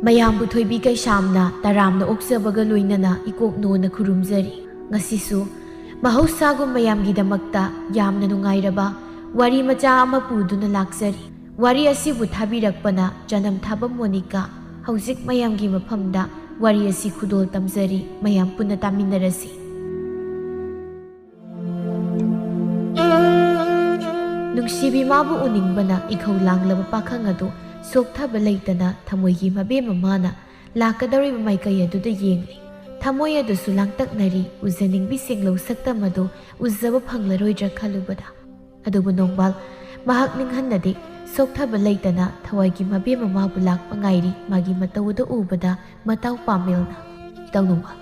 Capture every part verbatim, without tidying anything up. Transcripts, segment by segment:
ꯃꯌꯥꯝꯕꯨ ꯊꯣꯏꯕꯤ ꯀꯩꯁꯥꯝꯅ ꯇꯔꯥꯝꯅ ꯑꯣꯛꯆꯕꯒ ꯂꯣꯏꯅꯅ ꯏꯀꯣꯛ ꯅꯣꯟꯅ ꯈꯨꯔꯨꯝꯖꯔꯤ꯫ ꯉꯁꯤꯁꯨ ꯃꯍꯧꯁꯥꯒꯨꯝ ꯃꯌꯥꯝꯒꯤꯗꯃꯛꯇ ꯌꯥꯝꯅ ꯅꯨꯡꯉꯥꯏꯔꯕ ꯋꯥꯔꯤ ꯃꯆꯥ ꯑꯃ ꯄꯨꯗꯨꯅ ꯂꯥꯛꯆꯔꯤ꯫ ꯋꯥꯔꯤ ꯑꯁꯤꯕꯨ ꯊꯥꯕꯤꯔꯛꯄꯅ ꯆꯅꯝ ꯊꯥꯕ ꯃꯣꯅꯤꯀꯥ꯫ ꯍꯧꯖꯤꯛ ꯃꯌꯥꯝꯒꯤ ꯃꯐꯝꯗ ꯋꯥꯔꯤ ꯑꯁꯤ ꯈꯨꯗꯣꯜ ꯇꯝꯖꯔꯤ꯫ ꯃꯌꯥꯝ ꯄꯨꯟꯅ ꯇꯥꯃꯤꯟꯅꯔꯁꯤ꯫ ꯅꯨꯡꯁꯤꯕꯤ ꯃꯥꯕꯨ ꯎꯅꯤꯡꯕꯅ ꯏꯈꯧ ꯂꯥꯡꯂꯕ ꯄꯥꯈꯪ ꯑꯗꯨ ꯁꯣꯛꯊꯕ ꯂꯩꯇꯅ ꯊꯃꯣꯏꯒꯤ ꯃꯕꯦꯝꯃ ꯃꯥꯅ ꯂꯥꯛꯀꯗꯧꯔꯤꯕ ꯃꯥꯏꯀꯩ ꯑꯗꯨꯗ ꯌꯦꯡꯂꯤ꯫ ꯊꯃꯣꯏ ꯑꯗꯨꯁꯨ ꯂꯥꯡꯇꯛꯅꯔꯤ꯫ ꯎꯖꯅꯤꯡꯕꯤ ꯁꯦꯡꯂꯧ ꯁꯛꯇꯝ ꯑꯗꯨ ꯎꯖꯕ ꯐꯪꯂꯔꯣꯏꯗ꯭ꯔꯥ ꯈꯜꯂꯨꯕꯗ꯫ ꯑꯗꯨꯕꯨ ꯅꯣꯡꯕꯥꯜ ꯃꯍꯥꯛ ꯅꯤꯡꯍꯟꯅꯗꯦ꯫ ꯁꯣꯛꯊꯕ ꯂꯩꯇꯅ ꯊꯋꯥꯏꯒꯤ ꯃꯕꯦꯝꯃ ꯃꯥꯕꯨ ꯂꯥꯛꯄ ꯉꯥꯏꯔꯤ꯫ ꯃꯥꯒꯤ ꯃꯇꯧ ꯑꯗꯨ ꯎꯕꯗ ꯃꯇꯥꯎ ꯄꯥꯃꯦꯜꯅ, "ꯏꯇꯥꯎ ꯅꯣꯡꯕꯥꯜ,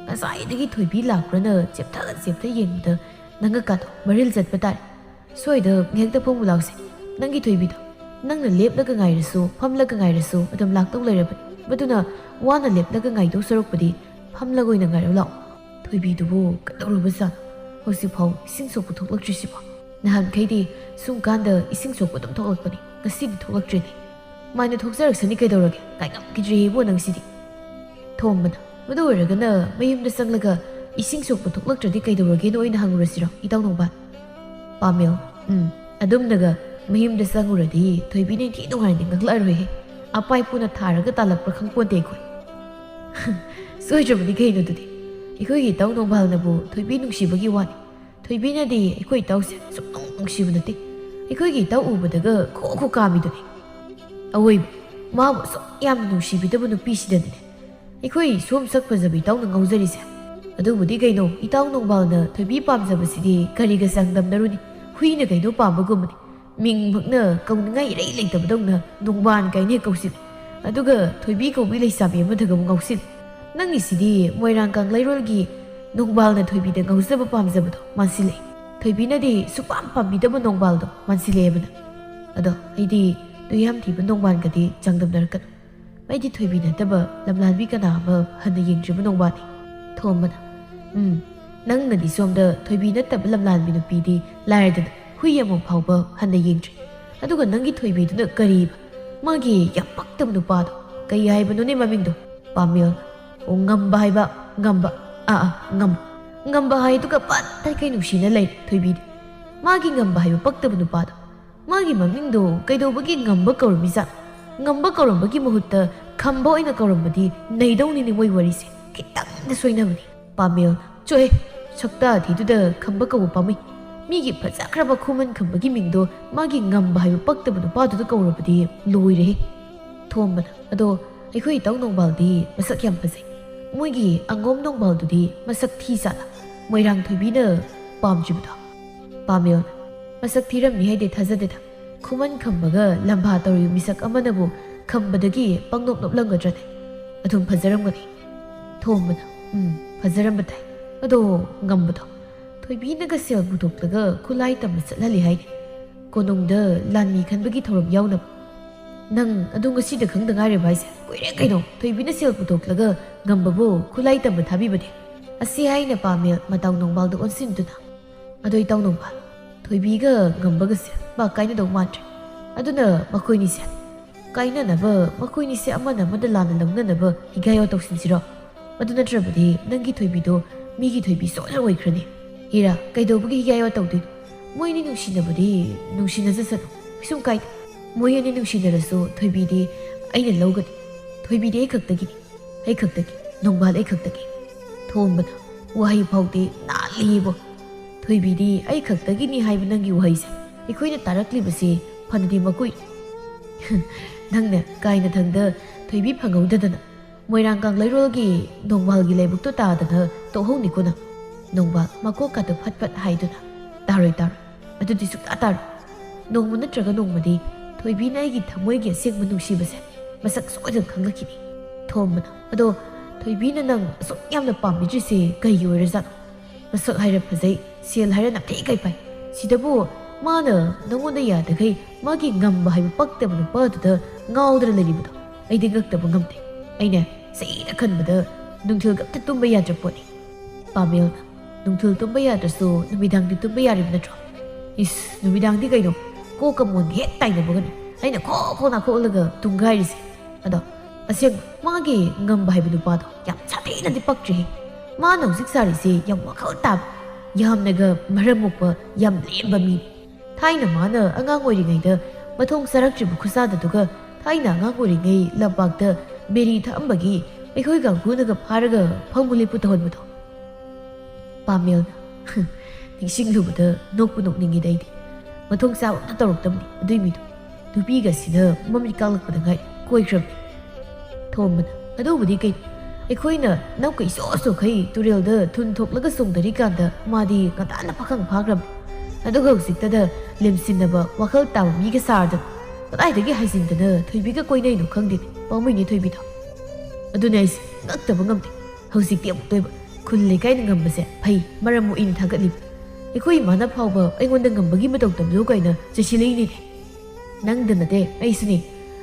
ꯉꯁꯥꯏꯗꯒꯤ ꯊꯣꯏꯕꯤ ꯂꯥꯛꯄ꯭ꯔꯅ ꯆꯦꯞꯊ ꯆꯦꯞꯊ ꯌꯦꯡꯕꯗ ꯅꯪꯒ ꯀꯥꯗꯣ ꯃꯔꯤꯜ ꯆꯠꯄ ꯇꯥꯔꯦ꯫ ꯁ꯭ꯋꯥꯏꯗ ꯉꯥꯏꯍꯥꯛꯇ ꯐꯝꯃꯨ ꯂꯥꯎꯁꯦ꯫ ꯅꯪꯒꯤ ꯊꯣꯏꯕꯤꯗꯣ ꯅꯪꯅ ꯂꯦꯞꯂꯒ ꯉꯥꯏꯔꯁꯨ, ꯐꯝꯂꯒ ꯉꯥꯏꯔꯁꯨ ꯑꯗꯨꯝ ꯂꯥꯛꯇꯧ ꯂꯩꯔꯕꯅꯤ꯫ ꯃꯗꯨꯅ ꯋꯥꯅ ꯂꯦꯞꯂꯒ ꯉꯥꯏꯗꯧ ꯁꯔꯨꯛꯄꯨꯗꯤ ꯐꯝꯂꯒ ꯑꯣꯏꯅ ꯉꯥꯏꯔꯨ ꯂꯥꯛꯑꯣ꯫" ꯊꯣꯏꯕꯤꯗꯨꯕꯨ ꯀꯩꯗꯧꯔꯕꯖꯥꯠꯅꯣ? ꯍꯧꯖꯤꯛꯐꯥꯎ ꯏꯁꯤꯡ ꯁꯣꯛꯄ ꯊꯣꯛꯂꯛꯇ꯭ꯔꯤꯁꯤꯕꯣ? ꯅꯍꯥꯟꯈꯩꯗꯤ ꯁꯨꯝ ꯀꯥꯟꯗ ꯏꯁꯤꯡ ꯁꯣꯛꯄ ꯑꯗꯨꯝ ꯊꯣꯛꯂꯛꯄꯅꯤ, ꯉꯁꯤꯗꯤ ꯊꯣꯛꯂꯛꯇ꯭ꯔꯦꯅꯦ꯫ ꯃꯥꯏꯅ ꯊꯣꯛꯆꯔꯛꯁꯅꯤ ꯀꯩꯗꯧꯔꯒꯦ? ꯉꯥꯏꯉꯝꯈꯤꯗ꯭ꯔꯦ ꯏꯕꯣ ꯅꯪꯁꯤꯗꯤ꯫ ꯊꯣꯝꯕꯅ, "ꯃꯗꯨ ꯑꯣꯏꯔꯒꯅ ꯃꯌꯨꯝꯗ ꯆꯪꯂꯒ ꯏꯁꯤꯡ ꯁꯣꯛꯄ ꯊꯣꯛꯂꯛꯇ꯭ꯔꯗꯤ ꯀꯩꯗꯧꯔꯒꯦꯅ ꯑꯣꯏꯅ ꯍꯪꯉꯨꯔꯁꯤꯔꯣ, ꯏꯇꯥꯎ ꯅꯣꯡꯕꯥꯜ?" ꯄꯥꯃꯦꯜ, "ꯎꯝ, ꯑꯗꯨꯝꯅꯒ ꯃꯌꯨꯝꯗ ꯆꯪꯉꯨꯔꯗꯤ ꯊꯣꯏꯕꯤꯅ ꯏꯟꯊꯤ ꯅꯨꯡꯉꯥꯏꯅꯗꯤ ꯉꯛꯂꯛꯑꯔꯣꯏꯍꯦ꯫ ꯑꯄꯥꯏ ꯄꯨꯅ ꯊꯥꯔꯒ ꯇꯥꯜꯂꯛꯄ꯭ꯔꯥ ꯈꯪꯄꯣꯟꯇꯦ ꯑꯩꯈꯣꯏ꯫" "ꯁꯣꯏꯗ꯭ꯔꯕꯅꯤ ꯀꯩꯅꯣ ꯑꯗꯨꯗꯤ꯫ ꯑꯩꯈꯣꯏꯒꯤ ꯏꯇꯥꯎ ꯅꯣꯡꯕꯥꯜꯅꯕꯨ ꯊꯣꯏꯕꯤ ꯅꯨꯡꯁꯤꯕꯒꯤ ꯋꯥꯅꯤ꯫ ꯊꯣꯏꯕꯤꯅꯗꯤ ꯑꯩꯈꯣꯏ ꯏꯇꯥꯎꯁꯦ ꯁꯨꯛꯅꯨꯡ ꯅꯨꯡꯁꯤꯕ ꯅꯠꯇꯦ꯫ ꯑꯩꯈꯣꯏꯒꯤ ꯏꯇꯥꯎ ꯎꯕꯗꯒ ꯈꯣ ꯈꯣ ꯀꯥꯝꯃꯤꯗꯨꯅꯤ꯫ ꯑꯋꯣꯏꯕ, ꯃꯥꯕꯨ ꯑꯁꯨꯛ ꯌꯥꯝꯅ ꯅꯨꯡꯁꯤꯕꯤꯗꯕ ꯅꯨꯄꯤꯁꯤꯗꯅꯤꯅꯦ ꯑꯩꯈꯣꯏ ꯁꯣꯝ ꯁꯛ ꯐꯖꯕ ꯏꯇꯥꯎꯅ ꯉꯥꯎꯖꯔꯤꯁꯦ꯫ ꯑꯗꯨꯕꯨꯗꯤ ꯀꯩꯅꯣ, ꯏꯇꯥꯎ ꯅꯣꯡꯕꯥꯜꯅ ꯊꯣꯏꯕꯤ ꯄꯥꯝꯖꯕꯁꯤꯗꯤ ꯀꯔꯤꯒ ꯆꯥꯡꯗꯝꯅꯔꯨꯅꯤ? ꯍꯨꯏꯅ ꯀꯩꯅꯣ ꯄꯥꯝꯕꯒꯨꯝꯕꯅꯤ꯫ ꯃꯤꯡꯃꯛꯅ ꯀꯧꯅꯤꯡꯉꯥꯏ ꯏꯔꯩ ꯂꯩꯇꯕꯗꯧꯅ ꯅꯣꯡꯕꯥꯟ ꯀꯥꯏꯅ ꯍꯦꯛ ꯀꯧꯁꯤꯜꯂꯤ꯫ ꯑꯗꯨꯒ ꯊꯣꯏꯕꯤ ꯀꯧꯕꯤ ꯂꯩꯁꯥꯕꯤ ꯑꯃꯗꯒ ꯑꯃꯨꯛ ꯉꯥꯎꯁꯤꯜꯂꯤ꯫ ꯅꯪꯒꯤꯁꯤꯗꯤ ꯃꯣꯏꯔꯥꯡ ꯀꯪꯂꯩꯔꯣꯜꯒꯤ ꯅꯣꯡꯕꯥꯜꯅ ꯊꯣꯏꯕꯤꯗ ꯉꯥꯎꯖꯕ ꯄꯥꯝꯖꯕꯗꯣ ꯃꯥꯟꯁꯤꯜꯂꯛꯑꯦ꯫ ꯊꯣꯏꯕꯤꯅꯗꯤ ꯁꯨꯄꯥꯝ ꯄꯥꯝꯕꯤꯗꯕ ꯅꯣꯡꯕꯥꯜꯗꯣ ꯃꯥꯟꯁꯤꯜꯂꯛꯑꯦꯕ ꯅꯪ꯫ ꯑꯗꯣ ꯑꯩꯗꯤ ꯇꯨꯌꯥꯝ ꯊꯤꯕ ꯅꯣꯡꯕꯥꯜꯒꯗꯤ ꯆꯥꯡꯗꯝꯅꯔꯛꯀꯅꯨ꯫ ꯑꯩꯗꯤ ꯊꯣꯏꯕꯤ ꯅꯠꯇꯕ ꯂꯝꯂꯥꯟꯕꯤ ꯀꯅꯥ ꯑꯃ ꯍꯟꯅ ꯌꯦꯡꯗ꯭ꯔꯤꯕ ꯅꯣꯡꯕꯥꯜꯅꯤ꯫" ꯊꯣꯝꯕꯅ, "ꯎꯝ, ꯅꯪꯅꯗꯤ ꯁꯣꯝꯗ ꯊꯣꯏꯕꯤ ꯅꯠꯇꯕ ꯂꯝꯂꯥꯟꯕꯤ ꯅꯨꯄꯤꯗꯤ ꯂꯥꯏꯔꯗꯅ ꯍꯨꯏ ꯑꯃ ꯐꯥꯎꯕ ꯍꯟꯅ ꯌꯦꯡꯗ꯭ꯔꯤ꯫ ꯑꯗꯨꯒ ꯅꯪꯒꯤ ꯊꯣꯏꯕꯤꯗꯨꯅ ꯀꯔꯤꯕ? ꯃꯥꯒꯤ ꯌꯥꯝ ꯄꯛꯇꯕ ꯅꯨꯄꯥꯗꯣ ꯀꯩ ꯍꯥꯏꯕꯅꯣꯅꯦ ꯃꯃꯤꯡꯗꯣ? ꯄꯥꯃꯦꯜ꯫ ꯑꯣ, ꯉꯝꯕ ꯍꯥꯏꯕ꯫ ꯉꯝꯕ꯫ ꯑꯥ, ꯑꯥ, ꯉꯝꯕ꯫ ꯉꯝꯕ ꯍꯥꯏꯗꯨꯒ ꯄꯠ ꯇꯥꯏꯈꯩ ꯅꯨꯡꯁꯤꯅ ꯂꯩꯔꯦ ꯊꯣꯏꯕꯤꯗꯤ꯫ ꯃꯥꯒꯤ ꯉꯝꯕ ꯍꯥꯏꯕ ꯄꯛꯇꯕ ꯅꯨꯄꯥꯗꯣ꯫ ꯃꯥꯒꯤ ꯃꯃꯤꯡꯗꯣ ꯀꯩꯗꯧꯕꯒꯤ ꯉꯝꯕ ꯀꯧꯔꯝꯃꯤꯖꯥꯠꯅꯣ? ꯉꯝꯕ ꯀꯧꯔꯝꯕꯒꯤ ꯃꯍꯨꯠꯇ ꯈꯝꯕ ꯑꯣꯏꯅ ꯀꯧꯔꯝꯕꯗꯤ ꯅꯩꯗꯧꯅꯤꯅꯦ ꯃꯣꯏ ꯋꯥꯔꯤꯁꯦ꯫ ꯈꯤꯇꯪꯗ ꯁꯣꯏꯅꯕꯅꯤ꯫ ꯄꯥꯃꯦꯜ꯫ ꯆꯣꯍꯦ! ꯁꯛꯇꯥꯊꯤꯗꯨꯗ ꯈꯝꯕ ꯀꯧꯕ ꯄꯥꯝꯃꯤ꯫ ꯃꯤꯒꯤ ꯐꯖꯈ꯭ꯔꯕ ꯈꯨꯃꯟ ꯈꯝꯕꯒꯤ ꯃꯤꯡꯗꯣ ꯃꯥꯒꯤ ꯉꯝꯕ ꯍꯥꯏꯕ ꯄꯛꯇꯕ ꯅꯨꯄꯥꯗꯨꯗ ꯀꯧꯔꯕꯗꯤ ꯂꯣꯏꯔꯦꯍꯦ꯫ ꯊꯣꯝꯕꯅ꯫ ꯑꯗꯣ ꯑꯩꯈꯣꯏ ꯏꯇꯥꯎ ꯅꯣꯡꯕꯥꯜꯗꯤ ꯃꯁꯛ ꯌꯥꯝ ꯐꯖꯩ꯫ ꯃꯣꯏꯒꯤ ꯑꯉꯣꯝ ꯅꯣꯡꯕꯥꯜꯗꯨꯗꯤ ꯃꯁꯛ ꯊꯤ ꯖꯥꯠꯂ? ꯃꯣꯏꯔꯥꯡ ꯊꯣꯏꯕꯤꯅ ꯄꯥꯝꯗ꯭ꯔꯤꯕꯗꯣ? ꯄꯥꯃꯦꯜ꯫ ꯃꯁꯛ ꯊꯤꯔꯝꯅꯤ ꯍꯥꯏꯗꯤ ꯊꯥꯖꯗꯦꯗ꯫ ꯈꯨꯃꯟ ꯈꯝꯕꯒ ꯂꯝꯕꯥ ꯇꯧꯔꯤꯕ ꯃꯤꯁꯛ ꯑꯃꯅꯕꯨ ꯈꯝꯕꯗꯒꯤ ꯄꯪꯅꯣꯞ ꯅꯣꯞꯂꯝꯒꯗ꯭ꯔꯅꯦ? ꯑꯗꯨꯝ ꯐꯖꯔꯝꯒꯅꯤ꯫ ꯊꯣꯝꯕꯅ꯫ ꯎꯝ, ꯐꯖꯔꯝꯕ ꯇꯥꯏ꯫ ꯑꯗꯣ ꯉꯝꯕꯗꯣ? ꯊꯣꯏꯕꯤꯅꯒ ꯁꯦꯜ ꯄꯨꯊꯣꯛꯂꯒ ꯈꯨꯠꯂꯥꯏ ꯇꯝꯕ ꯆꯠꯍꯜꯂꯤ ꯍꯥꯏꯅꯦ꯫ ꯀꯣꯅꯨꯡꯗ ꯂꯥꯟꯃꯤ ꯈꯟꯕꯒꯤ ꯊꯧꯔꯝ ꯌꯥꯎꯅꯕ꯫ ꯅꯪ ꯑꯗꯨ ꯉꯁꯤꯗ ꯈꯪꯗ ꯉꯥꯏꯔꯤꯕ ꯍꯥꯏꯁꯦ? ꯀꯨꯏꯔꯦ ꯀꯩꯅꯣ ꯊꯣꯏꯕꯤꯅ ꯁꯦꯜ ꯄꯨꯊꯣꯛꯂꯒ ꯉꯝꯕꯕꯨ ꯈꯨꯠꯂꯥꯏ ꯇꯝꯕ ꯊꯥꯕꯤꯕꯗꯤ꯫ ꯑꯁꯤ ꯍꯥꯏꯅ ꯄꯥꯃꯦꯜ ꯃꯇꯥꯎ ꯅꯣꯡꯕꯥꯜꯗ ꯑꯣꯟꯁꯤꯟꯗꯨꯅ꯫ ꯑꯗꯣ ꯏꯇꯥꯎ ꯅꯣꯡꯕꯥꯜ, ꯊꯣꯏꯕꯤꯒ ꯉꯝꯕꯒꯁꯦ ꯄꯥꯛ ꯀꯥꯏꯅꯗꯧ ꯃꯥꯟꯗ꯭ꯔꯦ꯫ ꯑꯗꯨꯅ ꯃꯈꯣꯏꯅꯤꯁꯦ ꯀꯥꯏꯅꯅꯕ, ꯃꯈꯣꯏꯅꯤꯁꯦ ꯑꯃꯅ ꯑꯃꯗ ꯂꯥꯟꯅ ꯂꯧꯅꯅꯕ ꯍꯤꯒꯥꯏ ꯋꯥ ꯇꯧꯁꯤꯟꯁꯤꯔꯣ? ꯑꯗꯨ ꯅꯠꯇ꯭ꯔꯕꯗꯤ ꯅꯪꯒꯤ ꯊꯣꯏꯕꯤꯗꯣ ꯃꯤꯒꯤ ꯊꯣꯏꯕꯤ ꯁꯣꯏꯗꯅ ꯑꯣꯏꯈ꯭ꯔꯅꯤ꯫ ꯍꯤꯔꯥ, ꯀꯩꯗꯧꯕꯒꯤ ꯍꯤꯒꯥꯏ ꯋꯥ ꯇꯧꯗꯣꯏꯅꯣ? ꯃꯣꯏ ꯑꯅꯤ ꯅꯨꯡꯁꯤꯅꯕꯗꯤ ꯅꯨꯡꯁꯤꯅꯖꯁꯅꯨ, ꯀꯩꯁꯨꯝ ꯀꯥꯏꯗꯦ꯫ ꯃꯣꯏ ꯑꯅꯤ ꯅꯨꯡꯁꯤꯅꯔꯁꯨ ꯊꯣꯏꯕꯤꯗꯤ ꯑꯩꯅ ꯂꯧꯒꯅꯤ꯫ ꯊꯣꯏꯕꯤꯗꯤ ꯑꯩ ꯈꯛꯇꯒꯤꯅꯤ꯫ ꯑꯩ ꯈꯛꯇꯒꯤ, ꯅꯣꯡꯕꯥꯜ ꯑꯩ ꯈꯛꯇꯒꯤ꯫ ꯊꯣꯝꯕꯅ꯫ ꯋꯥꯍꯩ ꯐꯥꯎꯗꯤ ꯅꯥꯜꯂꯤꯕꯣ꯫ ꯊꯣꯏꯕꯤꯗꯤ ꯑꯩ ꯈꯛꯇꯒꯤꯅꯤ ꯍꯥꯏꯕ ꯅꯪꯒꯤ ꯋꯥꯍꯩꯁꯦ ꯑꯩꯈꯣꯏꯅ ꯇꯥꯔꯛꯂꯤꯕꯁꯤ ꯐꯅꯗꯤ ꯃꯀꯨꯏ꯫ ꯅꯪꯅ ꯀꯥꯏꯅꯊꯪꯗ ꯊꯣꯏꯕꯤ ꯐꯪꯍꯧꯗꯗꯅ ꯃꯣꯏꯔꯥꯡ ꯀꯪꯂꯩꯔꯣꯜꯒꯤ ꯅꯣꯡꯕꯥꯜꯒꯤ ꯂꯥꯏꯕꯛꯇꯣ ꯇꯥꯗꯅ ꯇꯣꯛꯍꯧꯅꯤꯀꯣ ꯅꯪ꯫ ꯅꯣꯡꯕꯥꯜ ꯃꯀꯣꯛꯀꯗꯣ ꯐꯠ ꯐꯠ ꯍꯥꯏꯗꯨꯅ꯫ ꯇꯥꯔꯣꯏ, ꯇꯥꯔꯣꯏ꯫ ꯑꯗꯨꯗꯤ ꯁꯨꯛꯇꯥ ꯇꯥꯔꯣꯏ꯫ ꯅꯣꯡꯃ ꯅꯠꯇ꯭ꯔꯒ ꯅꯣꯡꯃꯗꯤ ꯊꯣꯏꯕꯤꯅ ꯑꯩꯒꯤ ꯊꯃꯣꯏꯒꯤ ꯑꯁꯦꯡꯕ ꯅꯨꯡꯁꯤꯕꯁꯦ ꯃꯁꯛ ꯁꯣꯏꯗꯅ ꯈꯪꯂꯛꯈꯤꯅꯤ꯫ ꯊꯣꯝꯕꯅ꯫ ꯑꯗꯣ ꯊꯣꯏꯕꯤꯅ ꯅꯪ ꯑꯁꯨꯛ ꯌꯥꯝꯅ ꯄꯥꯝꯕꯤꯗ꯭ꯔꯤꯁꯦ ꯀꯩꯒꯤ ꯑꯣꯏꯔꯖꯥꯠꯅꯣ? ꯃꯁꯛ ꯍꯥꯏꯔ ꯐꯖꯩ, ꯁꯦꯜ ꯍꯥꯏꯔ ꯅꯥꯇꯩ ꯀꯥꯏ ꯄꯥꯏ꯫ ꯁꯤꯗꯕꯨ ꯃꯥꯅ ꯅꯉꯣꯟꯗ ꯌꯥꯗꯈꯩ ꯃꯥꯒꯤ ꯉꯝꯕ ꯍꯥꯏꯕ ꯄꯛꯇꯕ ꯅꯨꯄꯥꯗꯨꯗ ꯉꯥꯎꯗꯅ ꯂꯩꯔꯤꯕꯗꯣ ꯑꯩꯗꯤ ꯉꯛꯇꯕ ꯉꯝꯗꯦ꯫ ꯑꯩꯅ ꯆꯩꯗ ꯈꯟꯕꯗ ꯅꯨꯡꯊꯤꯜꯒ ꯑꯝꯇ ꯇꯨꯝꯕ ꯌꯥꯗ꯭ꯔ ꯄꯣꯠꯅꯤ꯫ ꯄꯥꯃꯦꯜꯅ꯫ ꯅꯨꯡꯊꯤꯜ ꯇꯨꯝꯕ ꯌꯥꯗ꯭ꯔꯁꯨ ꯅꯨꯃꯤꯗꯥꯡꯗꯤ ꯇꯨꯝꯕ ꯌꯥꯔꯤꯕ ꯅꯠꯇ꯭ꯔꯣ? ꯏꯁ, ꯅꯨꯃꯤꯗꯥꯡꯗꯤ ꯀꯩꯅꯣ? ꯀꯣꯛꯀ ꯃꯣꯟꯒ ꯍꯦꯛ ꯇꯥꯏꯅꯕꯒꯅꯤ ꯑꯩꯅ ꯈꯣꯛ ꯈꯣꯛ ꯅꯥꯈꯣꯛꯂꯒ ꯇꯨꯝꯒꯥꯏꯔꯤꯁꯦ꯫ ꯑꯗꯣ ꯑꯁꯦꯡꯕ ꯃꯥꯒꯤ ꯉꯝꯕ ꯍꯥꯏꯕ ꯅꯨꯄꯥꯗꯣ ꯌꯥꯝ ꯁꯥꯊꯤꯅꯗꯤ ꯄꯛꯇ꯭ꯔꯤꯍꯦ꯫ ꯃꯥꯅ ꯍꯧꯖꯤꯛ ꯁꯥꯔꯤꯁꯦ ꯌꯥꯝ ꯋꯥꯈꯜ ꯇꯥꯕ, ꯌꯥꯝꯅꯒ ꯃꯔꯝ ꯃꯣꯛꯄ, ꯌꯥꯝ ꯂꯦꯝꯕ ꯃꯤꯅꯤ꯫ ꯊꯥꯏꯅ ꯃꯥꯅ ꯑꯉꯥꯡ ꯑꯣꯏꯔꯤꯉꯩꯗ ꯃꯊꯣꯡ ꯆꯥꯔꯛꯇ꯭ꯔꯤꯕ ꯈꯨꯠꯁꯥꯗꯗꯨꯒ, ꯊꯥꯏꯅ ꯑꯉꯥꯡ ꯑꯣꯏꯔꯤꯉꯩ ꯂꯝꯄꯥꯛꯇ ꯕꯦꯔꯤ ꯊꯛꯑꯝꯕꯒꯤ ꯑꯩꯈꯣꯏ ꯀꯥꯡꯕꯨꯅꯒ ꯐꯥꯔꯒ ꯐꯝꯃꯨ ꯂꯦꯞꯄꯨ ꯇꯧꯍꯟꯕꯗꯣ꯫ ꯄꯥꯃꯦꯜꯅ, ꯅꯤꯡꯁꯤꯡꯂꯨꯕꯗ ꯅꯣꯛꯄꯨ ꯅꯣꯛꯅꯤꯡꯉꯤꯗ ꯑꯩꯗꯤ꯫ ꯃꯊꯣꯡ ꯆꯥꯕ ꯑꯝꯇ ꯇꯧꯔꯛꯇꯕꯅꯤ ꯑꯗꯨꯏ ꯃꯤꯗꯣ꯫ ꯅꯨꯄꯤꯒꯁꯤꯅ ꯃꯃꯤꯠ ꯀꯥꯛꯂꯛꯄꯗ ꯉꯥꯏ ꯀꯣꯏꯈ꯭ꯔꯕꯅꯤ꯫ ꯊꯣꯝꯕꯅ, ꯑꯗꯨꯕꯨꯗꯤ ꯀꯩꯅꯣ, ꯑꯩꯈꯣꯏꯅ ꯅꯧꯀꯩ ꯁꯣ ꯁꯣꯈꯩ ꯇꯨꯔꯦꯜꯗ ꯊꯨꯟ ꯊꯣꯛꯂꯒ ꯆꯣꯡꯊꯔꯤꯀꯥꯟꯗ ꯃꯥꯗꯤ ꯉꯟꯇꯥꯅ ꯄꯥꯈꯪ ꯐꯥꯈ꯭ꯔꯕꯅꯤ꯫ ꯑꯗꯨꯒ ꯍꯧꯖꯤꯛꯇꯗ ꯂꯦꯝꯁꯤꯟꯅꯕ ꯋꯥꯈꯜ ꯇꯥꯕ ꯃꯤꯒ ꯁꯥꯔꯗꯅ ꯀꯗꯥꯏꯗꯒꯤ ꯍꯥꯏꯖꯤꯟꯗꯅ ꯊꯣꯏꯕꯤꯒ ꯀꯣꯏꯅꯩꯅꯣ ꯈꯪꯗꯦꯅꯦ, ꯄꯥꯝꯃꯨꯏꯅꯦ ꯊꯣꯏꯕꯤꯗꯣ꯫ ꯑꯗꯨꯅꯦ ꯑꯩꯁꯦ ꯉꯛꯇꯕ ꯉꯝꯗꯦ꯫ ꯍꯧꯖꯤꯛꯇꯤ ꯑꯃꯨꯛꯇꯣꯏꯕ ꯈꯨꯜ ꯂꯩꯀꯥꯏꯅ ꯉꯝꯕꯁꯦ ꯐꯩ, ꯃꯔꯝ ꯃꯣꯛꯏꯅ ꯊꯥꯒꯠꯂꯤꯕ꯫ ꯑꯩꯈꯣꯏ ꯏꯃꯥꯅ ꯐꯥꯎꯕ ꯑꯩꯉꯣꯟꯗ ꯉꯝꯕꯒꯤ ꯃꯇꯧ ꯇꯝꯖꯧ ꯀꯥꯏꯅ ꯆꯩꯁꯤꯜꯂꯛꯏꯅꯤꯅꯦ꯫ ꯅꯪꯗ ꯅꯠꯇꯦ, ꯑꯩꯁꯨꯅꯦ꯫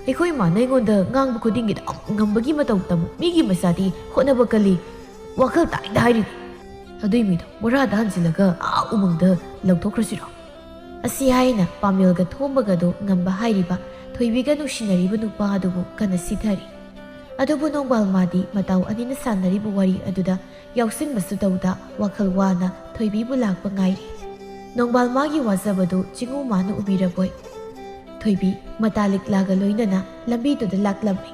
ꯑꯩꯈꯣꯏ ꯏꯃꯥꯅ ꯑꯩꯉꯣꯟꯗ ꯉꯥꯡꯕ ꯈꯨꯗꯤꯡꯒꯤ ꯑꯗꯨꯝ ꯉꯝꯕꯒꯤ ꯃꯇꯧ ꯇꯝꯃꯨ, ꯃꯤꯒꯤ ꯃꯆꯥꯗꯤ ꯍꯣꯠꯅꯕ ꯀꯜꯂꯤ, ꯋꯥꯈꯜ ꯇꯥꯏꯗ ꯍꯥꯏꯔꯤꯅꯤ꯫ ꯑꯗꯨꯏ ꯃꯤꯗꯣ ꯕꯣꯔꯥꯗ ꯍꯥꯟꯖꯤꯜꯂꯒ ꯑꯥ ꯎꯃꯪꯗ ꯂꯧꯊꯣꯛꯈ꯭ꯔꯁꯤꯔꯣ? ꯑꯁꯤ ꯍꯥꯏꯅ ꯄꯥꯃꯦꯜꯒ ꯊꯣꯝꯕꯒꯗꯣ ꯉꯝꯕ ꯍꯥꯏꯔꯤꯕ ꯊꯣꯏꯕꯤꯒ ꯅꯨꯡꯁꯤꯅꯔꯤꯕ ꯅꯨꯄꯥ ꯑꯗꯨꯕꯨ ꯀꯟꯅ ꯁꯤꯊꯔꯤ꯫ ꯑꯗꯨꯕꯨ ꯅꯣꯡꯕꯥꯜ ꯃꯥꯗꯤ ꯃꯇꯥꯎ ꯑꯅꯤꯅ ꯁꯥꯟꯅꯔꯤꯕ ꯋꯥꯔꯤ ꯑꯗꯨꯗ ꯌꯥꯎꯁꯤꯟꯕꯁꯨ ꯇꯧꯗ ꯋꯥꯈꯜ ꯋꯥꯅ ꯊꯣꯏꯕꯤꯕꯨ ꯂꯥꯛꯄ ꯉꯥꯏꯔꯤ꯫ ꯅꯣꯡꯕꯥꯜ ꯃꯥꯒꯤ ꯋꯥꯖꯕꯗꯨ ꯆꯤꯡꯉꯨ ꯃꯥꯅ ꯎꯕꯤꯔꯕꯣꯏ꯫ ꯊꯣꯏꯕꯤ ꯃꯇꯥ ꯂꯤꯛꯂꯥꯒ ꯂꯣꯏꯅꯅ ꯂꯝꯕꯤꯗꯨꯗ ꯂꯥꯛꯂꯝꯃꯤ꯫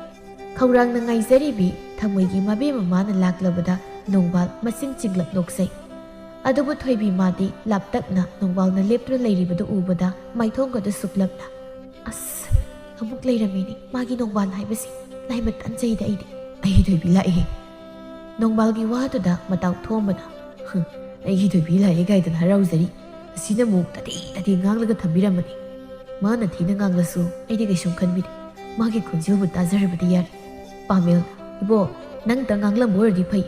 ꯈꯧꯔꯥꯡꯅ ꯉꯥꯏꯖꯔꯤꯕꯤ ꯊꯃꯣꯏꯒꯤ ꯃꯕꯦꯝꯃ ꯃꯥꯅ ꯂꯥꯛꯂꯕꯗ ꯅꯣꯡꯕꯥꯜ ꯃꯆꯤꯟ ꯆꯤꯡꯂꯞ ꯅꯣꯛꯆꯩ꯫ ꯑꯗꯨꯕꯨ ꯊꯣꯏꯕꯤ ꯃꯥꯗꯤ ꯂꯥꯞꯇꯛꯅ ꯅꯣꯡꯕꯥꯜꯅ ꯂꯦꯞꯇꯨꯅ ꯂꯩꯔꯤꯕꯗꯨ ꯎꯕꯗ ꯃꯥꯏꯊꯣꯡꯒꯗꯨ ꯁꯨꯛꯂꯞꯅ, "ꯑꯁ, ꯑꯃꯨꯛ ꯂꯩꯔꯝꯃꯤꯅꯦ ꯃꯥꯒꯤ ꯅꯣꯡꯕꯥꯜ ꯍꯥꯏꯕꯁꯤ꯫ ꯂꯥꯏꯃ ꯇꯟꯖꯩꯗ ꯑꯩꯗꯤ꯫ ꯑꯩꯒꯤ ꯊꯣꯏꯕꯤ ꯂꯥꯛꯏꯍꯦ!" ꯅꯣꯡꯕꯥꯜꯒꯤ ꯋꯥꯗꯨꯗ ꯃꯇꯥꯎ ꯊꯣꯝꯕꯅ, "ꯍꯨꯝ, ꯑꯩꯒꯤ ꯊꯣꯏꯕꯤ ꯂꯥꯛꯑꯦ" ꯀꯥꯏꯗꯅ ꯍꯔꯥꯎꯖꯔꯤ꯫ ꯑꯁꯤꯅ ꯑꯃꯨꯛ ꯇꯥꯊꯤ ꯇꯥꯊꯤ ꯉꯥꯡꯂꯒ ꯊꯝꯕꯤꯔꯝꯃꯅꯤ꯫ ꯃꯥꯅ ꯊꯤꯅ ꯉꯥꯡꯂꯁꯨ ꯑꯩꯗꯤ ꯀꯩꯁꯨꯝ ꯈꯟꯕꯤꯗꯦ꯫ ꯃꯥꯒꯤ ꯈꯣꯟꯖꯦꯜꯕꯨ ꯇꯥꯖꯔꯕꯗꯤ ꯌꯥꯔꯦ꯫ ꯄꯥꯃꯦꯜ, ꯏꯕꯣ, ꯅꯪꯇ ꯉꯥꯡꯂꯝꯕ ꯑꯣꯏꯔꯗꯤ ꯐꯩ꯫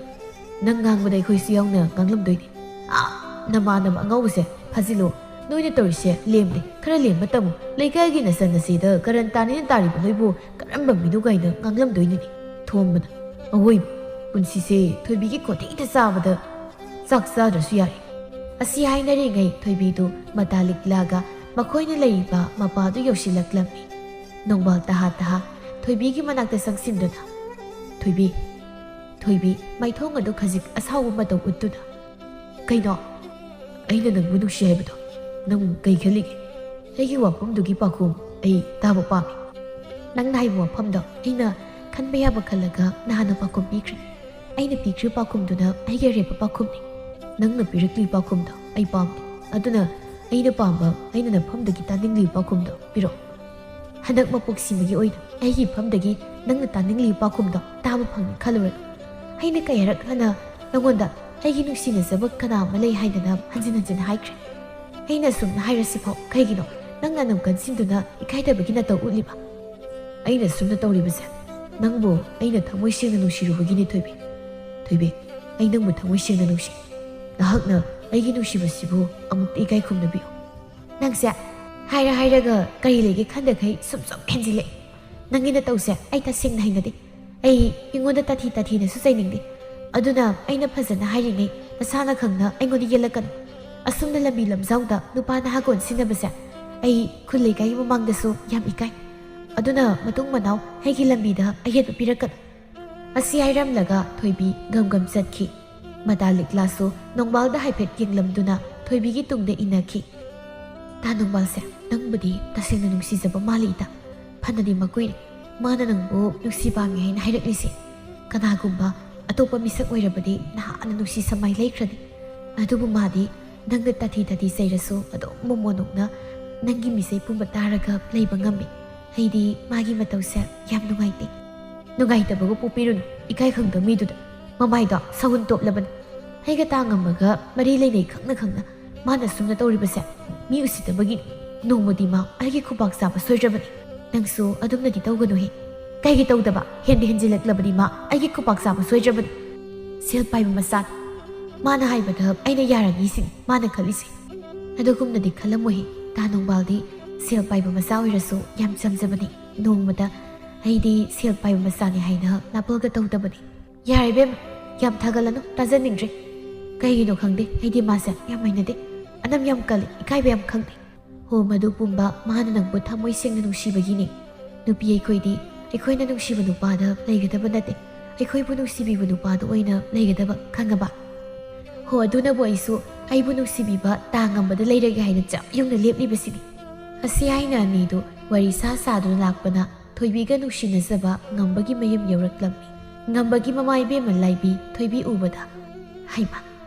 ꯅꯪ ꯉꯥꯡꯕꯗ ꯑꯩꯈꯣꯏꯁꯨ ꯌꯥꯎꯅ ꯉꯥꯡꯂꯝꯗꯣꯏꯅꯤ꯫ ꯑꯥ, ꯅꯃꯥꯟꯅꯕ ꯑꯉꯥꯎꯕꯁꯦ, ꯐꯥꯖꯤꯜꯂꯣ꯫ ꯅꯣꯏꯅ ꯇꯧꯔꯤꯁꯦ ꯂꯦꯝꯗꯦ꯫ ꯈꯔ ꯂꯦꯝꯕ ꯇꯝꯃꯨ꯫ ꯂꯩꯀꯥꯏꯒꯤ ꯅꯆꯟ ꯅꯆꯦꯗ ꯀꯔꯟ ꯇꯥꯅꯤꯅ ꯇꯥꯔꯤꯕ ꯅꯣꯏꯕꯨ ꯀꯔꯝꯕ ꯃꯤꯅꯣ ꯀꯥꯏꯅ ꯉꯥꯡꯂꯝꯗꯣꯏꯅꯣꯅꯦ? ꯊꯣꯝꯕꯅ, ꯑꯋꯣꯏꯕ ꯄꯨꯟꯁꯤꯁꯦ ꯊꯣꯏꯕꯤꯒꯤ ꯈꯣꯟꯊꯤꯗ ꯆꯥꯕꯗ ꯆꯥꯛ ꯆꯥꯗ꯭ꯔꯁꯨ ꯌꯥꯔꯦ꯫ ꯑꯁꯤ ꯍꯥꯏꯅꯔꯤꯉꯩ ꯊꯣꯏꯕꯤꯗꯨ ꯃꯇꯥ ꯂꯤꯛꯂꯥꯒ ꯃꯈꯣꯏꯅ ꯂꯩꯔꯤꯕ ꯃꯄꯥꯗꯨ ꯌꯧꯁꯤꯜꯂꯛꯂꯝꯃꯤ꯫ ꯅꯣꯡꯕꯥꯜ ꯇꯍꯥ ꯇꯍꯥ ꯊꯣꯏꯕꯤꯒꯤ ꯃꯅꯥꯛꯇ ꯆꯪꯁꯤꯟꯗꯨꯅ, "ꯊꯣꯏꯕꯤ, ꯊꯣꯏꯕꯤ," ꯃꯥꯏꯊꯣꯡ ꯑꯗꯨ ꯈꯖꯤꯛ ꯑꯁꯥꯎꯕ ꯃꯇꯧ ꯎꯠꯇꯨꯅ, "ꯀꯩꯅꯣ? ꯑꯩꯅ ꯅꯪꯕꯨ ꯅꯨꯡꯁꯤ ꯍꯥꯏꯕꯗꯣ ꯅꯪ ꯀꯩ ꯈꯜꯂꯤꯒꯦ? ꯑꯩꯒꯤ ꯋꯥꯐꯝꯗꯨꯒꯤ ꯄꯥꯎꯈꯨꯝ ꯑꯩ ꯇꯥꯕ ꯄꯥꯝꯃꯤ꯫ ꯅꯪꯅ ꯍꯥꯏꯕ ꯋꯥꯐꯝꯗꯣ ꯑꯩꯅ ꯈꯟꯕ ꯌꯥꯕ ꯈꯜꯂꯒ ꯅꯍꯥꯟꯅ ꯄꯥꯎꯈꯨꯝ ꯄꯤꯈ꯭ꯔꯦ꯫ ꯑꯩꯅ ꯄꯤꯈ꯭ꯔꯤꯕ ꯄꯥꯎꯈꯨꯝꯗꯨꯅ ꯑꯩꯒꯤ ꯑꯔꯦꯞꯄ ꯄꯥꯎꯈꯨꯝꯅꯤ꯫ ꯅꯪꯅ ꯄꯤꯔꯛꯂꯤꯕ ꯄꯥꯎꯈꯨꯝꯗꯣ ꯑꯩ ꯄꯥꯝꯗꯦ꯫ ꯑꯗꯨꯅ ꯑꯩꯅ ꯄꯥꯝꯕ, ꯑꯩꯅ ꯅꯐꯝꯗꯒꯤ ꯇꯥꯅꯤꯡꯂꯤꯕ ꯄꯥꯎꯈꯨꯝꯗꯣ ꯄꯤꯔꯛꯑꯣ꯫ ꯍꯟꯗꯛ ꯃꯄꯣꯛꯁꯤꯃꯒꯤ ꯑꯣꯏꯅ ꯑꯩꯒꯤ ꯏꯐꯝꯗꯒꯤ ꯅꯪꯅ ꯇꯥꯅꯤꯡꯂꯤꯕ ꯄꯥꯎꯈꯨꯝꯗꯣ ꯇꯥꯕ ꯐꯪꯉꯦ ꯈꯜꯂꯨꯔꯅꯨ꯫ ꯑꯩꯅ ꯀꯌꯥꯔꯛ ꯍꯟꯅ ꯅꯉꯣꯟꯗ ꯑꯩꯒꯤ ꯅꯨꯡꯁꯤꯅꯖꯕ ꯀꯅꯥ ꯑꯃ ꯂꯩ ꯍꯥꯏꯗꯅ ꯍꯟꯖꯤꯟ ꯍꯟꯖꯤꯟ ꯍꯥꯏꯈ꯭ꯔꯦ꯫ ꯑꯩꯅ ꯑꯁꯨꯝꯅ ꯍꯥꯏꯔꯁꯤꯐꯥꯎ ꯀꯩꯒꯤꯅꯣ ꯅꯪꯅ ꯑꯗꯨꯝ ꯀꯟꯁꯤꯟꯗꯨꯅ ꯏꯀꯥꯏꯗꯕꯒꯤ ꯅꯇꯧ ꯎꯠꯂꯤꯕ? ꯑꯩꯅ ꯑꯁꯨꯝꯅ ꯇꯧꯔꯤꯕꯁꯦ ꯅꯪꯕꯨ ꯑꯩꯅ ꯊꯃꯣꯏ ꯁꯦꯡꯅ ꯅꯨꯡꯁꯤꯔꯨꯕꯒꯤꯅꯤ, ꯊꯣꯏꯕꯤ꯫ ꯊꯣꯏꯕꯤ, ꯑꯩ ꯅꯪꯕꯨ ꯊꯃꯣꯏ ꯁꯦꯡꯅ ꯅꯨꯡꯁꯤ꯫ ꯅꯍꯥꯛꯅ ꯑꯩꯒꯤ ꯅꯨꯡꯁꯤꯕꯁꯤꯕꯨ ꯑꯃꯨꯛꯇ ꯏꯀꯥꯏ ꯈꯨꯝꯅꯕꯤꯌꯨ꯫ ꯅꯪꯁꯦ ꯍꯥꯏꯔ ꯍꯥꯏꯔꯒ ꯀꯔꯤ ꯂꯩꯒꯦ ꯈꯟꯗꯈꯩ ꯁꯨꯝ ꯁꯨꯝ ꯍꯦꯟꯖꯤꯜꯂꯛꯑꯦ꯫ ꯅꯪꯒꯤ ꯅꯇꯧꯁꯦ ꯑꯩ ꯇꯁꯦꯡꯅ ꯍꯩꯅꯗꯦ꯫ ꯑꯩ ꯃꯤꯉꯣꯟꯗ ꯇꯥꯊꯤ ꯇꯥꯊꯤꯅꯁꯨ ꯆꯩꯅꯤꯡꯗꯦ꯫ ꯑꯗꯨꯅ ꯑꯩꯅ ꯐꯖꯅ ꯍꯥꯏꯔꯤꯉꯩ ꯅꯁꯥꯅ ꯈꯪꯅ ꯑꯩꯉꯣꯟꯗ ꯌꯦꯜꯂꯛꯀꯅꯨ꯫ ꯑꯁꯨꯝꯅ ꯂꯝꯕꯤ ꯂꯝꯖꯥꯎꯗ ꯅꯨꯄꯥ ꯅꯍꯥ ꯀꯣꯟꯁꯤꯟꯅꯕꯁꯦ ꯑꯩ ꯈꯨꯜ ꯂꯩꯀꯥꯏꯒꯤ ꯃꯃꯥꯡꯗꯁꯨ ꯌꯥꯝ ꯏꯀꯥꯏ꯫ ꯑꯗꯨꯅ ꯃꯇꯨꯡ ꯃꯅꯥꯎ ꯑꯩꯒꯤ ꯂꯝꯕꯤꯗ ꯑꯌꯦꯠꯄ ꯄꯤꯔꯛꯀꯅꯨ꯫ ꯑꯁꯤ ꯍꯥꯏꯔꯝꯂꯒ ꯊꯣꯏꯕꯤ ꯒꯝ ꯒꯝ ꯆꯠꯈꯤ꯫ ꯃꯇꯥ ꯂꯤꯛꯂꯥꯁꯨ ꯅꯣꯡꯕꯥꯜꯗ ꯍꯥꯏꯐꯦꯠ ꯌꯦꯡꯂꯝꯗꯨꯅ ꯊꯣꯏꯕꯤꯒꯤ ꯇꯨꯡꯗ ꯏꯟꯅꯈꯤ꯫ ꯇꯥ ꯅꯣꯡꯕꯥꯜꯁꯦ ꯅꯪꯕꯨꯗꯤ ꯇꯁꯦꯡꯅ ꯅꯨꯡꯁꯤꯖꯕ ꯃꯥꯜꯂꯤ ꯏꯇꯥ꯫ ꯐꯅꯗꯤ ꯃꯀꯨꯏꯔꯦ ꯃꯥꯅ ꯅꯪꯕꯨ ꯅꯨꯡꯁꯤ ꯄꯥꯝꯃꯤ ꯍꯥꯏꯅ ꯍꯥꯏꯔꯛꯂꯤꯁꯦ꯫ ꯀꯅꯥꯒꯨꯝꯕ ꯑꯇꯣꯞꯄ ꯃꯤꯁꯛ ꯑꯣꯏꯔꯕꯗꯤ ꯅꯍꯥꯟꯅ ꯅꯨꯡꯁꯤ ꯁꯃꯥꯏ ꯂꯩꯈ꯭ꯔꯅꯤ꯫ ꯑꯗꯨꯕꯨ ꯃꯥꯗꯤ ꯅꯪꯅ ꯇꯥꯊꯤ ꯇꯥꯊꯤ ꯆꯩꯔꯁꯨ ꯑꯗꯨꯝ ꯃꯣꯃꯣꯟ ꯅꯣꯛꯅ ꯅꯪꯒꯤ ꯃꯤꯁꯩ ꯄꯨꯝꯕ ꯇꯥꯔꯒ ꯂꯩꯕ ꯉꯝꯃꯤ꯫ ꯑꯩꯗꯤ ꯃꯥꯒꯤ ꯃꯇꯧꯁꯦ ꯌꯥꯝ ꯅꯨꯡꯉꯥꯏꯇꯦ꯫ ꯅꯨꯡꯉꯥꯏꯇꯕꯒ ꯄꯣꯛꯄꯤꯔꯨꯅꯨ ꯏꯀꯥꯏ ꯈꯪꯗꯕ ꯃꯤꯗꯨꯗ꯫ ꯃꯃꯥꯏꯗꯣ ꯁꯎꯟ ꯇꯣꯞꯂꯕꯅꯤ꯫ ꯑꯩꯒ ꯇꯥ ꯉꯝꯃꯒ ꯃꯔꯤ ꯂꯩꯅꯩ ꯈꯪꯅ ꯈꯪꯅ ꯃꯥꯅ ꯁꯨꯝꯅ ꯇꯧꯔꯤꯕꯁꯦ ꯃꯤ ꯎꯁꯤꯠꯇꯕꯒꯤ꯫ ꯅꯣꯡꯃꯗꯤ ꯃꯥ ꯑꯩꯒꯤ ꯈꯨꯕꯥꯛ ꯆꯥꯕ ꯁꯣꯏꯗ꯭ꯔꯕꯅꯤ꯫ ꯅꯪꯁꯨ ꯑꯗꯨꯝꯅꯗꯤ ꯇꯧꯒꯅꯨꯍꯦ꯫ ꯀꯩꯒꯤ ꯇꯧꯗꯕ? ꯍꯦꯟꯗꯤ ꯍꯦꯟꯖꯤꯜꯂꯛꯂꯕꯅꯤ ꯃꯥ ꯑꯩꯒꯤ ꯈꯨꯕꯥꯛ ꯆꯥꯕ ꯁꯣꯏꯗ꯭ꯔꯕꯅꯤ꯫ ꯁꯦꯜ ꯄꯥꯏꯕ ꯃꯆꯥꯅꯤ꯫ ꯃꯥꯅ ꯍꯥꯏꯕꯗ ꯑꯩꯅ ꯌꯥꯔꯅꯤ ꯁꯤꯅꯤ ꯃꯥꯅ ꯈꯜꯂꯤꯁꯦ꯫ ꯑꯗꯨꯒꯨꯝꯅꯗꯤ ꯈꯜꯂꯝꯃꯣꯏꯍꯦ ꯇꯥ ꯅꯣꯡꯕꯥꯜꯗꯤ꯫ ꯁꯦꯜ ꯄꯥꯏꯕ ꯃꯆꯥ ꯑꯣꯏꯔꯁꯨ ꯌꯥꯝ ꯆꯝꯖꯕꯅꯤ꯫ ꯅꯣꯡꯃꯗ ꯑꯩꯗꯤ ꯁꯦꯜ ꯄꯥꯏꯕ ꯃꯆꯥꯅꯤ ꯍꯥꯏꯅ ꯅꯥꯄꯜꯒ ꯇꯧꯗꯕꯅꯤ꯫ ꯌꯥꯔꯦ ꯏꯕꯦꯝꯃ, ꯌꯥꯝ ꯊꯥꯒꯠꯂꯅꯨ, ꯇꯥꯖꯅꯤꯡꯗ꯭ꯔꯦ꯫ "ꯀꯩꯒꯤꯅꯣ ꯈꯪꯗꯦ, ꯑꯩꯗꯤ ꯃꯥꯁꯦ ꯌꯥꯝ ꯍꯩꯅꯗꯦ꯫ ꯑꯅꯝ ꯌꯥꯝ ꯀꯜꯂꯤ, ꯏꯀꯥꯏꯕ ꯌꯥꯝ ꯈꯪꯗꯦ"꯫ "ꯍꯣ, ꯃꯗꯨ ꯄꯨꯝꯕ ꯃꯥꯅ ꯅꯪꯕꯨ ꯊꯃꯣꯏ ꯁꯦꯡꯅ ꯅꯨꯡꯁꯤꯕꯒꯤꯅꯤ꯫ ꯅꯨꯄꯤ ꯑꯩꯈꯣꯏꯗꯤ ꯑꯩꯈꯣꯏꯅ ꯅꯨꯡꯁꯤꯕ ꯅꯨꯄꯥꯗ ꯂꯩꯒꯗꯕ ꯅꯠꯇꯦ, ꯑꯩꯈꯣꯏꯕꯨ ꯅꯨꯡꯁꯤꯕꯤꯕ ꯅꯨꯄꯥꯗ ꯑꯣꯏꯅ ꯂꯩꯒꯗꯕ, ꯈꯪꯉꯕ? ꯍꯣ, ꯑꯗꯨꯅꯕꯨ ꯑꯩꯁꯨ ꯑꯩꯕꯨ ꯅꯨꯡꯁꯤꯕꯤꯕ ꯇꯥ ꯉꯝꯕꯗ ꯂꯩꯔꯒꯦ ꯍꯥꯏꯅ ꯆꯞ ꯌꯨꯡꯅ ꯂꯦꯞꯂꯤꯕꯁꯤꯅꯤ"꯫ ꯑꯁꯤ ꯍꯥꯏꯅ ꯑꯅꯤꯗꯨ ꯋꯥꯔꯤ ꯁꯥ ꯁꯥꯗꯨꯅ ꯂꯥꯛꯄꯅ ꯊꯣꯏꯕꯤꯒ ꯅꯨꯡꯁꯤꯅꯖꯕ ꯉꯝꯕꯒꯤ ꯃꯌꯨꯝ ꯌꯧꯔꯛꯂꯝꯃꯤ꯫ ꯉꯝꯕꯒꯤ ꯃꯃꯥ ꯏꯕꯦꯝꯃ ꯂꯥꯏꯕꯤ ꯊꯣꯏꯕꯤ ꯎꯕꯗ, "ꯍꯩꯃꯥ,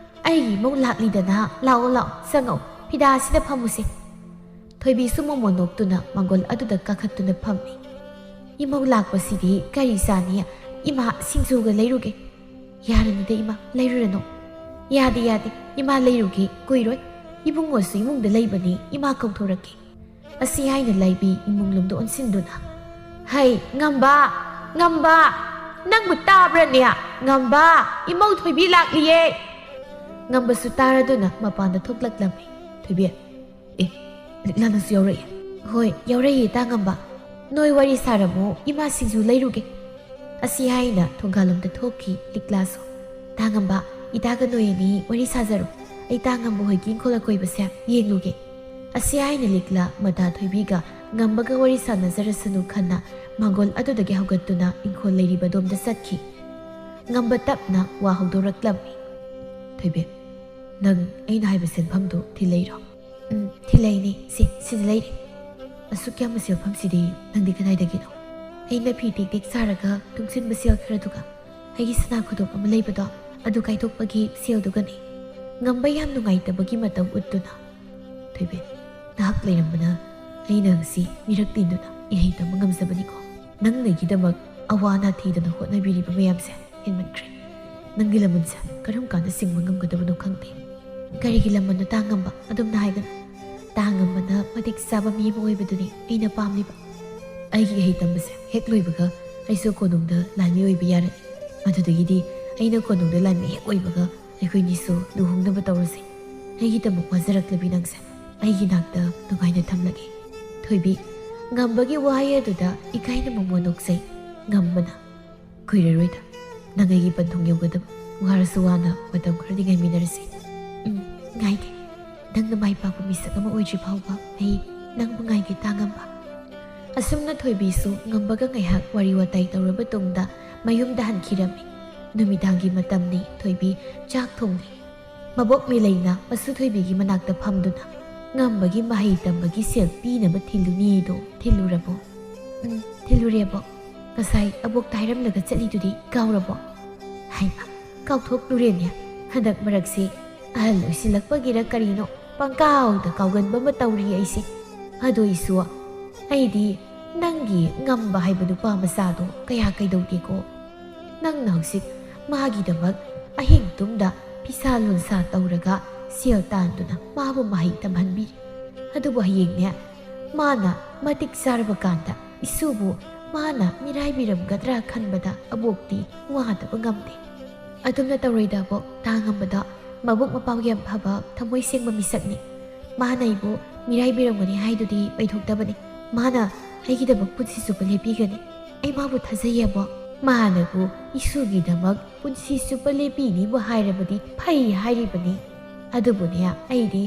ꯑꯩꯒꯤ ꯏꯃꯧ ꯂꯥꯛꯂꯤꯗꯅ, ꯂꯥꯛꯑꯣ, ꯂꯥꯛꯑꯣ, ꯆꯪꯉꯛꯑꯣ, ꯐꯤꯗꯥ ꯑꯁꯤꯗ ꯐꯝꯃꯨꯁꯦ"꯫ ꯊꯣꯏꯕꯤꯁꯨ ꯃꯣꯃꯣꯟ ꯅꯣꯛꯇꯨꯅ ꯃꯥꯡꯒꯣꯜ ꯑꯗꯨꯗ ꯀꯥꯈꯠꯇꯨꯅ ꯐꯝꯃꯤ꯫ "ꯏꯃꯧ ꯂꯥꯛꯄꯁꯤꯗꯤ ꯀꯔꯤ ꯆꯥꯅꯤ? ꯏꯃꯥ, ꯁꯤꯡꯖꯨꯒ ꯂꯩꯔꯨꯒꯦ"꯫ "ꯌꯥꯔꯅꯤꯗ ꯏꯃꯥ, ꯂꯩꯔꯨꯔꯅꯨ"꯫ "ꯌꯥꯗꯦ, ꯌꯥꯗꯦ, ꯏꯃꯥ ꯂꯩꯔꯨꯒꯦ, ꯀꯨꯏꯔꯣꯏ꯫ ꯏꯕꯨꯡꯉꯣꯁꯨ ꯏꯃꯨꯡꯗ ꯂꯩꯕꯅꯤ, ꯏꯃꯥ ꯀꯧꯊꯣꯔꯛꯀꯦ"꯫ ꯑꯁꯤ ꯍꯥꯏꯅ ꯂꯥꯏꯕꯤ ꯏꯃꯨꯡ ꯂꯣꯝꯗ ꯑꯣꯟꯁꯤꯟꯗꯨꯅ, "ꯍꯩ, ꯉꯝꯕ, ꯉꯝꯕ, ꯅꯪꯕꯨ ꯇꯥꯕ꯭ꯔꯅꯦ? ꯉꯝꯕ, ꯏꯃꯧ ꯊꯣꯏꯕꯤ ꯂꯥꯛꯂꯤꯌꯦ"꯫ ꯉꯝꯕꯁꯨ ꯇꯥꯔꯗꯨꯅ ꯃꯄꯥꯟꯗ ꯊꯣꯛꯂꯛꯂꯝꯃꯤ꯫ ꯊꯣꯏꯕꯤ, "ꯑꯦ, ꯂꯤꯛꯂꯥ ꯅꯪꯁꯨ ꯌꯥꯎꯔꯛꯑꯦ?" "ꯍꯣꯏ, ꯌꯥꯎꯔꯛꯏ, ꯏꯇꯥ ꯉꯝꯕ꯫ ꯅꯣꯏ ꯋꯥꯔꯤ ꯁꯥꯔꯝꯃꯨ, ꯏꯃꯥ ꯁꯤꯡꯖꯨ ꯂꯩꯔꯨꯒꯦ"꯫ ꯑꯁꯤ ꯍꯥꯏꯅ ꯊꯣꯡꯒꯥꯜꯂꯣꯝꯗ ꯊꯣꯛꯈꯤ ꯂꯤꯛꯂꯥꯁꯨ꯫ "ꯇꯥ ꯉꯝꯕ, ꯏꯇꯥꯒ ꯅꯣꯏ ꯑꯅꯤ ꯋꯥꯔꯤ ꯁꯥꯖꯔꯣ꯫ ꯑꯩ ꯇꯥ ꯉꯝꯕ ꯍꯣꯏꯒꯤ ꯏꯪꯈꯣꯜ ꯑꯀꯣꯏꯕꯁꯦ ꯌꯦꯡꯂꯨꯒꯦ"꯫ ꯑꯁꯤ ꯍꯥꯏꯅ ꯂꯤꯛꯂꯥ ꯃꯇꯥ ꯊꯣꯏꯕꯤꯒ ꯉꯝꯕꯒ ꯋꯥꯔꯤ ꯁꯥꯟꯅꯖꯔꯁꯅꯨ ꯈꯟꯅ ꯃꯥꯡꯒꯣꯜ ꯑꯗꯨꯗꯒꯤ ꯍꯧꯒꯠꯇꯨꯅ ꯏꯪꯈꯣꯜ ꯂꯩꯔꯤꯕꯗꯣꯝꯗ ꯆꯠꯈꯤ꯫ ꯉꯝꯕ ꯇꯞꯅ ꯋꯥ ꯍꯧꯗꯣꯔꯛꯂꯝꯃꯤ꯫ "ꯊꯣꯏꯕꯤ, ꯅꯪ ꯑꯩꯅ ꯍꯥꯏꯕ ꯁꯦꯟꯐꯝꯗꯨ ꯊꯤꯜꯂꯛꯏꯔꯣ?" "ꯎꯝ, ꯊꯤꯜꯂꯛꯏꯅꯦ꯫ ꯁꯤ, ꯁꯤꯗ ꯂꯩꯔꯦ"꯫ "ꯑꯁꯨꯛ ꯌꯥꯝꯕ ꯁꯦꯟꯐꯝꯁꯤꯗꯤ ꯅꯪꯗꯤ ꯀꯗꯥꯏꯗꯒꯤꯅꯣ?" "ꯑꯩꯅ ꯐꯤ ꯇꯦꯛ ꯇꯦꯛ ꯁꯥꯔꯒ ꯇꯨꯡꯁꯤꯟꯕ ꯁꯦꯜ ꯈꯔꯗꯨꯒ, ꯑꯩꯒꯤ ꯁꯅꯥ ꯈꯨꯗꯣꯞ ꯑꯃ ꯂꯩꯕꯗꯣ, ꯑꯗꯨ ꯀꯥꯏꯊꯣꯛꯄꯒꯤ ꯁꯦꯜꯗꯨꯒꯅꯤ"꯫ ꯉꯝꯕ ꯌꯥꯝ ꯅꯨꯡꯉꯥꯏꯇꯕꯒꯤ ꯃꯇꯧ ꯎꯠꯇꯨꯅ, "ꯊꯣꯏꯕꯤ, ꯅꯍꯥꯛ ꯂꯩꯔꯝꯕꯅ ꯑꯩꯅ ꯉꯁꯤ ꯃꯤꯔꯛ ꯇꯤꯟꯗꯨꯅ ꯏꯍꯩ ꯇꯝꯕ ꯉꯝꯖꯕꯅꯤꯀꯣ꯫ ꯅꯪꯅ ꯑꯩꯒꯤꯗꯃꯛ ꯑꯋꯥ ꯑꯅꯥ ꯊꯤꯗꯅ ꯍꯣꯠꯅꯕꯤꯔꯤꯕ ꯃꯌꯥꯝꯁꯦ ꯍꯦꯟꯃꯟꯈ꯭ꯔꯦ꯫ ꯅꯪꯒꯤ ꯂꯃꯟꯁꯦ ꯀꯔꯝ ꯀꯥꯟꯗ ꯁꯤꯡꯕ ꯉꯝꯒꯗꯕꯅꯣ ꯈꯪꯗꯦ"꯫ "ꯀꯔꯤꯒꯤ ꯂꯃꯟꯅꯣ ꯇꯥ ꯉꯝꯕ? ꯑꯗꯨꯝꯅ ꯍꯥꯏꯒꯅꯨ꯫ ꯇꯥ ꯉꯝꯕꯅ ꯃꯇꯤꯛ ꯆꯥꯕ ꯃꯤ ꯑꯃ ꯑꯣꯏꯕꯗꯨꯅꯤ ꯑꯩꯅ ꯄꯥꯝꯂꯤꯕ꯫ ꯑꯩꯒꯤ ꯏꯍꯩ ꯇꯝꯕꯁꯦ ꯍꯦꯛ ꯂꯣꯏꯕꯒ ꯑꯩꯁꯨ ꯀꯣꯅꯨꯡꯗ ꯂꯥꯟꯃꯤ ꯑꯣꯏꯕ ꯌꯥꯔꯅꯤ꯫ ꯃꯗꯨꯗꯒꯤꯗꯤ ꯑꯩꯅ ꯀꯣꯅꯨꯡꯗ ꯂꯥꯟꯃꯤ ꯍꯦꯛ ꯑꯣꯏꯕꯒ ꯑꯩꯈꯣꯏꯅꯤꯁꯨ ꯂꯨꯍꯣꯡꯅꯕ ꯇꯧꯔꯁꯤ꯫ ꯑꯩꯒꯤꯗꯃꯛ ꯋꯥꯖꯔꯛꯂꯕꯤ ꯅꯪꯁꯦ ꯑꯩꯒꯤ ꯅꯥꯛꯇ ꯅꯨꯡꯉꯥꯏꯅ ꯊꯝꯂꯒꯦ"꯫ ꯊꯣꯏꯕꯤ, ꯉꯝꯕꯒꯤ ꯋꯥꯍꯩ ꯑꯗꯨꯗ ꯏꯀꯥꯏꯅ ꯃꯃꯣꯟ ꯅꯣꯛꯆꯩ꯫ ꯉꯝꯕꯅ, "ꯀꯨꯏꯔꯔꯣꯏꯗ ꯅꯪ ꯑꯩꯒꯤ ꯄꯟꯊꯨꯡ ꯌꯧꯒꯗꯕ"꯫ ꯋꯥꯔꯁꯨ ꯋꯥꯅ ꯃꯇꯝ ꯈꯔꯗꯤ ꯉꯥꯏꯃꯤꯟꯅꯔꯁꯤ꯫ ꯎꯝ, ꯉꯥꯏꯒꯦ꯫ ꯅꯪꯅ ꯃꯥꯏ ꯄꯥꯛꯄ ꯃꯤꯁꯛ ꯑꯃ ꯑꯣꯏꯗ꯭ꯔꯤ ꯐꯥꯎꯕ ꯑꯩ ꯅꯪꯕꯨ ꯉꯥꯏꯒꯦ, ꯇꯥꯉꯝꯕ꯫ ꯑꯁꯨꯝꯅ ꯊꯣꯏꯕꯤꯁꯨ ꯉꯝꯕꯒ ꯉꯥꯏꯍꯥꯛ ꯋꯥꯔꯤ ꯋꯥꯇꯥꯏ ꯇꯧꯔꯕ ꯇꯨꯡꯗ ꯃꯌꯨꯝꯗ ꯍꯟꯈꯤꯔꯝꯃꯤ꯫ ꯅꯨꯃꯤꯗꯥꯡꯒꯤ ꯃꯇꯝꯅꯤ, ꯊꯣꯏꯕꯤ ꯆꯥꯛ ꯊꯣꯡꯂꯤ꯫ ꯃꯕꯣꯛ ꯃꯤꯂꯩꯅ ꯃꯁꯨ ꯊꯣꯏꯕꯤꯒꯤ ꯃꯅꯥꯛꯇ ꯐꯝꯗꯨꯅ, "ꯉꯝꯕꯒꯤ ꯃꯍꯩ ꯇꯝꯕꯒꯤ ꯁꯦꯜ ꯄꯤꯅꯕ ꯊꯤꯜꯂꯨꯅꯤꯗꯣ ꯊꯤꯜꯂꯨꯔꯕꯣ?" "ꯎꯝ, ꯊꯤꯜꯂꯨꯔꯦꯕꯣ꯫ ꯉꯁꯥꯏ ꯑꯕꯣꯛꯇ ꯍꯥꯏꯔꯝꯂꯒ ꯆꯠꯂꯤꯗꯨꯗꯤ ꯀꯥꯎꯔꯕꯣ?" "ꯍꯩꯃ, ꯀꯥꯎꯊꯣꯛꯂꯨꯔꯦꯅꯦ꯫ ꯍꯟꯗꯛ ꯃꯔꯛꯁꯤ ꯑꯍꯜ ꯑꯣꯏꯁꯤꯜꯂꯛꯄꯒꯤꯔ ꯀꯔꯤꯅꯣ, ꯄꯪꯀꯥꯎꯗ ꯀꯥꯎꯒꯟꯕ ꯑꯃ ꯇꯧꯔꯤ ꯑꯩꯁꯦ꯫ ꯑꯗꯨꯏꯁꯨ ꯑꯩꯗꯤ ꯅꯪꯒꯤ ꯉꯝꯕ ꯍꯥꯏꯕ ꯅꯨꯄꯥ ꯃꯆꯥꯗꯣ ꯀꯌꯥ ꯀꯩꯗꯧꯗꯦꯀꯣ꯫ ꯅꯪꯅ ꯍꯧꯖꯤꯛ ꯃꯥꯒꯤꯗꯃꯛ ꯑꯍꯤꯡ ꯇꯨꯝꯗ ꯐꯤꯁꯥ ꯂꯣꯟꯁꯥ ꯇꯧꯔꯒ ꯁꯦꯜ ꯇꯥꯟꯗꯨꯅ ꯃꯥꯕꯨ ꯃꯍꯩ ꯇꯝꯍꯟꯕꯤꯔꯤ꯫ ꯑꯗꯨꯕꯨ ꯍꯌꯦꯡꯅꯦ, ꯃꯥꯅ ꯃꯇꯤꯛ ꯆꯥꯔꯕ ꯀꯥꯟꯗ ꯏꯁꯨꯕꯨ ꯃꯥꯅ ꯃꯤꯔꯥꯏꯕꯤꯔꯝꯒꯗ꯭ꯔꯥ ꯈꯟꯕꯗ ꯑꯕꯣꯛꯇꯤ ꯋꯥꯗꯕ ꯉꯝꯗꯦ꯫ ꯑꯗꯨꯝꯅ ꯇꯧꯔꯣꯏꯗ ꯑꯕꯣꯛ, ꯇꯥꯉꯝꯕꯗꯣ ꯃꯕꯨꯛ ꯃꯄꯥꯎ ꯌꯥꯝ ꯐꯕ, ꯊꯃꯣꯏ ꯁꯦꯡꯕ ꯃꯤꯁꯛꯅꯤ꯫ ꯃꯥꯅ ꯑꯩꯕꯨ ꯃꯤꯔꯥꯏꯕꯤꯔꯝꯒꯅꯤ ꯍꯥꯏꯗꯨꯗꯤ ꯑꯣꯏꯊꯣꯛꯇꯕꯅꯤ꯫ ꯃꯥꯅ ꯑꯩꯒꯤꯗꯃꯛ ꯄꯨꯟꯁꯤ ꯆꯨꯞꯄ ꯂꯦꯞꯄꯤꯒꯅꯤ꯫ ꯑꯩ ꯃꯥꯕꯨ ꯊꯥꯖꯩꯌꯦ ꯑꯕꯣꯛ꯫ ꯃꯥꯅꯕꯨ ꯏꯁꯨꯒꯤꯗꯃꯛ ꯄꯨꯟꯁꯤ ꯆꯨꯞꯄ ꯂꯦꯞꯄꯤꯅꯤꯕꯨ ꯍꯥꯏꯔꯕꯗꯤ ꯐꯩ ꯍꯥꯏꯔꯤꯕꯅꯤ꯫ ꯑꯗꯨꯕꯨꯅꯦ, ꯑꯩꯗꯤ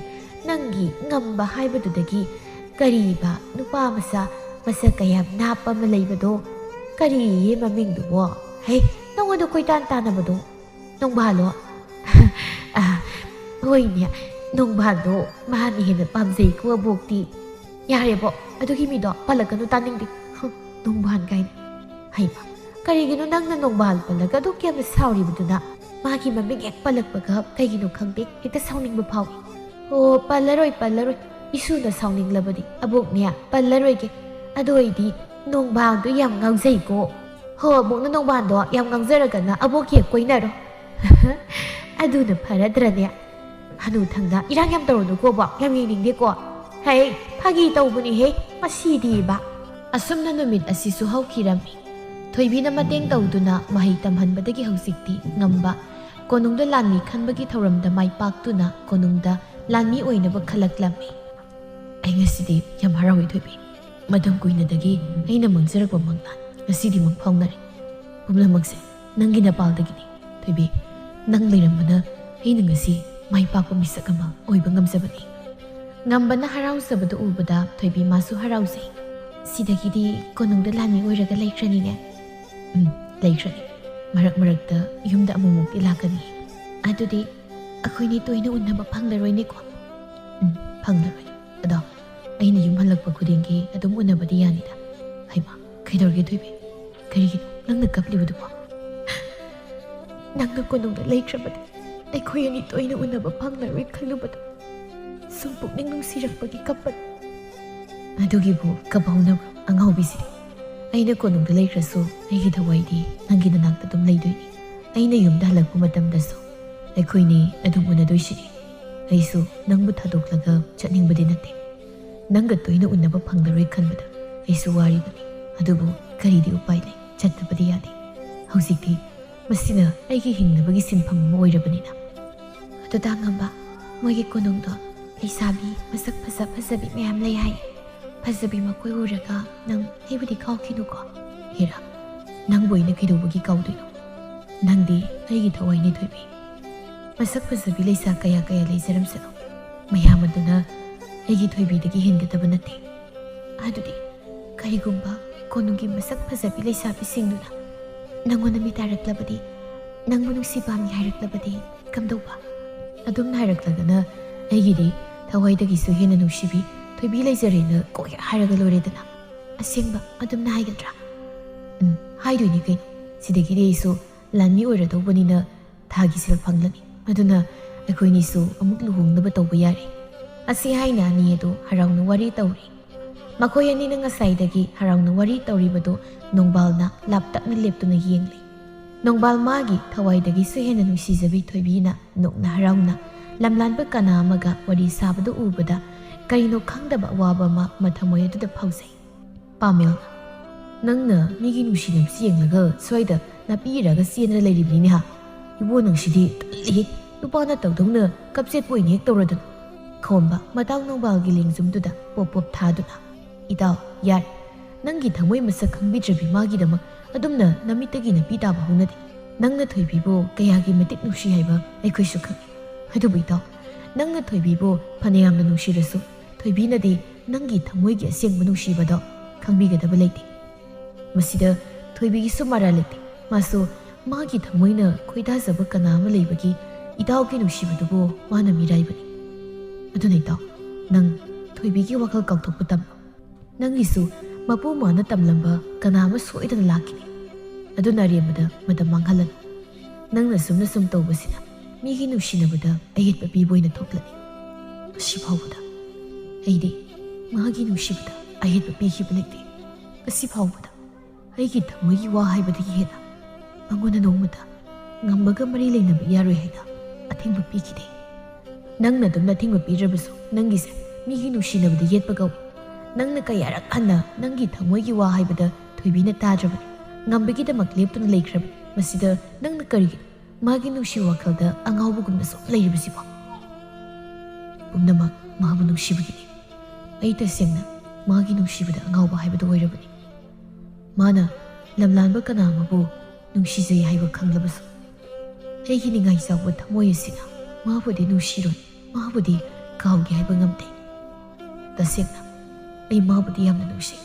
ꯅꯪꯒꯤ ꯉꯝꯕ ꯍꯥꯏꯕꯗꯨꯗꯒꯤ ꯀꯔꯤꯕ ꯅꯨꯄꯥ ꯃꯆꯥ ꯃꯁꯛ ꯀꯌꯥꯝ ꯅꯥꯞꯄ ꯑꯃ ꯂꯩꯕꯗꯣ, ꯀꯔꯤꯌꯦ ꯃꯃꯤꯡꯗꯨꯕꯣ? ꯍꯦ, ꯅꯪꯉꯣꯟꯗ ꯀꯣꯏꯇꯥꯟ ꯇꯥꯟꯅꯕꯗꯣ꯫ ꯅꯣꯡꯕꯥꯜꯂꯣ?" "ꯑ, ꯍꯣꯏꯅꯦ, ꯅꯣꯡꯕꯥꯜꯗꯣ ꯃꯥꯅ ꯍꯦꯟꯅ ꯄꯥꯝꯖꯩꯀꯣ ꯑꯕꯣꯛꯇꯤ꯫" "ꯌꯥꯔꯦꯕꯣ, ꯑꯗꯨꯒꯤ ꯃꯤꯗꯣ ꯄꯜꯂꯛꯀꯅꯨ, ꯇꯥꯅꯤꯡꯗꯦ꯫" "ꯍꯨꯝ, ꯅꯣꯡꯕꯥꯜ ꯀꯥꯏꯅ꯫ ꯍꯩꯃ, ꯀꯔꯤꯒꯤꯅꯣ ꯅꯪꯅ ꯅꯣꯡꯕꯥꯜ ꯄꯜꯂꯒ ꯑꯗꯨꯛ ꯌꯥꯝꯅ ꯁꯥꯎꯔꯤꯕꯗꯨꯅ?" "ꯃꯥꯒꯤ ꯃꯃꯤꯡ ꯍꯦꯛ ꯄꯜꯂꯛꯄꯒ ꯀꯩꯒꯤꯅꯣ ꯈꯪꯗꯦ, ꯍꯦꯛꯇ ꯁꯥꯎꯅꯤꯡꯕ ꯐꯥꯎꯏ꯫" "ꯑꯣ, ꯄꯜꯂꯔꯣꯏ, ꯄꯜꯂꯔꯣꯏ꯫ ꯏꯁꯨꯅ ꯁꯥꯎꯅꯤꯡꯂꯕꯗꯤ ꯑꯕꯣꯛꯅꯦ, ꯄꯜꯂꯔꯣꯏꯒꯦ꯫ ꯑꯗꯨ ꯑꯣꯏꯗꯤ ꯅꯣꯡꯕꯥꯜꯗꯣ ꯌꯥꯝ ꯉꯥꯎꯖꯩꯀꯣ꯫" "ꯍꯣ, ꯑꯕꯣꯛꯅ ꯅꯣꯡꯕꯥꯜꯗꯣ ꯌꯥꯝ ꯉꯥꯎꯖꯔꯒꯅ ꯑꯕꯣꯛ ꯍꯦꯛ ꯀꯣꯏꯅꯔꯣ꯫" "ꯑꯗꯨꯅ ꯐꯔꯗ꯭ꯔꯅꯦ?" "ꯍꯅꯨ ꯊꯪꯗ ꯏꯔꯥꯡ ꯌꯥꯝ ꯇꯧꯔꯨꯅꯨꯀꯣ, ꯕꯣ, ꯌꯥꯝ ꯌꯦꯡꯅꯤꯡꯗꯦꯀꯣ꯫" "ꯍꯩ, ꯐꯥꯒꯤ ꯇꯧꯕꯅꯤꯍꯦ, ꯃꯁꯤꯗꯤꯕ꯫" ꯑꯁꯨꯝꯅ ꯅꯨꯃꯤꯠ ꯑꯁꯤꯁꯨ ꯍꯧꯈꯤꯔꯝꯃꯤ꯫ ꯊꯣꯏꯕꯤꯅ ꯃꯇꯦꯡ ꯇꯧꯗꯨꯅ ꯃꯍꯩ ꯇꯝꯍꯟꯕꯗꯒꯤ ꯍꯧꯖꯤꯛꯇꯤ ꯉꯝꯕ ꯀꯣꯅꯨꯡꯗ ꯂꯥꯟꯃꯤ ꯈꯟꯕꯒꯤ ꯊꯧꯔꯝꯗ ꯃꯥꯏ ꯄꯥꯛꯇꯨꯅ ꯀꯣꯅꯨꯡꯗ ꯂꯥꯟꯃꯤ ꯑꯣꯏꯅꯕ ꯈꯜꯂꯛꯂꯝꯃꯤ꯫ "ꯑꯩ ꯉꯁꯤꯗꯤ ꯌꯥꯝ ꯍꯔꯥꯎꯏ ꯊꯣꯏꯕꯤ꯫ ꯃꯇꯝ ꯀꯨꯏꯅꯗꯒꯤ ꯑꯩꯅ ꯃꯪꯖꯔꯛꯄ ꯃꯪꯂꯥꯟ ꯉꯁꯤꯗꯤ ꯃꯪ ꯐꯥꯎꯅꯔꯦ꯫ ꯄꯨꯝꯅꯃꯛꯁꯦ ꯅꯪꯒꯤ ꯅꯄꯥꯜꯗꯒꯤꯅꯤ ꯊꯣꯏꯕꯤ꯫ ꯅꯪ ꯂꯩꯔꯝꯕꯅ ꯑꯩꯅ ꯉꯁꯤ ꯃꯥꯏ ꯄꯥꯛꯄ ꯃꯤꯁꯛ ꯑꯃ ꯑꯣꯏꯕ ꯉꯝꯖꯕꯅꯤ꯫ ꯉꯝꯕꯅ ꯍꯔꯥꯎꯖꯕꯗꯨ ꯎꯕꯗ ꯊꯣꯏꯕꯤ ꯃꯥꯁꯨ ꯍꯔꯥꯎꯖꯩ꯫ ꯁꯤꯗꯒꯤꯗꯤ ꯀꯣꯅꯨꯡꯗ ꯂꯥꯟꯃꯤ ꯑꯣꯏꯔꯒ ꯂꯩꯈ꯭ꯔꯅꯤꯅꯦ꯫ ꯎꯝ, ꯂꯩꯈ꯭ꯔꯅꯤ꯫ ꯃꯔꯛ ꯃꯔꯛꯇ ꯌꯨꯝꯗ ꯑꯃꯨꯛꯃꯨꯛꯇꯤ ꯂꯥꯛꯀꯅꯤ꯫ ꯑꯗꯨꯗꯤ ꯑꯩꯈꯣꯏꯅꯤ ꯇꯣꯏꯅ ꯎꯅꯕ ꯐꯪꯂꯔꯣꯏꯅꯦꯀꯣ? ꯎꯝ, ꯐꯪꯂꯔꯣꯏ꯫ ꯑꯗꯣ ꯑꯩꯅ ꯌꯨꯝ ꯍꯜꯂꯛꯄ ꯈꯨꯗꯤꯡꯒꯤ ꯑꯗꯨꯝ ꯎꯅꯕꯗꯤ ꯌꯥꯅꯤꯗ꯫ ꯍꯩꯃꯥ, ꯀꯩꯗꯧꯔꯒꯦ ꯊꯣꯏꯕꯤ? ꯀꯔꯤꯒꯤꯅꯣ ꯅꯪꯅ ꯀꯞꯂꯤꯕꯗꯨꯕꯣ? ꯅꯪꯅ ꯀꯣꯅꯨꯡꯗ ꯂꯩꯈ꯭ꯔꯕꯗꯤ ꯑꯩꯈꯣꯏ ꯑꯅꯤ ꯇꯣꯏꯅ ꯎꯅꯕ ꯐꯪꯂꯔꯣꯏ ꯈꯜꯂꯨꯕꯗ ꯁꯨꯝ ꯄꯨꯛꯅꯤꯡ ꯅꯨꯡꯁꯤꯔꯛꯄꯒꯤ ꯀꯞꯄꯅꯤ꯫ ꯑꯗꯨꯒꯤꯕꯨ ꯀꯞꯍꯧꯅꯕ꯭ꯔꯣ ꯑꯉꯥꯎꯕꯤꯁꯤꯗꯤ? ꯑꯩꯅ ꯀꯣꯅꯨꯡꯗ ꯂꯩꯈ꯭ꯔꯁꯨ ꯑꯩꯒꯤ ꯊꯋꯥꯏꯗꯤ ꯅꯪꯒꯤ ꯅꯅꯥꯛꯇ ꯑꯗꯨꯝ ꯂꯩꯗꯣꯏꯅꯤ꯫ ꯑꯩꯅ ꯌꯨꯝꯗ ꯍꯜꯂꯛꯄ ꯃꯇꯝꯗꯁꯨ ꯑꯩꯈꯣꯏꯅꯤ ꯑꯗꯨꯝ ꯎꯅꯗꯣꯏꯁꯤꯅꯤ꯫ ꯑꯩꯁꯨ ꯅꯪꯕꯨ ꯊꯥꯗꯣꯛꯂꯒ ꯆꯠꯅꯤꯡꯕꯗꯤ ꯅꯠꯇꯦ꯫ ꯅꯪꯒ ꯇꯣꯏꯅ ꯎꯅꯕ ꯐꯪꯂꯔꯣꯏ ꯈꯟꯕꯗ ꯑꯩꯁꯨ ꯋꯥꯔꯤꯕꯅꯤ꯫ ꯑꯗꯨꯕꯨ ꯀꯔꯤꯗꯤ ꯎꯄꯥꯏ ꯂꯩ, ꯆꯠꯇꯕꯗꯤ ꯌꯥꯗꯦ꯫ ꯍꯧꯖꯤꯛꯇꯤ ꯃꯁꯤꯅ ꯑꯩꯒꯤ ꯍꯤꯡꯅꯕꯒꯤ ꯁꯤꯟꯐꯝ ꯑꯃ ꯑꯣꯏꯔꯕꯅꯤꯅ꯫ ꯑꯗꯨꯗ ꯉꯝꯕ, ꯃꯣꯏꯒꯤ ꯀꯣꯅꯨꯡꯗꯣ ꯂꯩꯁꯥꯕꯤ ꯃꯁꯛ ꯐꯖ ꯐꯖꯕꯤ ꯃꯌꯥꯝ ꯂꯩ ꯍꯥꯏ꯫ ꯐꯖꯕꯤ ꯃꯈꯣꯏ ꯎꯔꯒ ꯅꯪ ꯑꯩꯕꯨꯗꯤ ꯀꯥꯎꯈꯤꯅꯨꯀꯣ꯫ ꯍꯦꯔꯥ, ꯅꯪꯕꯨ ꯑꯩꯅ ꯀꯩꯗꯧꯕꯒꯤ ꯀꯥꯎꯗꯣꯏꯅꯣ? ꯅꯪꯗꯤ ꯑꯩꯒꯤ ꯊꯋꯥꯏꯅꯤ ꯊꯣꯏꯕꯤ꯫ ꯃꯁꯛ ꯐꯖꯕꯤ ꯂꯩꯁꯥ ꯀꯌꯥ ꯀꯌꯥ ꯂꯩꯖꯔꯝꯁꯅꯨ, ꯃꯌꯥꯝ ꯑꯗꯨꯅ ꯑꯩꯒꯤ ꯊꯣꯏꯕꯤꯗꯒꯤ ꯍꯦꯟꯒꯗꯕ ꯅꯠꯇꯦ꯫ ꯑꯗꯨꯗꯤ ꯀꯔꯤꯒꯨꯝꯕ ꯀꯣꯅꯨꯡꯒꯤ ꯃꯁꯛ ꯐꯖꯕꯤ ꯂꯩꯁꯥꯕꯤꯁꯤꯡꯗꯨꯅ ꯅꯪꯉꯣꯟꯗ ꯃꯤꯇꯥꯔꯛꯂꯕꯗꯤ, ꯅꯪꯕꯨ ꯅꯨꯡꯁꯤ ꯄꯥꯝꯃꯤ ꯍꯥꯏꯔꯛꯂꯕꯗꯤ ꯀꯝꯗꯧꯕ? ꯑꯗꯨꯝꯅ ꯍꯥꯏꯔꯛꯂꯒꯅ ꯑꯩꯒꯤꯗꯤ ꯊꯋꯥꯏꯗꯒꯤꯁꯨ ꯍꯦꯟꯅ ꯅꯨꯡꯁꯤꯕꯤ ꯊꯣꯏꯕꯤ ꯂꯩꯖꯔꯦꯅ ꯀꯣꯛ ꯍꯦꯛ ꯍꯥꯏꯔꯒ ꯂꯣꯏꯔꯦꯗꯅ꯫ ꯑꯁꯦꯡꯕ ꯑꯗꯨꯝꯅ ꯍꯥꯏꯒꯗ꯭ꯔꯥ? ꯎꯝ, ꯍꯥꯏꯗꯣꯏꯅꯤ ꯀꯩꯅꯣ꯫ ꯁꯤꯗꯒꯤꯗꯤ ꯑꯩꯁꯨ ꯂꯥꯟꯃꯤ ꯑꯣꯏꯔꯗꯧꯕꯅꯤꯅ ꯊꯥꯒꯤ ꯁꯦꯜ ꯐꯪꯂꯅꯤ꯫ ꯑꯗꯨꯅ ꯑꯩꯈꯣꯏꯅꯤꯁꯨ ꯑꯃꯨꯛ ꯂꯨꯍꯣꯡꯅꯕ ꯇꯧꯕ ꯌꯥꯔꯦ꯫ ꯑꯁꯤ ꯍꯥꯏꯅ ꯑꯅꯤ ꯑꯗꯨ ꯍꯔꯥꯎꯅ ꯋꯥꯔꯤ ꯇꯧꯔꯤ꯫ ꯃꯈꯣꯏ ꯑꯅꯤꯅ ꯉꯁꯥꯏꯗꯒꯤ ꯍꯔꯥꯎꯅ ꯋꯥꯔꯤ ꯇꯧꯔꯤꯕꯗꯨ ꯅꯣꯡꯕꯥꯜꯅ ꯂꯥꯞꯇꯛꯅ ꯂꯦꯞꯇꯨꯅ ꯌꯦꯡꯂꯤ꯫ ꯅꯣꯡꯕꯥꯜ ꯃꯥꯒꯤ ꯊꯋꯥꯏꯗꯒꯤꯁꯨ ꯍꯦꯟꯅ ꯅꯨꯡꯁꯤꯖꯕꯤ ꯊꯣꯏꯕꯤꯅ ꯅꯣꯛꯅ ꯍꯔꯥꯎꯅ ꯂꯝꯂꯥꯟꯕ ꯀꯅꯥ ꯑꯃꯒ ꯋꯥꯔꯤ ꯁꯥꯕꯗꯨ ꯎꯕꯗ ꯀꯔꯤꯅꯣ ꯈꯪꯗꯕ ꯑꯋꯥꯕ ꯑꯃ ꯃꯊꯃꯣꯏ ꯑꯗꯨꯗ ꯐꯥꯎꯖꯩ꯫ ꯄꯥꯃꯦꯜ, ꯅꯪꯅ ꯃꯤꯒꯤ ꯅꯨꯡꯁꯤꯅꯕꯁꯤ ꯌꯦꯡꯂꯒ ꯁ꯭ꯋꯥꯏꯗ ꯅꯥꯄꯤ ꯏꯔꯒ ꯆꯦꯟꯗꯅ ꯂꯩꯔꯤꯕꯅꯤꯅꯦ ꯍꯥ? ꯏꯕꯣ, ꯅꯪꯁꯤꯗꯤ ꯇꯜꯂꯤꯍꯦ꯫ ꯅꯨꯄꯥꯅ ꯇꯧꯗꯧꯅ ꯀꯞꯆꯦꯠꯄ ꯑꯣꯏꯅ ꯍꯦꯛ ꯇꯧꯔꯗꯅ꯫ ꯈꯣꯝꯕ, ꯃꯇꯥꯎ ꯅꯣꯡꯕꯥꯜꯒꯤ ꯂꯦꯡꯖꯨꯝꯗꯨꯗ ꯄꯣꯞ ꯄꯣꯞ ꯊꯥꯗꯨꯅ꯫ ꯏꯇꯥꯎ, ꯌꯥꯔꯦ꯫ ꯅꯪꯒꯤ ꯊꯃꯣꯏ ꯃꯁꯛ ꯈꯪꯕꯤꯗ꯭ꯔꯕꯤ ꯃꯥꯒꯤꯗꯃꯛ ꯑꯗꯨꯝꯅ ꯅꯃꯤꯠꯇꯒꯤ ꯅꯥꯄꯤ ꯇꯥꯕ ꯍꯧꯅꯗꯦ꯫ ꯅꯪꯅ ꯊꯣꯏꯕꯤꯕꯨ ꯀꯌꯥꯒꯤ ꯃꯇꯤꯛ ꯅꯨꯡꯁꯤ ꯍꯥꯏꯕ ꯑꯩꯈꯣꯏꯁꯨ ꯈꯪꯏ꯫ ꯑꯗꯨꯕꯨ ꯏꯇꯥꯎ, ꯅꯪꯅ ꯊꯣꯏꯕꯤꯕꯨ ꯐꯅꯌꯥꯝꯅ ꯅꯨꯡꯁꯤꯔꯁꯨ, ꯊꯣꯏꯕꯤꯅꯗꯤ ꯅꯪꯒꯤ ꯊꯃꯣꯏꯒꯤ ꯑꯁꯦꯡꯕ ꯅꯨꯡꯁꯤꯕꯗꯣ ꯈꯪꯕꯤꯒꯗꯕ ꯂꯩꯇꯦ꯫ ꯃꯁꯤꯗ ꯊꯣꯏꯕꯤꯒꯤꯁꯨ ꯃꯔꯥꯜ ꯂꯩꯇꯦ꯫ ꯃꯥꯁꯨ ꯃꯥꯒꯤ ꯊꯃꯣꯏꯅ ꯈꯣꯏꯗꯥꯖꯕ ꯀꯅꯥ ꯑꯃ ꯂꯩꯕꯒꯤ ꯏꯇꯥꯎꯒꯤ ꯅꯨꯡꯁꯤꯕꯗꯨꯕꯨ ꯃꯥꯅ ꯃꯤꯔꯥꯏꯕꯅꯤ꯫ ꯑꯗꯨꯅ ꯏꯇꯥꯎ, ꯅꯪ ꯊꯣꯏꯕꯤꯒꯤ ꯋꯥꯈꯜ ꯀꯥꯎꯊꯣꯛꯄ ꯇꯝꯃꯨ꯫ ꯅꯪꯒꯤꯁꯨ ꯃꯄꯨ ꯃꯥꯅ ꯇꯝꯂꯝꯕ ꯀꯅꯥ ꯑꯃ ꯁꯣꯏꯗꯅ ꯂꯥꯛꯈꯤꯅꯤ꯫ ꯑꯗꯨꯅ ꯑꯔꯦꯝꯕꯗ ꯃꯇꯝ ꯃꯥꯡꯍꯜꯂꯅꯨ꯫ ꯅꯪꯅ ꯁꯨꯝꯅ ꯁꯨꯝ ꯇꯧꯕꯁꯤꯅ ꯃꯤꯒꯤ ꯅꯨꯡꯁꯤꯅꯕꯗ ꯑꯌꯦꯠꯄ ꯄꯤꯕ ꯑꯣꯏꯅ ꯊꯣꯛꯂꯅꯤ꯫ ꯉꯁꯤ ꯐꯥꯎꯕꯗ ꯑꯩꯗꯤ ꯃꯥꯒꯤ ꯅꯨꯡꯁꯤꯕꯗ ꯑꯌꯦꯠꯄ ꯄꯤꯈꯤꯕ ꯂꯩꯇꯦ꯫ ꯉꯁꯤ ꯐꯥꯎꯕꯗ ꯑꯩꯒꯤ ꯊꯃꯣꯏꯒꯤ ꯋꯥ ꯍꯥꯏꯕꯗꯒꯤ ꯍꯦꯟꯅ ꯃꯉꯣꯟꯗ ꯅꯣꯡꯃꯇ ꯉꯝꯕꯒ ꯃꯔꯤ ꯂꯩꯅꯕ ꯌꯥꯔꯣꯏ ꯍꯥꯏꯅ ꯑꯊꯤꯡꯕ ꯄꯤꯈꯤꯗꯦ꯫ ꯅꯪꯅ ꯑꯗꯨꯝꯅ ꯑꯊꯤꯡꯕ ꯄꯤꯗ꯭ꯔꯕꯁꯨ, ꯅꯪꯒꯤꯁꯦ ꯃꯤꯒꯤ ꯅꯨꯡꯁꯤꯅꯕꯗ ꯌꯦꯠꯄ ꯀꯧꯏ꯫ ꯅꯪꯅ ꯀꯌꯥꯔꯛ ꯍꯟꯅ ꯅꯪꯒꯤ ꯊꯃꯣꯏꯒꯤ ꯋꯥ ꯍꯥꯏꯕꯗ ꯊꯣꯏꯕꯤꯅ ꯇꯥꯗ꯭ꯔꯕꯅꯤ꯫ ꯉꯝꯕꯒꯤꯗꯃꯛ ꯂꯦꯞꯇꯨꯅ ꯂꯩꯈ꯭ꯔꯕꯅꯤ꯫ ꯃꯁꯤꯗ ꯅꯪꯅ ꯀꯔꯤꯒꯤꯅꯣ ꯃꯥꯒꯤ ꯅꯨꯡꯁꯤ ꯋꯥꯈꯜꯗ ꯑꯉꯥꯎꯕꯒꯨꯝꯅ ꯁꯨꯝ ꯂꯩꯔꯤꯕꯁꯤꯕꯣ? ꯄꯨꯝꯅꯃꯛ ꯃꯥꯕꯨ ꯅꯨꯡꯁꯤꯕꯒꯤꯅꯤ꯫ ꯑꯩ ꯇꯁꯦꯡꯅ ꯃꯥꯒꯤ ꯅꯨꯡꯁꯤꯕꯗ ꯑꯉꯥꯎꯕ ꯍꯥꯏꯕꯗꯨ ꯑꯣꯏꯔꯕꯅꯤ꯫ ꯃꯥꯅ ꯂꯝꯂꯥꯟꯕ ꯀꯅꯥ ꯑꯃꯕꯨ ꯅꯨꯡꯁꯤꯖꯩ ꯍꯥꯏꯕ ꯈꯪꯂꯕꯁꯨ, ꯑꯩꯒꯤ ꯅꯤꯡꯉꯥꯏ ꯆꯥꯎꯕ ꯊꯃꯣꯏ ꯑꯁꯤꯅ ꯃꯥꯕꯨꯗꯤ ꯅꯨꯡꯁꯤꯔꯣꯏ, ꯃꯥꯕꯨꯗꯤ ꯀꯥꯎꯒꯦ ꯍꯥꯏꯕ ꯉꯝꯗꯦ꯫ ꯇꯁꯦꯡꯅ ꯑꯩ ꯃꯥꯕꯨꯗꯤ ꯌꯥꯝꯅ ꯅꯨꯡꯁꯤ꯫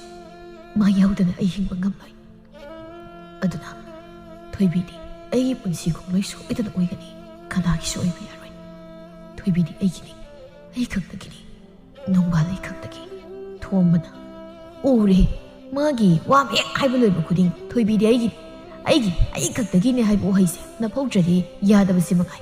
ꯃꯥ ꯌꯥꯎꯗꯅ ꯑꯩ ꯍꯤꯡꯕ ꯉꯝꯂꯣꯏ꯫ ꯑꯗꯨꯅ ꯊꯣꯏꯕꯤꯗꯤ ꯑꯩꯒꯤ ꯄꯨꯟꯁꯤ ꯈꯣꯡꯂꯣꯏ ꯁꯣꯏꯗꯅ ꯑꯣꯏꯒꯅꯤ꯫ ꯀꯅꯥꯒꯤꯁꯨ ꯑꯣꯏꯕ ꯌꯥꯔꯣꯏ꯫ ꯊꯣꯏꯕꯤꯗꯤ ꯑꯩꯒꯤꯅꯤ, ꯑꯩ ꯈꯛꯇꯒꯤꯅꯤ꯫ ꯅꯣꯡꯕꯥꯜ ꯑꯩ ꯈꯛꯇꯒꯤ꯫ ꯊꯣꯝꯕꯅ, "ꯎꯔꯦ, ꯃꯥꯒꯤ ꯋꯥ ꯍꯦꯛ ꯍꯥꯏꯕ ꯂꯣꯏꯕ ꯈꯨꯗꯤꯡ ꯊꯣꯏꯕꯤꯗꯤ ꯑꯩꯒꯤ, ꯑꯩꯒꯤ, ꯑꯩ ꯈꯛꯇꯒꯤꯅꯦ ꯍꯥꯏꯕ ꯋꯥꯍꯩꯁꯦ ꯅꯐꯧꯗ꯭ꯔꯗꯤ ꯌꯥꯗꯕꯁꯤ ꯃꯉꯥꯏ꯫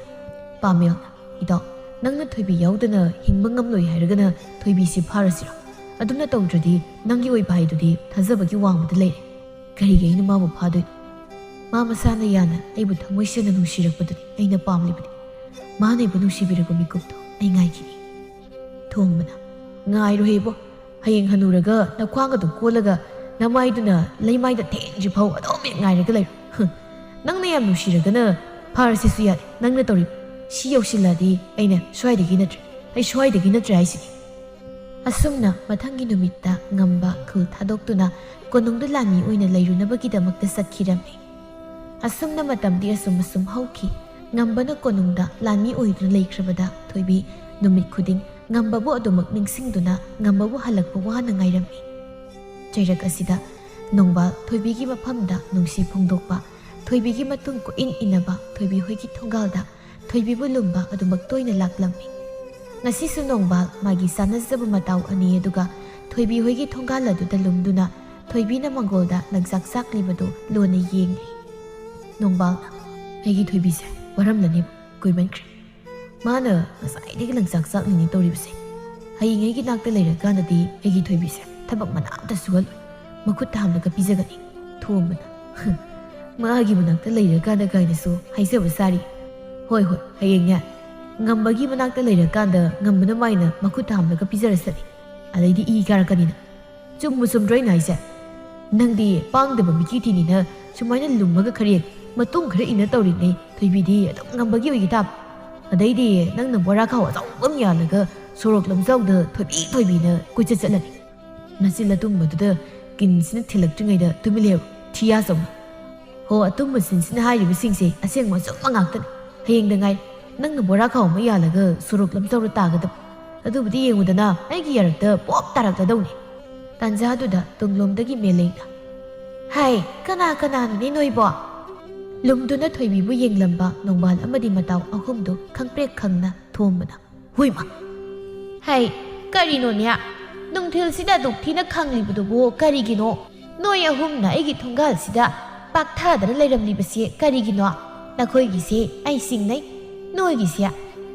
ꯄꯥꯃꯦꯜꯅ, ꯏꯇꯥꯎ, ꯅꯪꯅ ꯊꯣꯏꯕꯤ ꯌꯥꯎꯗꯅ ꯍꯤꯡꯕ ꯉꯝꯂꯣꯏ ꯍꯥꯏꯔꯒꯅ ꯊꯣꯏꯕꯤꯁꯤ ꯐꯥꯔꯁꯤꯔꯣ? ꯑꯗꯨꯝꯅ ꯇꯧꯗ꯭ꯔꯗꯤ ꯅꯪꯒꯤ ꯑꯣꯏꯕ ꯍꯥꯏꯗꯨꯗꯤ ꯊꯥꯖꯕꯒꯤ ꯋꯥꯡꯃꯗ ꯂꯩꯔꯦ꯫ ꯀꯔꯤꯒꯤ ꯑꯩꯅ ꯃꯥꯕꯨ ꯐꯥꯗꯣꯏꯅꯣ? ꯃꯥ ꯃꯁꯥꯅ ꯌꯥꯅ ꯑꯩꯕꯨ ꯊꯃꯣꯏ ꯁꯦꯡꯅ ꯅꯨꯡꯁꯤꯔꯛꯄꯗꯨꯅꯤ ꯑꯩꯅ ꯄꯥꯝꯂꯤꯕꯗꯤ꯫ ꯃꯥꯅ ꯑꯩꯕꯨ ꯅꯨꯡꯁꯤꯕꯤꯔꯛꯄ ꯃꯤꯀꯨꯞꯇꯣ ꯑꯩ ꯉꯥꯏꯈꯤꯅꯤ꯫" ꯊꯣꯝꯕꯅ, "ꯉꯥꯏꯔꯣꯍꯦ ꯏꯕꯣ, ꯍꯌꯦꯡ ꯍꯅꯨꯔꯒ ꯅꯈ꯭ꯋꯥꯡ ꯑꯗꯨ ꯀꯣꯜꯂꯒ ꯅꯃꯥꯏꯗꯨꯅ ꯂꯩꯃꯥꯏꯗ ꯊꯦꯡꯗ꯭ꯔꯤ ꯐꯥꯎ ꯑꯗꯨꯝ ꯍꯦꯛ ꯉꯥꯏꯔꯒ ꯂꯩꯔꯣ꯫ ꯍꯨꯝ, ꯅꯪꯅ ꯌꯥꯝ ꯅꯨꯡꯁꯤꯔꯒꯅ ꯐꯥꯔꯁꯤꯁꯨ ꯌꯥꯗꯦ꯫ ꯅꯪꯅ ꯇꯧꯔꯤꯕ ꯁꯤ ꯌꯧꯁꯤꯜꯂꯛꯑꯗꯤ ꯑꯩꯅ ꯁ꯭ꯋꯥꯏꯗꯒꯤ ꯅꯠꯇ꯭ꯔꯦ, ꯑꯩ ꯁ꯭ꯋꯥꯏꯗꯒꯤ ꯅꯠꯇ꯭ꯔꯦ ꯍꯥꯏꯁꯤꯅꯤ꯫" ꯑꯁꯨꯝꯅ ꯃꯊꯪꯒꯤ ꯅꯨꯃꯤꯠꯇ ꯉꯝꯕ ꯈꯨꯜ ꯊꯥꯗꯣꯛꯇꯨꯅ ꯀꯣꯅꯨꯡꯗ ꯂꯥꯟꯃꯤ ꯑꯣꯏꯅ ꯂꯩꯔꯨꯅꯕꯒꯤꯗꯃꯛꯇ ꯆꯠꯈꯤꯔꯝꯃꯤ꯫ ꯑꯁꯨꯝꯅ ꯃꯇꯝꯗꯤ ꯑꯁꯨꯝ ꯑꯁꯨꯝ ꯍꯧꯈꯤ꯫ ꯉꯝꯕꯅ ꯀꯣꯅꯨꯡꯗ ꯂꯥꯟꯃꯤ ꯑꯣꯏꯗꯨꯅ ꯂꯩꯈ꯭ꯔꯕꯗ ꯊꯣꯏꯕꯤ ꯅꯨꯃꯤꯠ ꯈꯨꯗꯤꯡ ꯉꯝꯕꯕꯨ ꯑꯗꯨꯃꯛ ꯅꯤꯡꯁꯤꯡꯗꯨꯅ ꯉꯝꯕꯕꯨ ꯍꯜꯂꯛꯄ ꯋꯥꯅ ꯉꯥꯏꯔꯝꯃꯤ꯫ ꯆꯩꯔꯛ ꯑꯁꯤꯗ ꯅꯣꯡꯕꯥꯜ ꯊꯣꯏꯕꯤꯒꯤ ꯃꯐꯝꯗ ꯅꯨꯡꯁꯤ ꯐꯣꯡꯗꯣꯛꯄ, ꯊꯣꯏꯕꯤꯒꯤ ꯃꯇꯨꯡ ꯀꯣꯏꯏꯟ ꯏꯟꯅꯕ ꯊꯣꯏꯕꯤ ꯍꯣꯏꯒꯤ ꯊꯣꯡꯒꯥꯜꯗ ꯊꯣꯏꯕꯤꯕꯨ ꯂꯨꯝꯕ ꯑꯗꯨꯃꯛ ꯇꯣꯏꯅ ꯂꯥꯛꯂꯝꯃꯤ꯫ ꯉꯁꯤꯁꯨ ꯅꯣꯡꯕꯥꯜ ꯃꯥꯒꯤ ꯆꯥꯟꯅꯖꯕ ꯃꯇꯥꯎ ꯑꯅꯤ ꯑꯗꯨꯒ ꯊꯣꯏꯕꯤ ꯍꯣꯏꯒꯤ ꯊꯣꯡꯒꯥꯜ ꯑꯗꯨꯗ ꯂꯨꯝꯗꯨꯅ ꯊꯣꯏꯕꯤꯅ ꯃꯪꯒꯣꯜꯗ ꯂꯪꯆꯥꯛ ꯆꯥꯛꯂꯤꯕꯗꯨ ꯂꯣꯟꯅ ꯌꯦꯡꯂꯤ꯫ ꯅꯣꯡꯕꯥꯜꯅ, "ꯑꯩꯒꯤ ꯊꯣꯏꯕꯤꯁꯦ ꯋꯥꯔꯝꯂꯅꯤ, ꯀꯨꯏꯃꯟꯈ꯭ꯔꯦ꯫ ꯃꯥꯅ ꯉꯁꯥꯏꯗꯒꯤ ꯂꯪꯆꯥꯛ ꯆꯥꯛꯂꯤꯅꯤ ꯇꯧꯔꯤꯕꯁꯦ꯫ ꯍꯌꯦꯡ ꯑꯩꯒꯤ ꯅꯥꯛꯇ ꯂꯩꯔꯀꯥꯟꯗꯗꯤ ꯑꯩꯒꯤ ꯊꯣꯏꯕꯤꯁꯦ ꯊꯕꯛ ꯃꯅꯥ ꯑꯝꯇ ꯁꯨꯍꯜꯂꯣꯏ꯫ ꯃꯈꯨꯠ ꯊꯥꯝꯂꯒ ꯄꯤꯖꯒꯅꯤ"꯫ ꯊꯣꯝꯕꯅ, "ꯃꯥꯒꯤ ꯃꯅꯥꯛꯇ ꯂꯩꯔꯀꯥꯟꯗ" ꯀꯥꯏꯅꯁꯨ ꯍꯥꯏꯖꯕ ꯁꯥꯔꯤ꯫ "ꯍꯣꯏ, ꯍꯣꯏ, ꯍꯌꯦꯡꯅꯦ ꯉꯝꯕꯒꯤ ꯃꯅꯥꯛꯇ ꯂꯩꯔꯀꯥꯟꯗ ꯉꯝꯕꯅ ꯃꯥꯏꯅ ꯃꯈꯨꯠ ꯊꯥꯝꯂꯒ ꯄꯤꯖꯔꯁꯅꯤ꯫ ꯑꯗꯩꯗꯤ ꯏ ꯀꯥꯔꯛꯀꯅꯤꯅ꯫ ꯆꯨꯝꯕꯨ ꯆꯨꯝꯗ꯭ꯔꯣ ꯑꯩꯅ ꯍꯥꯏꯁꯦ? ꯅꯪꯗꯤ ꯄꯥꯡꯗꯕ ꯃꯤꯀꯤ ꯊꯤꯅꯤꯅ ꯁꯨꯃꯥꯏꯅ ꯂꯨꯝꯃꯒ ꯈꯔ ꯌꯦꯡ, ꯃꯇꯨꯡ ꯈꯔ ꯏꯟꯅ ꯇꯧꯔꯤꯉꯩ ꯊꯣꯏꯕꯤꯗꯤ ꯑꯗꯨꯝ ꯉꯝꯕꯒꯤ ꯑꯣꯏꯈꯤ ꯇꯥꯕ꯫ ꯑꯗꯩꯗꯤ ꯅꯪꯅ ꯕꯣꯔꯥ ꯈꯥꯎ ꯑꯆꯧꯕ ꯑꯃ ꯌꯥꯜꯂꯒ ꯁꯣꯔꯣꯛ ꯂꯝꯖꯥꯎꯗ ꯊꯣꯏꯕꯤ ꯊꯣꯏꯕꯤꯅ ꯀꯣꯏꯆꯠ ꯆꯠꯂꯅꯤ꯫ ꯅꯆꯤꯜ ꯑꯇꯨꯝꯕꯗꯨꯗ ꯀꯤꯟꯁꯤꯅ ꯊꯤꯜꯂꯛꯇ꯭ꯔꯤꯉꯩꯗ ꯇꯨꯃꯤꯟ ꯂꯩꯍꯧ, ꯊꯤꯌꯥ ꯆꯧꯅ꯫ ꯍꯣ, ꯑꯇꯨꯝꯕ ꯆꯤꯟꯁꯤꯅ ꯍꯥꯏꯔꯤꯕꯁꯤꯡꯁꯦ ꯑꯁꯦꯡꯕ ꯑꯆꯨꯝꯕ ꯉꯥꯛꯇꯅꯤ꯫ ꯍꯌꯦꯡꯗ ꯉꯥꯏ ꯅꯪꯅ ꯕꯣꯔꯥ ꯈꯥꯎ ꯑꯃ ꯌꯥꯜꯂꯒ ꯁꯣꯔꯣꯛ ꯂꯝꯖꯥꯎꯗ ꯇꯥꯒꯗꯕ꯫ ꯑꯗꯨꯕꯨꯗꯤ ꯌꯦꯡꯉꯨꯗꯅ, ꯑꯩꯒꯤ ꯌꯥꯔꯛꯇ ꯄꯣꯞ ꯇꯥꯔꯛꯂꯗꯧꯅꯤ꯫ ꯇꯥꯟꯖꯥꯗꯨꯗ ꯇꯨꯡꯂꯣꯝꯗꯒꯤ ꯃꯦꯂꯩꯅ, "ꯍꯥꯏ, ꯀꯅꯥ ꯀꯅꯥꯅꯣꯅꯦ ꯅꯣꯏꯕꯣ?" ꯂꯨꯝꯗꯨꯅ ꯊꯣꯏꯕꯤꯕꯨ ꯌꯦꯡꯂꯝꯕ ꯅꯣꯡꯕꯥꯜ ꯑꯃꯗꯤ ꯃꯇꯥꯎ ꯑꯍꯨꯝꯗꯨ ꯈꯪꯄ꯭ꯔꯦꯛ ꯈꯪꯅ ꯊꯣꯝꯕꯅ, "ꯍꯨꯏꯃ! ꯍꯩ, ꯀꯔꯤꯅꯣꯅꯦ? ꯅꯨꯡꯊꯤꯜꯁꯤꯗ ꯑꯗꯨꯛ ꯊꯤꯅ ꯈꯪꯂꯤꯕꯗꯨꯕꯨ ꯀꯔꯤꯒꯤꯅꯣ? ꯅꯣꯏ ꯑꯍꯨꯝꯅ ꯑꯩꯒꯤ ꯊꯣꯡꯒꯥꯜꯁꯤꯗ ꯄꯥꯛꯊꯗꯅ ꯂꯩꯔꯝꯂꯤꯕꯁꯦ ꯀꯔꯤꯒꯤꯅꯣ? ꯅꯈꯣꯏꯒꯤꯁꯦ ꯑꯩ ꯆꯤꯡꯅꯩ, ꯅꯣꯏꯒꯤꯁꯦ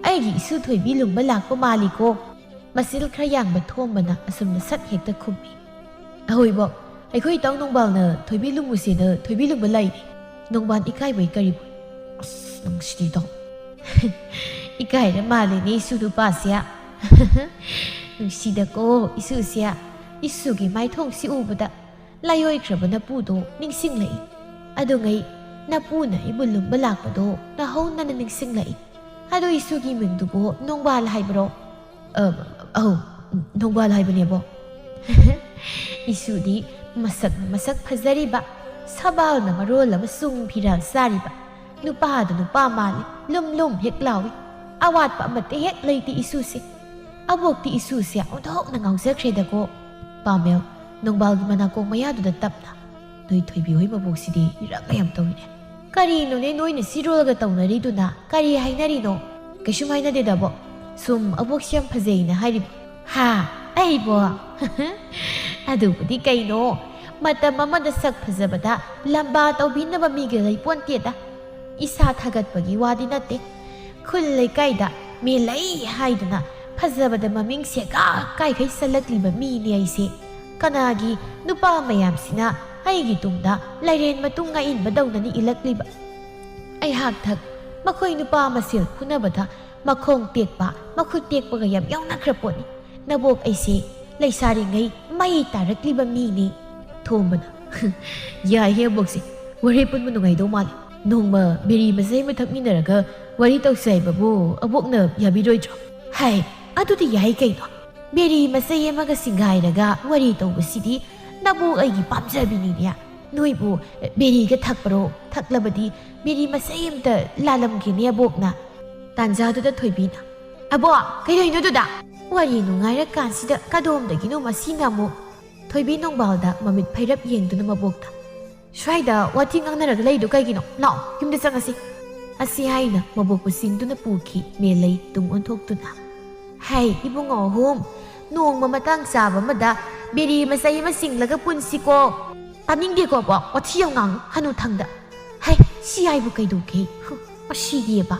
ꯑꯩꯒꯤ ꯏꯁꯨ ꯊꯣꯏꯕꯤ ꯂꯨꯝꯕ ꯂꯥꯛꯄ ꯃꯥꯜꯂꯤꯀꯣ?" ꯃꯆꯤꯜ ꯈꯔ ꯌꯥꯡꯕ ꯊꯣꯝꯕꯅ ꯑꯁꯨꯝꯅ ꯁꯠ ꯍꯦꯛꯇ ꯈꯨꯝꯃꯤ꯫ "ꯑꯍꯣꯏꯕꯣ, ꯑꯩꯈꯣꯏ ꯏꯇꯥꯎ ꯅꯣꯡꯕꯥꯜꯅ ꯊꯣꯏꯕꯤ ꯂꯨꯝꯃꯨꯁꯦꯅ ꯊꯣꯏꯕꯤ ꯂꯨꯝꯕ ꯂꯥꯛꯏꯅꯦ꯫ ꯅꯣꯡꯕꯥꯜ ꯏꯀꯥꯏꯕꯩ ꯀꯔꯤꯕꯣ?" "ꯑꯁ, ꯅꯪ ꯁꯤꯗꯤ ꯏꯇꯥꯎ!" "ꯏꯀꯥꯏꯔ ꯃꯥꯜꯂꯦꯅꯦ ꯏꯁꯨ ꯅꯨꯄꯥꯁꯦ꯫ ꯅꯨꯡꯁꯤꯗꯀꯣ ꯏꯁꯨꯁꯦ꯫ ꯏꯁꯨꯒꯤ ꯃꯥꯏꯊꯣꯡꯁꯤ ꯎꯕꯗ ꯂꯥꯏꯑꯣꯏꯈ꯭ꯔꯕ ꯅꯄꯨꯗꯣ ꯅꯤꯡꯁꯤꯡꯂꯛꯏ꯫ ꯑꯗꯨꯉꯩ ꯅꯄꯨꯅ ꯑꯩꯕꯨ ꯂꯨꯝꯕ ꯂꯥꯛꯄꯗꯣ ꯅꯧꯍꯧꯅꯅ ꯅꯤꯡꯁꯤꯡꯂꯛꯏ꯫ ꯑꯗꯣ ꯏꯁꯨꯒꯤ ꯃꯤꯡꯗꯨꯕꯨ ꯅꯣꯡꯕꯥꯜ ꯍꯥꯏꯕ꯭ꯔꯣ?" "ꯑ, ꯑꯧ, ꯅꯣꯡꯕꯥꯜ ꯍꯥꯏꯕꯅꯦꯕꯣ꯫" "ꯏꯁꯨꯗꯤ ꯃꯁꯛ ꯃꯁꯛ ꯐꯖꯔꯤꯕ, ꯁꯕꯥꯜꯅ ꯃꯔꯣꯜ ꯑꯃ ꯁꯨꯝ ꯐꯤꯔꯥꯜ ꯆꯥꯔꯤꯕ꯫ ꯅꯨꯄꯥꯗꯨ ꯅꯨꯄꯥ ꯃꯥꯜꯂꯤ, ꯂꯨꯝ ꯂꯨꯝ ꯍꯦꯛ ꯂꯥꯎꯏ꯫ ꯑꯋꯥꯠꯄ ꯑꯃꯠꯇ ꯍꯦꯛ ꯂꯩꯇꯦ ꯏꯁꯨꯁꯦ꯫ ꯑꯕꯣꯛꯇꯤ ꯏꯁꯨꯁꯦ ꯑꯣꯟꯊꯣꯛꯅ ꯉꯥꯎꯖꯈ꯭ꯔꯦꯗꯀꯣ꯫ ꯄꯥꯃꯦꯜ, ꯅꯣꯡꯕꯥꯜꯒꯤ ꯃꯅꯥꯀꯣꯡ ꯃꯌꯥꯗꯨꯗ ꯇꯞꯅ, "ꯅꯣꯏ ꯊꯣꯏꯕꯤ ꯍꯣꯏ ꯃꯕꯣꯛꯁꯤꯗꯤ ꯏꯔꯥꯡ ꯃꯌꯥꯝ ꯇꯧꯏꯅꯦ꯫ ꯀꯔꯤꯅꯣꯅꯦ ꯅꯣꯏꯅ ꯁꯤꯔꯣꯜꯒ ꯇꯧꯅꯔꯤꯗꯨꯅ? ꯀꯔꯤ ꯍꯥꯏꯅꯔꯤꯅꯣ?" "ꯀꯩꯁꯨꯝ ꯍꯥꯏꯅꯗꯦꯗꯕꯣ꯫ ꯁꯨꯝ ꯑꯕꯣꯛꯁꯤ ꯌꯥꯝ ꯐꯖꯩꯅ ꯍꯥꯏꯔꯤꯕ"꯫ "ꯍꯥ? ꯑꯩꯕꯣ?" "ꯑꯗꯨꯕꯨꯗꯤ ꯀꯩꯅꯣ, ꯃꯇꯝ ꯑꯃꯗ ꯁꯛ ꯐꯖꯕꯗ ꯂꯝꯕꯥ ꯇꯧꯕꯤꯅꯕ ꯃꯤꯒ ꯂꯩꯄꯣꯟꯇꯦꯗ꯫ ꯏꯁꯥ ꯊꯥꯒꯠꯄꯒꯤ ꯋꯥꯗꯤ ꯅꯠꯇꯦ꯫ ꯈꯨꯜ ꯂꯩꯀꯥꯏꯗ ꯃꯦꯂꯩ ꯍꯥꯏꯗꯨꯅ ꯐꯖꯕꯗ ꯃꯃꯤꯡ ꯁꯦꯒꯥ ꯀꯥꯏꯈꯩ ꯆꯠꯂꯛꯂꯤꯕ ꯃꯤꯅꯤ ꯑꯩꯁꯦ꯫ ꯀꯅꯥꯒꯤ ꯅꯨꯄꯥ ꯃꯌꯥꯝꯁꯤꯅ ꯑꯩꯒꯤ ꯇꯨꯡꯗ ꯂꯥꯏꯔꯦꯟ ꯃꯇꯨꯡ ꯉꯥꯛꯏꯟꯕꯗꯧꯅꯅꯤ ꯏꯜꯂꯛꯂꯤꯕ꯫ ꯑꯩꯍꯥꯛ ꯊꯛ ꯃꯈꯣꯏ ꯅꯨꯄꯥ ꯃꯁꯦꯜ ꯐꯨꯅꯕꯗ ꯃꯈꯣꯡ ꯇꯦꯛꯄ, ꯃꯈꯨꯠ ꯇꯦꯛꯄꯒ ꯌꯥꯝ ꯌꯥꯎꯅꯈ꯭ꯔ ꯄꯣꯠꯅꯤ꯫ ꯅꯕꯣꯛ ꯑꯩꯁꯦ ꯂꯩꯁꯥꯔꯤꯉꯩ ꯃꯩ ꯇꯥꯔꯛꯂꯤꯕ ꯃꯤꯅꯤ"꯫ ꯊꯣꯝꯕꯅ, "ꯌꯥꯏꯍꯦ ꯑꯕꯣꯛꯁꯦ, ꯋꯥꯔꯤ ꯄꯨꯟꯕ ꯅꯨꯡꯉꯥꯏꯗꯧ ꯃꯥꯜꯂꯦ꯫ ꯅꯣꯡꯃ ꯕꯤꯔꯤ ꯃꯆꯩ ꯑꯃ ꯊꯛꯃꯤꯟꯅꯔꯒ ꯋꯥꯔꯤ ꯇꯧꯁꯦ ꯍꯥꯏꯕꯕꯨ ꯑꯕꯣꯛꯅ ꯌꯥꯕꯤꯔꯣꯏꯗ꯭ꯔꯣ?" "ꯍꯥꯏ, ꯑꯗꯨꯗꯤ ꯌꯥꯏ ꯀꯩꯅꯣ꯫ ꯕꯤꯔꯤ ꯃꯆꯩ ꯑꯃꯒ ꯁꯤꯡꯒꯥꯏꯔꯒ ꯋꯥꯔꯤ ꯇꯧꯕꯁꯤꯗꯤ ꯅꯕꯣꯛ ꯑꯩꯒꯤ ꯄꯥꯝꯖꯕꯤꯅꯤꯅꯦ꯫ ꯅꯣꯏꯕꯨ ꯕꯤꯔꯤꯒ ꯊꯛꯄ꯭ꯔꯣ? ꯊꯛꯂꯕꯗꯤ ꯕꯤꯔꯤ ꯃꯆꯩ ꯑꯃꯇ ꯂꯥꯜꯂꯝꯒꯦꯅꯦ ꯑꯕꯣꯛꯅ"꯫ ꯇꯥꯟꯖꯥꯗꯨꯗ ꯊꯣꯏꯕꯤꯅ, "ꯑꯕꯣꯛ, ꯀꯩꯗꯧꯏꯅꯣ ꯑꯗꯨꯗ? ꯋꯥꯔꯤ ꯅꯨꯡꯉꯥꯏꯔꯀꯥꯟꯁꯤꯗ ꯀꯗꯣꯝꯗꯒꯤꯅꯣ ꯃꯁꯤꯅ ꯑꯃꯨꯛ"꯫ ꯊꯣꯏꯕꯤ ꯅꯣꯡꯕꯥꯜꯗ ꯃꯃꯤꯠ ꯐꯩꯔꯞ ꯌꯦꯡꯗꯨꯅ ꯃꯕꯣꯛꯇ, "ꯁ꯭ꯋꯥꯏꯗ ꯋꯥꯊꯤ ꯉꯥꯡꯅꯔꯒ ꯂꯩꯗꯣ ꯀꯩꯒꯤꯅꯣ? ꯂꯥꯛꯑꯣ, ꯌꯨꯝꯗ ꯆꯪꯉꯁꯤ"꯫ ꯑꯁꯤ ꯍꯥꯏꯅ ꯃꯕꯣꯛꯄꯨ ꯆꯤꯡꯗꯨꯅ ꯄꯨꯈꯤ ꯃꯦꯂꯩ ꯇꯨꯡ ꯑꯣꯟꯊꯣꯛꯇꯨꯅ꯫ "ꯍꯩ, ꯏꯕꯨꯡꯉꯣ ꯑꯍꯨꯝ, ꯅꯣꯡꯃ ꯃꯇꯥꯡ ꯆꯥꯕ ꯑꯃꯗ ꯕꯤꯔꯤ ꯃꯆꯩ ꯑꯃ ꯆꯤꯡꯂꯒ ꯄꯨꯟꯁꯤꯀꯣ"꯫ "ꯇꯥꯅꯤꯡꯗꯦꯀꯣ ꯑꯕꯣꯛ, ꯋꯥꯊꯤ ꯌꯥꯝ ꯉꯥꯡꯅꯨ, ꯍꯅꯨ ꯊꯪꯗ"꯫ "ꯍꯩ, ꯁꯤ ꯍꯥꯏꯕꯨ ꯀꯩꯗꯧꯒꯦ? ꯍꯨꯝ, ꯃꯁꯤꯗꯤꯕ"꯫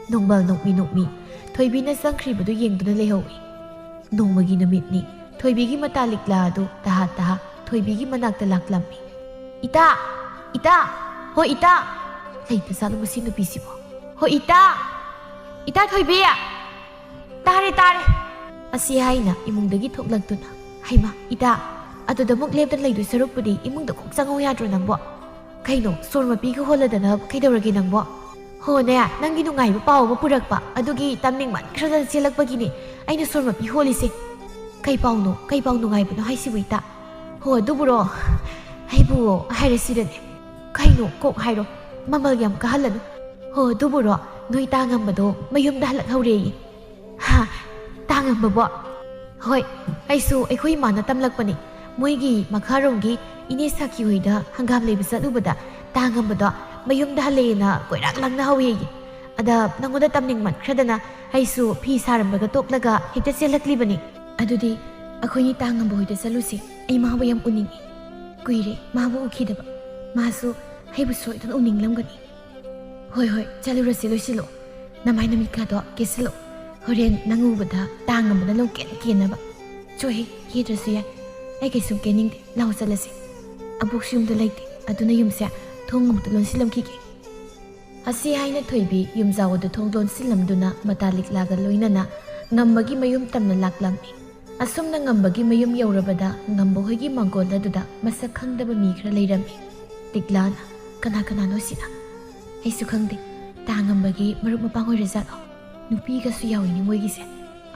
ꯅꯣꯡꯕꯥꯜ ꯅꯣꯛꯃꯤ ꯅꯣꯛꯃꯤ ꯊꯣꯏꯕꯤꯅ ꯆꯪꯈ꯭ꯔꯤꯕꯗꯨ ꯌꯦꯡꯗꯨꯅ ꯂꯩꯍꯧꯏ꯫ ꯅꯣꯡꯃꯒꯤ ꯅꯨꯃꯤꯠꯅꯤ꯫ ꯊꯣꯏꯕꯤꯒꯤ ꯃꯇꯥ ꯂꯤꯛꯂꯥ ꯑꯗꯨ ꯇꯍꯥ ꯇꯍꯥ ꯊꯣꯏꯕꯤꯒꯤ ꯃꯅꯥꯛꯇ ꯂꯥꯛꯂꯝꯃꯤ꯫ "ꯏꯇꯥ! ꯏꯇꯥ! ꯍꯣ ꯏꯇꯥ!" "ꯂꯩꯇ ꯖꯥꯠꯂꯣ ꯃꯁꯤ ꯅꯨꯄꯤꯁꯤꯕꯣ? ꯍꯣ ꯏꯇꯥ! ꯏꯇꯥ ꯊꯣꯏꯕꯤ!" "ꯇꯥꯔꯦ, ꯇꯥꯔꯦ!" ꯑꯁꯤ ꯍꯥꯏꯅ ꯏꯃꯨꯡꯗꯒꯤ ꯊꯣꯛꯂꯛꯇꯨꯅ, "ꯍꯩꯃꯥ, ꯏꯇꯥ, ꯑꯗꯨꯗ ꯑꯃꯨꯛ ꯂꯦꯞꯇꯅ ꯂꯩꯗꯣꯏ ꯁꯔꯨꯛꯄꯨꯗꯤ ꯏꯃꯨꯡꯗ ꯀꯣꯛ ꯆꯪꯉꯧ ꯌꯥꯗ꯭ꯔꯣ ꯅꯪꯕꯣ? ꯀꯩꯅꯣ, ꯁꯣꯔ ꯃꯄꯤꯒ ꯍꯣꯜꯂꯗꯅ ꯀꯩꯗꯧꯔꯒꯦ ꯅꯪꯕꯣ? ꯍꯣꯅꯦ, ꯅꯪꯒꯤ ꯅꯨꯡꯉꯥꯏꯕ ꯄꯥꯎ ꯑꯃ ꯄꯨꯔꯛꯄ, ꯑꯗꯨꯒꯤ ꯇꯝꯅꯤꯡꯃꯟꯈ꯭ꯔꯗꯅ ꯆꯦꯜꯂꯛꯄꯒꯤꯅꯦ ꯑꯩꯅ ꯁꯣꯔ ꯃꯄꯤ ꯍꯣꯜꯂꯤꯁꯦ"꯫ "ꯀꯩ ꯄꯥꯎꯅꯣ? ꯀꯩ ꯄꯥꯎ ꯅꯨꯡꯉꯥꯏꯕꯅꯣ ꯍꯥꯏꯁꯤꯕꯨ, ꯏꯇꯥ?" "ꯍꯣ, ꯑꯗꯨꯕꯨꯔꯣ, ꯑꯩꯕꯨ ꯍꯥꯏꯔꯁꯤꯔꯅꯦ? ꯀꯩꯅꯣ, ꯀꯣꯛ ꯍꯥꯏꯔꯣ, ꯃꯃꯜ ꯌꯥꯝ ꯀꯥꯍꯜꯂꯅꯨ꯫ ꯍꯣ, ꯑꯗꯨꯕꯨꯔꯣ, ꯅꯣꯏ ꯇꯥ ꯉꯝꯕꯗꯣ ꯃꯌꯨꯝꯗ ꯍꯜꯂꯛꯍꯧꯔꯦꯌꯦ꯫ ꯍꯥ? ꯇꯥ ꯉꯝꯕꯕꯣ? ꯍꯣꯏ, ꯑꯩꯁꯨ ꯑꯩꯈꯣꯏ ꯏꯃꯥꯅ ꯇꯝꯂꯛꯄꯅꯤ꯫ ꯃꯣꯏꯒꯤ ꯃꯈꯥꯔꯣꯝꯒꯤ ꯏꯅꯦ ꯁꯥꯈꯤ ꯍꯣꯏꯗ ꯍꯪꯒꯥꯝ ꯂꯩꯕ ꯆꯠꯂꯨꯕꯗ ꯇꯥ ꯉꯝꯕꯗꯣ ꯃꯌꯨꯝꯗ ꯍꯜꯂꯛꯑꯦꯅ ꯀꯣꯏꯔꯥꯡ ꯂꯥꯡꯅ ꯍꯧꯋꯦꯌꯦ꯫ ꯑꯗ ꯅꯉꯣꯟꯗ ꯇꯝꯅꯤꯡꯃꯟꯈ꯭ꯔꯗꯅ ꯑꯩꯁꯨ ꯐꯤ ꯁꯥꯔꯝꯕꯒ ꯇꯣꯛꯂꯒ ꯍꯦꯛꯇ ꯆꯦꯜꯂꯛꯂꯤꯕꯅꯤ꯫ ꯑꯗꯨꯗꯤ ꯑꯩꯈꯣꯏꯅꯤ ꯇꯥ ꯉꯝꯕ ꯍꯣꯏꯗ ꯆꯠꯂꯨꯁꯤ꯫ ꯑꯩ ꯃꯥꯕꯨ ꯌꯥꯝ ꯎꯅꯤꯡꯉꯤ꯫ ꯀꯨꯏꯔꯦ ꯃꯥꯕꯨ ꯎꯈꯤꯗꯕ꯫ ꯃꯥꯁꯨ ꯑꯩꯕꯨ ꯁꯣꯏꯗꯅ ꯎꯅꯤꯡꯂꯝꯒꯅꯤ꯫ ꯍꯣꯏ, ꯍꯣꯏ, ꯆꯠꯂꯨꯔꯁꯤ, ꯂꯣꯏꯁꯤꯜꯂꯣ꯫ ꯅꯃꯥꯏ ꯅꯃꯤꯠꯀꯥꯗꯣ ꯀꯦꯁꯤꯜꯂꯣ꯫ ꯍꯣꯔꯦꯟ ꯅꯪ ꯎꯕꯗ ꯇꯥ ꯉꯝꯕꯅ ꯂꯣꯡꯀꯦꯟ ꯀꯦꯟꯅꯕ꯫ ꯆꯣꯍꯦ, ꯀꯦꯗ꯭ꯔꯁꯨ ꯌꯥꯏ꯫ ꯑꯩ ꯀꯩꯁꯨꯝ ꯀꯦꯅꯤꯡꯗꯦ꯫ ꯂꯥꯛꯑꯣ ꯆꯠꯂꯁꯤ꯫ ꯑꯕꯣꯛꯁꯨ ꯌꯨꯝꯗ ꯂꯩꯇꯦ꯫ ꯑꯗꯨꯅ ꯌꯨꯝꯁꯦ ꯊꯣꯡ ꯑꯃꯨꯛꯇ ꯂꯣꯟꯁꯤꯜꯂꯝꯈꯤꯒꯦ꯫ ꯑꯁꯤ ꯍꯥꯏꯅ ꯊꯣꯏꯕꯤ ꯌꯨꯝꯖꯥꯎ ꯑꯗꯨ ꯊꯣꯡ ꯂꯣꯟꯁꯤꯜꯂꯝꯗꯨꯅ ꯃꯇꯥ ꯂꯤꯛꯂꯥꯒ ꯂꯣꯏꯅꯅ ꯉꯝꯕꯒꯤ ꯃꯌꯨꯝ ꯇꯝꯅ ꯂꯥꯛꯂꯝꯃꯤ꯫ ꯑꯁꯨꯝꯅ ꯉꯝꯕꯒꯤ ꯃꯌꯨꯝ ꯌꯧꯔꯕꯗ ꯉꯝꯕ ꯍꯣꯏꯒꯤ ꯃꯥꯡꯒꯣꯜ ꯑꯗꯨꯗ ꯃꯁꯛ ꯈꯪꯗꯕ ꯃꯤ ꯈꯔ ꯂꯩꯔꯝꯃꯤ꯫ ꯂꯤꯛꯂꯥꯅ, "ꯀꯅꯥ ꯀꯅꯥꯅꯣ ꯁꯤꯅ?" "ꯑꯩꯁꯨ ꯈꯪꯗꯦ꯫ ꯇꯥ ꯉꯝꯕꯒꯤ ꯃꯔꯨꯞ ꯃꯄꯥꯡ ꯑꯣꯏꯔꯖꯥꯠꯂꯣ? ꯅꯨꯄꯤꯒꯁꯨ ꯌꯥꯎꯏꯅꯦ ꯃꯣꯏꯒꯤꯁꯦ꯫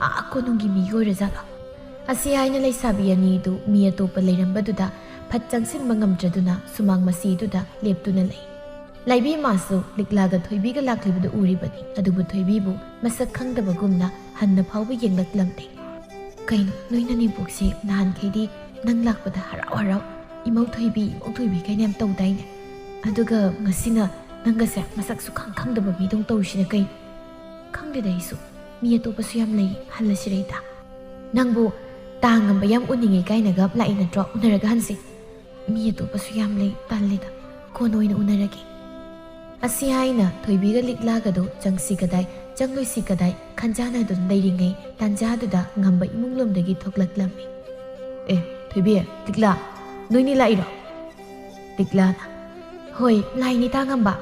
ꯑꯥ ꯀꯣꯅꯨꯡꯒꯤ ꯃꯤꯒꯤ ꯑꯣꯏꯔꯖꯥꯠꯂꯣ?" ꯑꯁꯤ ꯍꯥꯏꯅ ꯂꯩꯁꯥꯕꯤ ꯑꯅꯤꯗꯨ ꯃꯤ ꯑꯇꯣꯞꯄ ꯂꯩꯔꯝꯕꯗꯨꯗ ꯐꯠ ꯆꯪꯁꯤꯟꯕ ꯉꯝꯗ꯭ꯔꯗꯨꯅ ꯁꯨꯃꯥꯡ ꯃꯁꯤꯗꯨꯗ ꯂꯦꯞꯇꯨꯅ ꯂꯩ꯫ ꯂꯥꯏꯕꯤ ꯃꯥꯁꯨ ꯂꯤꯛꯂꯥꯒ ꯊꯣꯏꯕꯤꯒ ꯂꯥꯛꯂꯤꯕꯗꯨ ꯎꯔꯤꯕꯅꯤ, ꯑꯗꯨꯕꯨ ꯊꯣꯏꯕꯤꯕꯨ ꯃꯁꯛ ꯈꯪꯗꯕꯒꯨꯝꯅ ꯍꯟꯅ ꯐꯥꯎꯕ ꯌꯦꯡꯂꯛꯂꯝꯗꯦ꯫ "ꯀꯩꯅꯣ, ꯅꯣꯏ ꯅꯅꯦꯝꯄꯣꯛꯁꯦ ꯅꯍꯥꯟꯈꯩꯗꯤ ꯅꯪ ꯂꯥꯛꯄꯗ ꯍꯔꯥꯎ ꯍꯔꯥꯎ, 'ꯏꯃꯧ ꯊꯣꯏꯕꯤ, ꯏꯃꯧ ꯊꯣꯏꯕꯤ' ꯀꯥꯏꯅ ꯌꯥꯝ ꯇꯧꯗꯥꯏꯅꯦ? ꯑꯗꯨꯒ ꯉꯁꯤꯅ ꯅꯪꯒꯁꯦ ꯃꯁꯛ ꯁꯨꯈꯪ ꯈꯪꯗꯕ ꯃꯤꯗꯧ ꯇꯧꯔꯤꯁꯤꯅ ꯀꯩꯅꯣ?" "ꯈꯪꯗꯦꯗ ꯑꯩꯁꯨ꯫ ꯃꯤ ꯑꯇꯣꯞꯄꯁꯨ ꯌꯥꯝ ꯂꯩ, ꯍꯜꯂꯁꯤꯔ ꯏꯇꯥ?" "ꯅꯪꯕꯨ ꯇꯥ ꯉꯝꯕ ꯌꯥꯝ ꯎꯅꯤꯡꯉꯦ ꯀꯥꯏꯅꯒ ꯂꯥꯛꯏ ꯅꯠꯇ꯭ꯔꯣ? ꯎꯅꯔꯒ ꯍꯟꯁꯦ꯫" "ꯃꯤ ꯑꯇꯣꯞꯄꯁꯨ ꯌꯥꯝ ꯂꯩ, ꯇꯜꯂꯦꯗ꯫ ꯀꯣꯟꯅ ꯑꯣꯏꯅ ꯎꯅꯔꯒꯦ꯫" ꯑꯁꯤ ꯍꯥꯏꯅ ꯊꯣꯏꯕꯤꯒ ꯂꯤꯛꯂꯥꯒꯗꯨ ꯆꯪꯁꯤ ꯀꯗꯥꯏ, ꯆꯪꯂꯣꯏꯁꯤ ꯀꯗꯥꯏ ꯈꯟꯖꯥꯅꯗꯨꯅ ꯂꯩꯔꯤꯉꯩ ꯇꯥꯟꯖꯥꯗꯨꯗ ꯉꯝꯕ ꯏꯃꯨꯡ ꯂꯣꯝꯗꯒꯤ ꯊꯣꯛꯂꯛꯂꯝꯃꯤ꯫ "ꯑꯦ, ꯊꯣꯏꯕꯤ, ꯂꯤꯛꯂꯥ, ꯅꯣꯏꯅꯤ ꯂꯥꯛꯏꯔꯣ?" ꯂꯤꯛꯂꯥꯅ, "ꯍꯣꯏ, ꯂꯥꯛꯏꯅꯤ ꯇꯥ ꯉꯝꯕ꯫"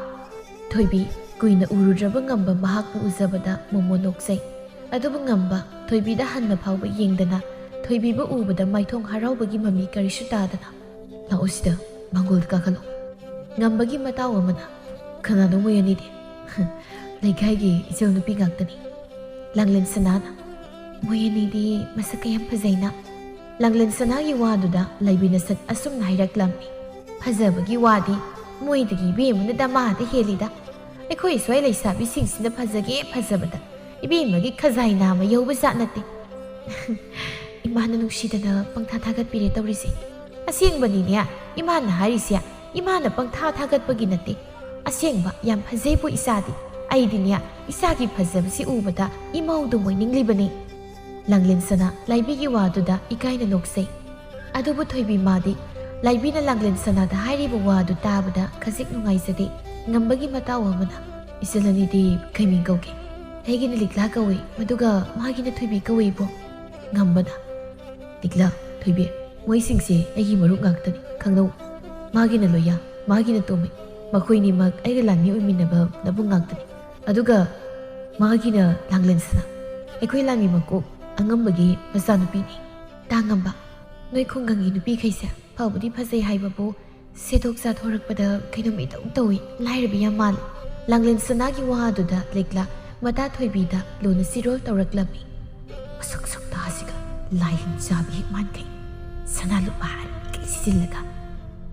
ꯊꯣꯏꯕꯤ, ꯀꯨꯏꯅ ꯎꯔꯨꯗ꯭ꯔꯕ ꯉꯝꯕ ꯃꯍꯥꯛꯄꯨ ꯎꯖꯕꯗ ꯃꯣꯃꯣ ꯅꯣꯛꯆꯩ꯫ ꯑꯗꯨꯕꯨ ꯉꯝꯕ ꯊꯣꯏꯕꯤꯗ ꯍꯟꯅ ꯐꯥꯎꯕ ꯌꯦꯡꯗꯅ, ꯊꯣꯏꯕꯤꯕꯨ ꯎꯕꯗ ꯃꯥꯏꯊꯣꯡ ꯍꯔꯥꯎꯕꯒꯤ ꯃꯃꯤ ꯀꯔꯤꯁꯨ ꯇꯥꯗꯅ, "ꯂꯥꯛꯑꯣ ꯁꯤꯗ, ꯃꯥꯡꯒꯣꯜꯗ ꯀꯥꯈꯠꯂꯣ꯫" ꯉꯝꯕꯒꯤ ꯃꯇꯥꯎ ꯑꯃꯅ, "ꯀꯅꯥꯅꯣ ꯃꯣꯏ ꯑꯅꯤꯗꯤ?" "ꯂꯩꯀꯥꯏꯒꯤ ꯏꯆꯧ ꯅꯨꯄꯤ ꯉꯥꯛꯇꯅꯤ꯫" ꯂꯥꯡꯂꯦꯟ ꯁꯅꯥꯅ, "ꯃꯣꯏ ꯑꯅꯤꯗꯤ ꯃꯁꯛꯀ ꯌꯥꯝ ꯐꯖꯩꯅ꯫" ꯂꯥꯡꯂꯦꯟ ꯁꯅꯥꯒꯤ ꯋꯥꯗꯨꯗ ꯂꯩꯕꯤꯅ ꯁꯠ ꯑꯁꯨꯝꯅ ꯍꯥꯏꯔꯛꯂꯝꯃꯤ꯫ ꯐꯖꯕꯒꯤ ꯋꯥꯗꯤ ꯃꯣꯏꯗꯒꯤ ꯏꯕꯦꯝꯃꯅ ꯗꯃꯥꯗ ꯍꯦꯜꯂꯤꯗ꯫ ꯑꯩꯈꯣꯏ ꯁ꯭ꯋꯥꯏ ꯂꯩꯁꯥꯕꯤꯁꯤꯡꯁꯤꯅ ꯐꯖꯒꯦ ꯐꯖꯕꯗ ꯏꯕꯦꯝꯃꯒꯤ ꯈꯖꯥꯏ ꯅꯥꯝꯃ ꯌꯧꯕ ꯖꯥꯠ ꯅꯠꯇꯦ꯫ ꯏꯃꯥꯅ ꯅꯨꯡꯁꯤꯗꯅ ꯄꯪꯊꯥ ꯊꯥꯒꯠꯄꯤꯔꯦ ꯇꯧꯔꯤꯁꯦ꯫ ꯑꯁꯦꯡꯕꯅꯤꯅꯦ ꯏꯃꯥꯅ ꯍꯥꯏꯔꯤꯁꯦ꯫ ꯏꯃꯥꯅ ꯄꯪꯊꯥ ꯊꯥꯒꯠꯄꯒꯤ ꯅꯠꯇꯦ꯫ ꯑꯁꯦꯡꯕ ꯌꯥꯝ ꯐꯖꯩꯕꯨ ꯏꯆꯥꯗꯤ꯫ ꯑꯩꯗꯤꯅꯦ ꯏꯆꯥꯒꯤ ꯐꯖꯕꯁꯤ ꯎꯕꯗ ꯏꯃꯧꯗꯨꯝ ꯑꯣꯏꯅꯤꯡꯂꯤꯕꯅꯤ꯫ ꯂꯥꯡꯂꯦꯟ ꯁꯅꯥ ꯂꯥꯏꯕꯤꯒꯤ ꯋꯥꯗꯨꯗ ꯏꯀꯥꯏꯅ ꯅꯣꯛꯆꯩ꯫ ꯑꯗꯨꯕꯨ ꯊꯣꯏꯕꯤ ꯃꯥꯗꯤ ꯂꯥꯏꯕꯤꯅ ꯂꯥꯡꯂꯦꯟ ꯁꯅꯥꯗ ꯍꯥꯏꯔꯤꯕ ꯋꯥꯗꯨ ꯇꯥꯕꯗ ꯈꯖꯤꯛ ꯅꯨꯡꯉꯥꯏꯖꯗꯦ꯫ ꯉꯝꯕꯒꯤ ꯃꯇꯥꯎ ꯑꯃꯅ, "ꯏꯆꯜ ꯑꯅꯤꯗꯤ ꯀꯩ ꯃꯤꯡ ꯀꯧꯒꯦ?" "ꯑꯩꯒꯤꯅ ꯂꯤꯛꯂꯥ ꯀꯧꯏ, ꯃꯗꯨꯒ ꯃꯥꯒꯤꯅ ꯊꯣꯏꯕꯤ ꯀꯧꯏꯕꯣ?" ꯉꯝꯕꯅ, "ꯂꯤꯛꯂꯥ, ꯊꯣꯏꯕꯤ, ꯃꯣꯏꯁꯤꯡꯁꯦ ꯑꯩꯒꯤ ꯃꯔꯨꯞ ꯉꯥꯛꯇꯅꯤ, ꯈꯪꯅꯧ꯫ ꯃꯥꯒꯤꯅ ꯂꯣꯌꯥ, ꯃꯥꯒꯤꯅ ꯇꯣꯝꯕꯤ, ꯃꯈꯣꯏꯅꯤꯃꯛ ꯑꯩꯒ ꯂꯥꯟꯃꯤ ꯑꯣꯏꯃꯤꯟꯅꯕ ꯅꯕꯨꯡ ꯉꯥꯛꯇꯅꯤ꯫ ꯑꯗꯨꯒ ꯃꯥꯒꯤꯅ ꯂꯥꯡꯂꯦꯟ ꯁꯅꯥ, ꯑꯩꯈꯣꯏ ꯂꯥꯟꯃꯤ ꯃꯀꯣꯛ ꯑꯉꯝꯕꯒꯤ ꯃꯆꯥꯅꯨꯄꯤꯅꯤ꯫ ꯇꯥꯉꯝꯕ, ꯅꯣꯏ ꯈꯨꯡꯒꯪꯒꯤ ꯅꯨꯄꯤꯈꯩꯁꯦ ꯐꯕꯨꯗꯤ ꯐꯖꯩ ꯍꯥꯏꯕꯕꯨ ꯁꯦꯠꯊꯣꯛ ꯆꯥꯊꯣꯔꯛꯄꯗ ꯀꯩꯅꯣꯝ ꯏꯇꯧ ꯇꯧꯏ, ꯂꯥꯏꯔꯕꯤ ꯌꯥꯝ ꯃꯥꯜꯂꯤ꯫" ꯂꯥꯡꯂꯦꯟ ꯁꯅꯥꯒꯤ ꯋꯥꯗꯨꯗ ꯂꯤꯛꯂꯥ ꯃꯇꯥ ꯊꯣꯏꯕꯤꯗ ꯂꯨꯅ ꯆꯤꯔꯣꯜ ꯇꯧꯔꯛꯂꯝꯃꯤ꯫ "ꯃꯁꯛ ꯁꯛꯇꯥꯁꯤꯒ ꯂꯥꯏ ꯍꯤꯡꯆꯥꯕꯤ ꯍꯦꯛ ꯃꯥꯟꯈꯩ꯫ ꯁꯅꯥ ꯂꯨꯄꯥ ꯑꯔꯤꯈꯩ ꯁꯤꯖꯤꯜꯂꯒ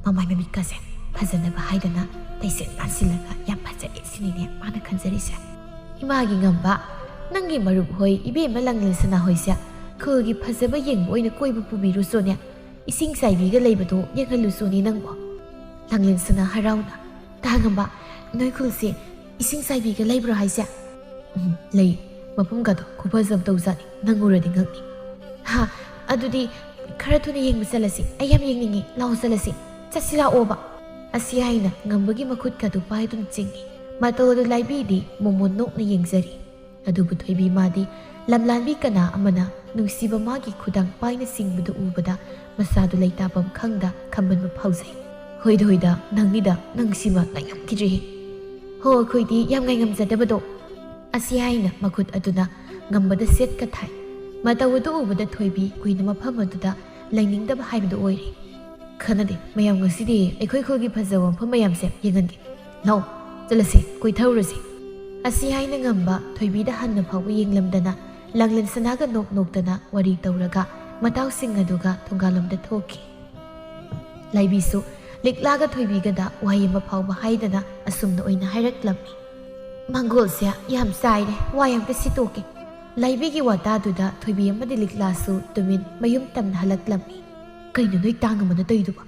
ꯃꯃꯥꯏ ꯃꯃꯤꯠꯀꯁꯦ ꯐꯖꯅꯕ ꯍꯥꯏꯗꯅ ꯇꯩꯁꯦꯠ ꯅꯥꯟꯁꯤꯜꯂꯒ ꯌꯥꯝ ꯐꯖꯔꯦ ꯁꯤꯅꯤꯅꯦ ꯃꯥꯅ ꯈꯟꯖꯔꯤꯁꯦ꯫ ꯏꯃꯥꯒꯤ ꯉꯝꯕ, ꯅꯪꯒꯤ ꯃꯔꯨꯞ ꯍꯣꯏ ꯏꯕꯦꯝꯃ ꯂꯥꯡꯂꯦꯟ ꯁꯅꯥ ꯍꯣꯏꯁꯦ ꯈꯨꯜꯒꯤ ꯐꯖꯕ ꯌꯦꯡꯕ ꯑꯣꯏꯅ ꯀꯣꯏꯕ ꯄꯨꯕꯤꯔꯨꯆꯣꯅꯦ꯫ ꯏꯁꯤꯡ ꯆꯥꯏꯕꯤꯒ ꯂꯩꯕꯗꯣ ꯌꯦꯡꯍꯜꯂꯨꯆꯣꯅꯦ ꯅꯪꯕꯣ꯫" ꯂꯥꯡꯂꯦꯟ ꯁꯅꯥ ꯍꯔꯥꯎꯅ, "ꯇꯥꯉꯝꯕ, ꯅꯣꯏ ꯈꯨꯜꯁꯦ ꯏꯁꯤꯡ ꯆꯥꯏꯕꯤꯒ ꯂꯩꯕ꯭ꯔꯣ ꯍꯥꯏꯁꯦ?" "ꯎꯝ, ꯂꯩ꯫ ꯃꯐꯝꯒꯗꯣ ꯈꯨꯐꯖ ꯑꯃ ꯇꯧꯖꯥꯠꯅꯤ, ꯅꯪ ꯎꯔꯗꯤ ꯉꯛꯅꯤ꯫" "ꯍꯥ, ꯑꯗꯨꯗꯤ ꯈꯔ ꯊꯨꯅ ꯌꯦꯡꯕ ꯆꯠꯂꯁꯤ꯫ ꯑꯩ ꯌꯥꯝ ꯌꯦꯡꯅꯤꯡꯉꯤ꯫ ꯂꯥꯛꯑꯣ ꯆꯠꯂꯁꯤ꯫ ꯆꯠꯁꯤ ꯂꯥꯛꯑꯣꯕ꯫" ꯑꯁꯤ ꯍꯥꯏꯅ ꯉꯝꯕꯒꯤ ꯃꯈꯨꯠꯀꯗꯨ ꯄꯥꯏꯗꯨꯅ ꯆꯤꯡꯏ꯫ ꯃꯇꯧ ꯑꯗꯨ ꯂꯥꯏꯕꯤꯗꯤ ꯃꯣꯃꯣꯟ ꯅꯣꯛꯅ ꯌꯦꯡꯖꯔꯤ꯫ ꯑꯗꯨꯕꯨ ꯊꯣꯏꯕꯤ ꯃꯥꯗꯤ ꯂꯝꯂꯥꯟꯕꯤ ꯀꯅꯥ ꯑꯃꯅ ꯅꯨꯡꯁꯤꯕ ꯃꯥꯒꯤ ꯈꯨꯗꯥꯡ ꯄꯥꯏꯅ ꯆꯤꯡꯕꯗꯨ ꯎꯕꯗ ꯃꯁꯥꯗꯨ ꯂꯩꯇꯥꯐꯝ ꯈꯪꯗ ꯈꯝꯕꯟꯕ ꯐꯥꯎꯖꯩ꯫ "ꯍꯣꯏꯗ ꯍꯣꯏꯗ, ꯅꯪꯅꯤꯗ, ꯅꯪꯁꯤꯃ ꯉꯥꯏꯉꯝꯈꯤꯗ꯭ꯔꯦꯍꯦ꯫ ꯍꯣ, ꯑꯩꯈꯣꯏꯗꯤ ꯌꯥꯝ ꯉꯥꯏꯉꯝꯖꯗꯕꯗꯣ꯫" ꯑꯁꯤ ꯍꯥꯏꯅ ꯃꯈꯨꯠ ꯑꯗꯨꯅ ꯉꯝꯕꯗ ꯁꯦꯠꯀ ꯊꯥꯏ꯫ ꯃꯇꯧ ꯑꯗꯨ ꯎꯕꯗ ꯊꯣꯏꯕꯤ ꯀꯨꯏꯅ ꯃꯐꯝ ꯑꯗꯨꯗ ꯂꯩꯅꯤꯡꯗꯕ ꯍꯥꯏꯕꯗꯨ ꯑꯣꯏꯔꯦ꯫ "ꯈꯟꯅꯗꯦ, ꯃꯌꯥꯝ ꯉꯁꯤꯗꯤ ꯑꯩꯈꯣꯏ ꯈꯨꯜꯒꯤ ꯐꯖꯕ ꯃꯐꯝ ꯃꯌꯥꯝꯁꯦ ꯌꯦꯡꯍꯟꯒꯦ꯫ ꯂꯥꯛꯑꯣ, ꯆꯠꯂꯁꯤ, ꯀꯣꯏꯊꯔꯨꯔꯁꯤ꯫" ꯑꯁꯤ ꯍꯥꯏꯅ ꯉꯝꯕ ꯊꯣꯏꯕꯤꯗ ꯍꯟꯅ ꯐꯥꯎꯕ ꯌꯦꯡꯂꯝꯗꯅ ꯂꯥꯡꯂꯦꯟ ꯁꯅꯥꯒ ꯅꯣꯛ ꯅꯣꯛꯇꯅ ꯋꯥꯔꯤ ꯇꯧꯔꯒ ꯃꯇꯥꯎꯁꯤꯡ ꯑꯗꯨꯒ ꯊꯣꯡꯒꯥꯜꯂꯣꯝꯗ ꯊꯣꯛꯈꯤ꯫ ꯂꯥꯏꯕꯤꯁꯨ ꯂꯤꯛꯂꯥꯒ ꯊꯣꯏꯕꯤꯒꯗ ꯋꯥꯍꯩ ꯑꯃ ꯐꯥꯎꯕ ꯍꯥꯏꯗꯅ ꯑꯁꯨꯝꯅ ꯑꯣꯏꯅ ꯍꯥꯏꯔꯛꯂꯝꯃꯤ꯫ "ꯃꯪꯒꯣꯜꯁꯦ ꯌꯥꯝ ꯆꯥꯏꯔꯦ, ꯋꯥ ꯑꯝꯇ ꯁꯤꯠꯇꯣꯛꯀꯦ꯫" ꯂꯥꯏꯕꯤꯒꯤ ꯋꯥꯇꯥꯗꯨꯗ ꯊꯣꯏꯕꯤ ꯑꯃꯗꯤ ꯂꯤꯛꯂꯥꯁꯨ ꯇꯨꯃꯤꯟ ꯃꯌꯨꯝ ꯇꯝꯅ ꯍꯜꯂꯛꯂꯝꯃꯤ꯫ "ꯀꯩꯅꯣ ꯅꯣꯏ ꯇꯥꯡ ꯑꯃꯅ ꯇꯧꯔꯤꯗꯨꯕꯣ?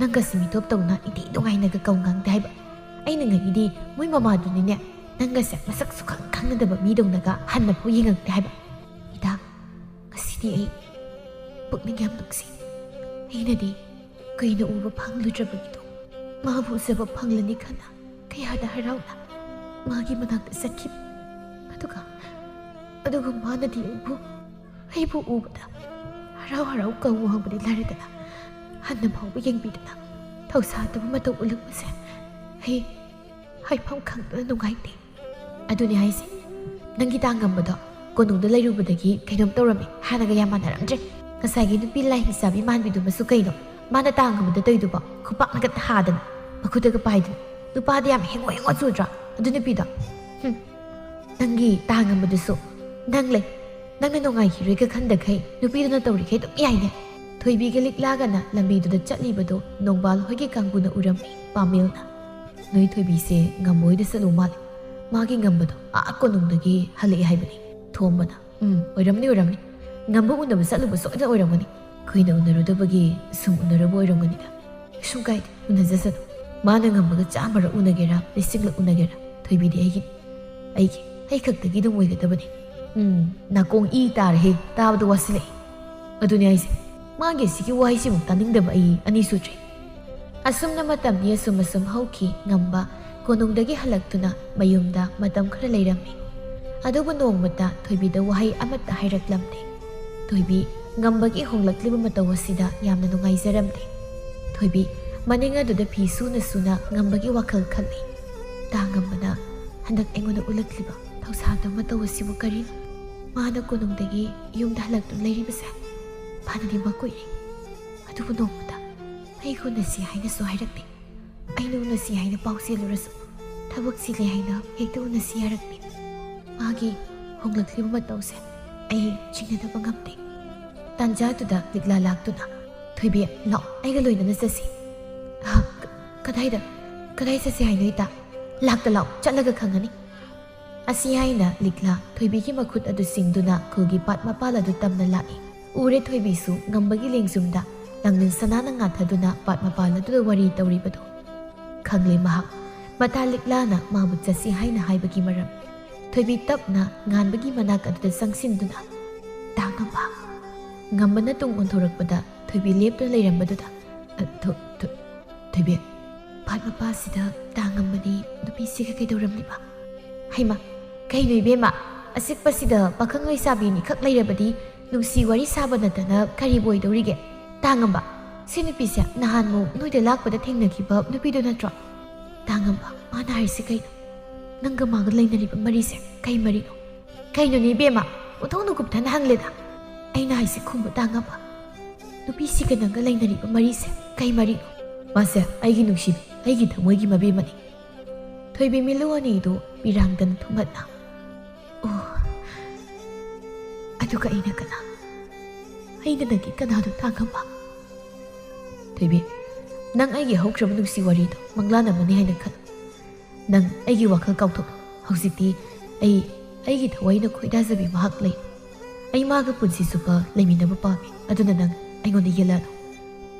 ꯅꯪꯒꯁꯤ ꯃꯤꯇꯣꯞ ꯇꯧꯅ ꯏꯟꯊꯤ ꯅꯨꯡꯉꯥꯏꯅꯒ ꯀꯧ ꯉꯥꯡꯗꯦ ꯍꯥꯏꯕ? ꯑꯩꯅ ꯉꯛꯏꯗꯤ ꯃꯣꯏ ꯃꯃꯥꯗꯨꯅꯤꯅꯦ ꯅꯪꯒꯁꯦ ꯃꯁꯛ ꯁꯨꯈꯪ ꯈꯪꯅꯗꯕ ꯃꯤꯗꯧꯅꯒ ꯍꯟꯅꯐꯥꯎ ꯌꯦꯡꯉꯛꯇꯦ ꯍꯥꯏꯕ꯫ ꯏꯇꯥ, ꯉꯁꯤꯗꯤ ꯑꯩ ꯄꯨꯛꯅꯤꯡ ꯌꯥꯝ ꯅꯨꯡꯁꯤ꯫ ꯑꯩꯅꯗꯤ ꯀꯨꯏꯅ ꯎꯕ ꯐꯪꯂꯨꯗ꯭ꯔꯕꯒꯤꯗꯣ ꯃꯥꯕꯨ ꯎꯖꯕ ꯐꯪꯂꯅꯤ ꯈꯟꯅ ꯀꯌꯥꯗ ꯍꯔꯥꯎꯅ ꯃꯥꯒꯤ ꯃꯅꯥꯛꯇ ꯆꯠꯈꯤꯕ꯫ ꯑꯗꯨꯒ, ꯑꯗꯨꯒ ꯃꯥꯅꯗꯤ ꯑꯩꯕꯨ, ꯑꯩꯕꯨ ꯎꯕꯗ ꯍꯔꯥꯎ ꯍꯔꯥꯎ ꯀꯧ ꯍꯪꯕꯗꯤ ꯂꯥꯏꯔꯗꯅ ꯍꯟꯅ ꯐꯥꯎꯕ ꯌꯦꯡꯕꯤꯗꯅ ꯊꯧꯁꯥꯗꯕ ꯃꯇꯧ ꯎꯠꯂꯛꯄꯁꯦ ꯑꯩ ꯍꯥꯏꯐꯝ ꯈꯪꯗꯅ ꯅꯨꯡꯉꯥꯏꯇꯦ꯫ ꯑꯗꯨꯅꯦ ꯍꯥꯏꯁꯦ, ꯅꯪꯒꯤ ꯇꯥ ꯉꯝꯕꯗꯣ ꯀꯣꯅꯨꯡꯗ ꯂꯩꯔꯨꯕꯗꯒꯤ ꯀꯩꯅꯣꯝ ꯇꯧꯔꯝꯃꯦ, ꯍꯥꯟꯅꯒ ꯌꯥꯝ ꯃꯥꯟꯅꯔꯝꯗ꯭ꯔꯦ꯫ ꯉꯁꯥꯏꯒꯤ ꯅꯨꯄꯤ ꯂꯥꯏꯍꯤꯡ ꯆꯥꯕꯤ ꯃꯥꯟꯕꯤꯗꯨꯃꯁꯨ ꯀꯩꯅꯣ ꯃꯥꯅ ꯇꯥ ꯉꯝꯕꯗ ꯇꯧꯔꯤꯗꯨꯕꯣ? ꯈꯨꯄꯥꯛꯅꯒ ꯊꯥꯗꯅ, ꯃꯈꯨꯠꯇꯒ ꯄꯥꯏꯗꯅ꯫ ꯅꯨꯄꯥꯗꯤ ꯌꯥꯝ ꯍꯦꯡꯉꯣ ꯍꯦꯡꯉꯣ ꯆꯨꯗ꯭ꯔꯣ ꯑꯗꯨ ꯅꯨꯄꯤꯗꯣ? ꯍꯨꯝ, ꯅꯪꯒꯤ ꯇꯥ ꯉꯝꯕꯗꯨꯁꯨ ꯅꯪ ꯂꯩ꯫ ꯅꯪꯅ ꯅꯨꯡꯉꯥꯏꯈꯤꯔꯣꯏꯒ ꯈꯟꯗꯈꯩ ꯅꯨꯄꯤꯗꯨꯅ ꯇꯧꯔꯤꯈꯩ ꯑꯗꯨꯝ ꯌꯥꯏꯅꯦ꯫ ꯊꯣꯏꯕꯤꯒ ꯂꯤꯛꯂꯥꯒꯅ ꯂꯝꯕꯤꯗꯨꯗ ꯆꯠꯂꯤꯕꯗꯣ ꯅꯣꯡꯕꯥꯜ ꯍꯣꯏꯒꯤ ꯀꯥꯡꯕꯨꯅ ꯎꯔꯝꯃꯤ꯫ ꯄꯥꯃꯦꯜꯅ, "ꯅꯣꯏ ꯊꯣꯏꯕꯤꯁꯦ ꯉꯝꯕ ꯍꯣꯏꯗ ꯆꯠꯂꯨ ꯃꯥꯜꯂꯦ꯫ ꯃꯥꯒꯤ ꯉꯝꯕꯗꯣ ꯑꯥ ꯀꯣꯅꯨꯡꯗꯒꯤ ꯍꯜꯂꯛꯑꯦ ꯍꯥꯏꯕꯅꯤ꯫" ꯊꯣꯝꯕꯅ, "ꯎꯝ, ꯑꯣꯏꯔꯝꯅꯤ, ꯑꯣꯏꯔꯝꯅꯤ꯫ ꯉꯝꯕ ꯎꯅꯕ ꯆꯠꯂꯨꯕ ꯁꯣꯏꯗꯅ ꯑꯣꯏꯔꯝꯒꯅꯤ꯫ ꯑꯩꯈꯣꯏꯅ ꯎꯅꯔꯨꯗꯕꯒꯤ ꯁꯨꯝ ꯎꯅꯔꯨꯕ ꯑꯣꯏꯔꯝꯒꯅꯤꯗ꯫ ꯀꯩꯁꯨꯝ ꯀꯥꯏꯗꯦ, ꯎꯅꯖꯁꯅꯨ꯫ ꯃꯥꯅ ꯉꯝꯕꯒ ꯆꯥꯝꯃꯔꯛ ꯎꯅꯒꯦꯔꯥ, ꯂꯤꯁꯤꯡꯂꯛ ꯎꯅꯒꯦꯔꯥ, ꯊꯣꯏꯕꯤꯗꯤ ꯑꯩꯒꯤꯅꯤ꯫ ꯑꯩꯒꯤ, ꯑꯩ ꯈꯛꯇꯒꯤ ꯑꯗꯨꯝ ꯑꯣꯏꯒꯗꯕꯅꯤ꯫" ꯎꯝ, ꯅꯥꯀꯣꯡ ꯏ ꯇꯥꯔꯦꯍꯦ, ꯇꯥꯕꯗ ꯋꯥꯁꯤꯜꯂꯛꯏ꯫ ꯑꯗꯨꯅꯦ ꯍꯥꯏꯁꯦ, ꯃꯥꯒꯤ ꯑꯁꯤꯒꯤ ꯋꯥꯍꯩꯁꯤꯃꯨꯛ ꯇꯥꯅꯤꯡꯗꯕ ꯑꯩ ꯑꯅꯤ ꯁꯨꯗ꯭ꯔꯤ꯫ ꯑꯁꯨꯝꯅ ꯃꯇꯝꯗꯤ ꯑꯁꯨꯝ ꯑꯁꯨꯝ ꯍꯧꯈꯤ꯫ ꯉꯝꯕ ꯀꯣꯅꯨꯡꯗꯒꯤ ꯍꯜꯂꯛꯇꯨꯅ ꯃꯌꯨꯝꯗ ꯃꯇꯝ ꯈꯔ ꯂꯩꯔꯝꯃꯤ꯫ ꯑꯗꯨꯕꯨ ꯅꯣꯡꯃꯇ ꯊꯣꯏꯕꯤꯗ ꯋꯥꯍꯩ ꯑꯃꯠꯇ ꯍꯥꯏꯔꯛꯂꯝꯗꯦ꯫ ꯊꯣꯏꯕꯤ ꯉꯝꯕꯒꯤ ꯍꯣꯡꯂꯛꯂꯤꯕ ꯃꯇꯧ ꯑꯁꯤꯗ ꯌꯥꯝꯅ ꯅꯨꯡꯉꯥꯏꯖꯔꯝꯗꯦ꯫ ꯊꯣꯏꯕꯤ ꯃꯅꯤꯡ ꯑꯗꯨꯗ ꯐꯤ ꯁꯨꯅ ꯁꯨꯅ ꯉꯝꯕꯒꯤ ꯋꯥꯈꯜ ꯈꯜꯂꯤ꯫ ꯇꯥ ꯉꯝꯕꯅ ꯍꯟꯗꯛ ꯑꯩꯉꯣꯟꯗ ꯎꯠꯂꯛꯂꯤꯕ ꯊꯧꯁꯥꯗꯕ ꯃꯇꯧ ꯑꯁꯤꯕꯨ ꯀꯔꯤꯅꯣ? ꯃꯥꯅ ꯀꯣꯅꯨꯡꯗꯒꯤ ꯌꯨꯝꯗ ꯍꯜꯂꯛꯇꯨꯅ ꯂꯩꯔꯤꯕꯁꯦ ꯐꯅꯗꯤ ꯃꯀꯨꯏꯔꯦ꯫ ꯑꯗꯨꯕꯨ ꯅꯣꯡꯃꯇ ꯑꯩꯒ ꯎꯅꯁꯤ ꯍꯥꯏꯅꯁꯨ ꯍꯥꯏꯔꯛꯇꯦ꯫ ꯑꯩꯅ ꯎꯅꯁꯤ ꯍꯥꯏꯅ ꯄꯥꯎ ꯆꯦꯜꯂꯨꯔꯁꯨ, ꯊꯕꯛ ꯆꯤꯜꯂꯤ ꯍꯥꯏꯅ ꯍꯦꯛꯇ ꯎꯅꯁꯤ ꯍꯥꯏꯔꯛꯇꯦ꯫ ꯃꯥꯒꯤ ꯍꯣꯡꯂꯛꯂꯤꯕ ꯃꯇꯧꯁꯦ ꯑꯩ ꯆꯤꯡꯅꯗꯕ ꯉꯝꯗꯦ꯫ ꯇꯥꯟꯖꯥꯗꯨꯗ ꯂꯤꯛꯂꯥ ꯂꯥꯛꯇꯨꯅ, "ꯊꯣꯏꯕꯤ, ꯂꯥꯛꯑꯣ, ꯑꯩꯒ ꯂꯣꯏꯅꯅ ꯆꯠꯁꯤ꯫" "ꯑꯍ, "ꯀꯗꯥꯏꯗ? ꯀꯗꯥꯏ ꯆꯠꯁꯦ ꯍꯥꯏꯅꯣ ꯏꯇꯥ? ꯂꯥꯛꯇ ꯂꯥꯛꯑꯣ, ꯆꯠꯂꯒ ꯈꯪꯉꯅꯤ꯫" ꯑꯁꯤ ꯍꯥꯏꯅ ꯂꯤꯛꯂꯥ ꯊꯣꯏꯕꯤꯒꯤ ꯃꯈꯨꯠ ꯑꯗꯨ ꯁꯤꯡꯗꯨꯅ ꯈꯨꯜꯒꯤ ꯄꯥꯠ ꯃꯄꯥꯜ ꯑꯗꯨ ꯇꯝꯅ ꯂꯥꯛꯏ꯫ ꯎꯔꯦ ꯊꯣꯏꯕꯤꯁꯨ ꯉꯝꯕꯒꯤ ꯂꯦꯡꯖꯨꯝꯗ ꯂꯥꯡꯂꯦꯟ ꯁꯅꯥꯅ ꯉꯥꯊꯗꯨꯅ ꯄꯥꯠ ꯃꯄꯥꯜ ꯑꯗꯨꯗ ꯋꯥꯔꯤ ꯇꯧꯔꯤꯕꯗꯨ꯫ ꯈꯪꯂꯦ ꯃꯍꯥꯛ ꯃꯇꯥ ꯂꯤꯛꯂꯥꯅ ꯃꯥꯕꯨ ꯆꯠꯁꯤ ꯍꯥꯏꯅ ꯍꯥꯏꯕꯒꯤ ꯃꯔꯝ꯫ ꯊꯣꯏꯕꯤ ꯇꯞꯅ ꯉꯥꯟꯕꯒꯤ ꯃꯅꯥꯛ ꯑꯗꯨꯗ ꯆꯪꯁꯤꯟꯗꯨꯅ, "ꯇꯥ ꯉꯝꯕ꯫" ꯉꯝꯕꯅ ꯇꯨꯡ ꯑꯣꯟꯊꯣꯔꯛꯄꯗ ꯊꯣꯏꯕꯤ ꯂꯦꯞꯇꯨꯅ ꯂꯩꯔꯝꯕꯗꯨꯗ, "ꯑ, ꯊꯣ-, ꯊꯣ-, ꯊꯣꯏꯕꯤ, ꯄꯥꯠ ꯃꯄꯥꯁꯤꯗ ꯇꯥ ꯉꯝꯕꯅꯤ ꯅꯨꯄꯤꯁꯤꯒ ꯀꯩꯗꯧꯔꯝꯂꯤꯕ?" "ꯍꯩꯃ, ꯀꯩꯅꯣ ꯏꯕꯦꯝꯃ, ꯑꯆꯤꯛꯄꯁꯤꯗ ꯄꯥꯈꯪ ꯂꯩꯁꯥꯕꯤ ꯑꯅꯤꯈꯛ ꯂꯩꯔꯕꯗꯤ ꯅꯨꯡꯁꯤ ꯋꯥꯔꯤ ꯁꯥꯕ ꯅꯠꯇꯅ ꯀꯔꯤꯕꯨ ꯑꯣꯏꯗꯧꯔꯤꯒꯦ? ꯇꯥ ꯉꯝꯕ, ꯁꯤ ꯅꯨꯄꯤꯁꯦ ꯅꯍꯥꯟꯃꯨꯛ ꯅꯣꯏꯗ ꯂꯥꯛꯄꯗ ꯊꯦꯡꯅꯈꯤꯕ ꯅꯨꯄꯤꯗꯨ ꯅꯠꯇ꯭ꯔꯣ? ꯇꯥ ꯉꯝꯕ, ꯃꯥꯅ ꯍꯥꯏꯔꯤꯁꯤ ꯀꯩꯅꯣ? ꯅꯪꯒ ꯃꯥꯒ ꯂꯩꯅꯔꯤꯕ ꯃꯔꯤꯁꯦ ꯀꯩ ꯃꯔꯤꯅꯣ?" "ꯀꯩꯅꯣꯅꯦ ꯏꯕꯦꯝꯃ, ꯑꯣꯟꯊꯣꯛꯅ ꯀꯨꯞꯊꯅ ꯍꯪꯂꯦꯗ꯫ ꯑꯩꯅ ꯍꯥꯏꯁꯦ ꯈꯨꯝꯃꯨ ꯇꯥ ꯉꯝꯕ꯫ ꯅꯨꯄꯤꯁꯤꯒ ꯅꯪꯒ ꯂꯩꯅꯔꯤꯕ ꯃꯔꯤꯁꯦ ꯀꯩ ꯃꯔꯤꯅꯣ?" "ꯃꯥꯁꯦ ꯑꯩꯒꯤ ꯅꯨꯡꯁꯤꯕꯤ, ꯑꯩꯒꯤ ꯊꯃꯣꯏꯒꯤ ꯃꯕꯦꯝꯃꯅꯤ꯫" ꯊꯣꯏꯕꯤ ꯃꯤꯠꯂꯨ ꯑꯅꯤꯗꯨ ꯄꯤꯔꯥꯡꯗꯅ ꯊꯨꯝꯍꯠꯅ, "ꯑꯣ, ꯑꯗꯨꯒ ꯑꯩꯅ ꯀꯅꯥ? ꯑꯩꯅ ꯅꯪꯒꯤ ꯀꯅꯥꯅꯣ ꯇꯥ ꯉꯝꯕ?" "ꯊꯣꯏꯕꯤ, ꯅꯪ ꯑꯩꯒꯤ ꯍꯧꯈ꯭ꯔꯕ ꯅꯨꯡꯁꯤ ꯋꯥꯔꯤꯗꯣ ꯃꯪꯂꯥꯟ ꯑꯃꯅꯤ ꯍꯥꯏꯅ ꯈꯜꯂꯨ꯫ ꯅꯪ ꯑꯩꯒꯤ ꯋꯥꯈꯜ ꯀꯥꯎꯊꯣꯛꯂꯣ꯫ ꯍꯧꯖꯤꯛꯇꯤ ꯑꯩ ꯑꯩꯒꯤ ꯊꯋꯥꯏꯅ ꯈꯣꯏꯗꯥꯖꯕꯤ ꯃꯍꯥꯛ ꯂꯩ꯫ ꯑꯩ ꯃꯥꯒ ꯄꯨꯟꯁꯤ ꯆꯨꯞꯄ ꯂꯩꯃꯤꯟꯅꯕ ꯄꯥꯝꯃꯤ꯫ ꯑꯗꯨꯅ ꯅꯪ ꯑꯩꯉꯣꯟꯗ ꯌꯦꯜꯂꯛꯑꯅꯨ꯫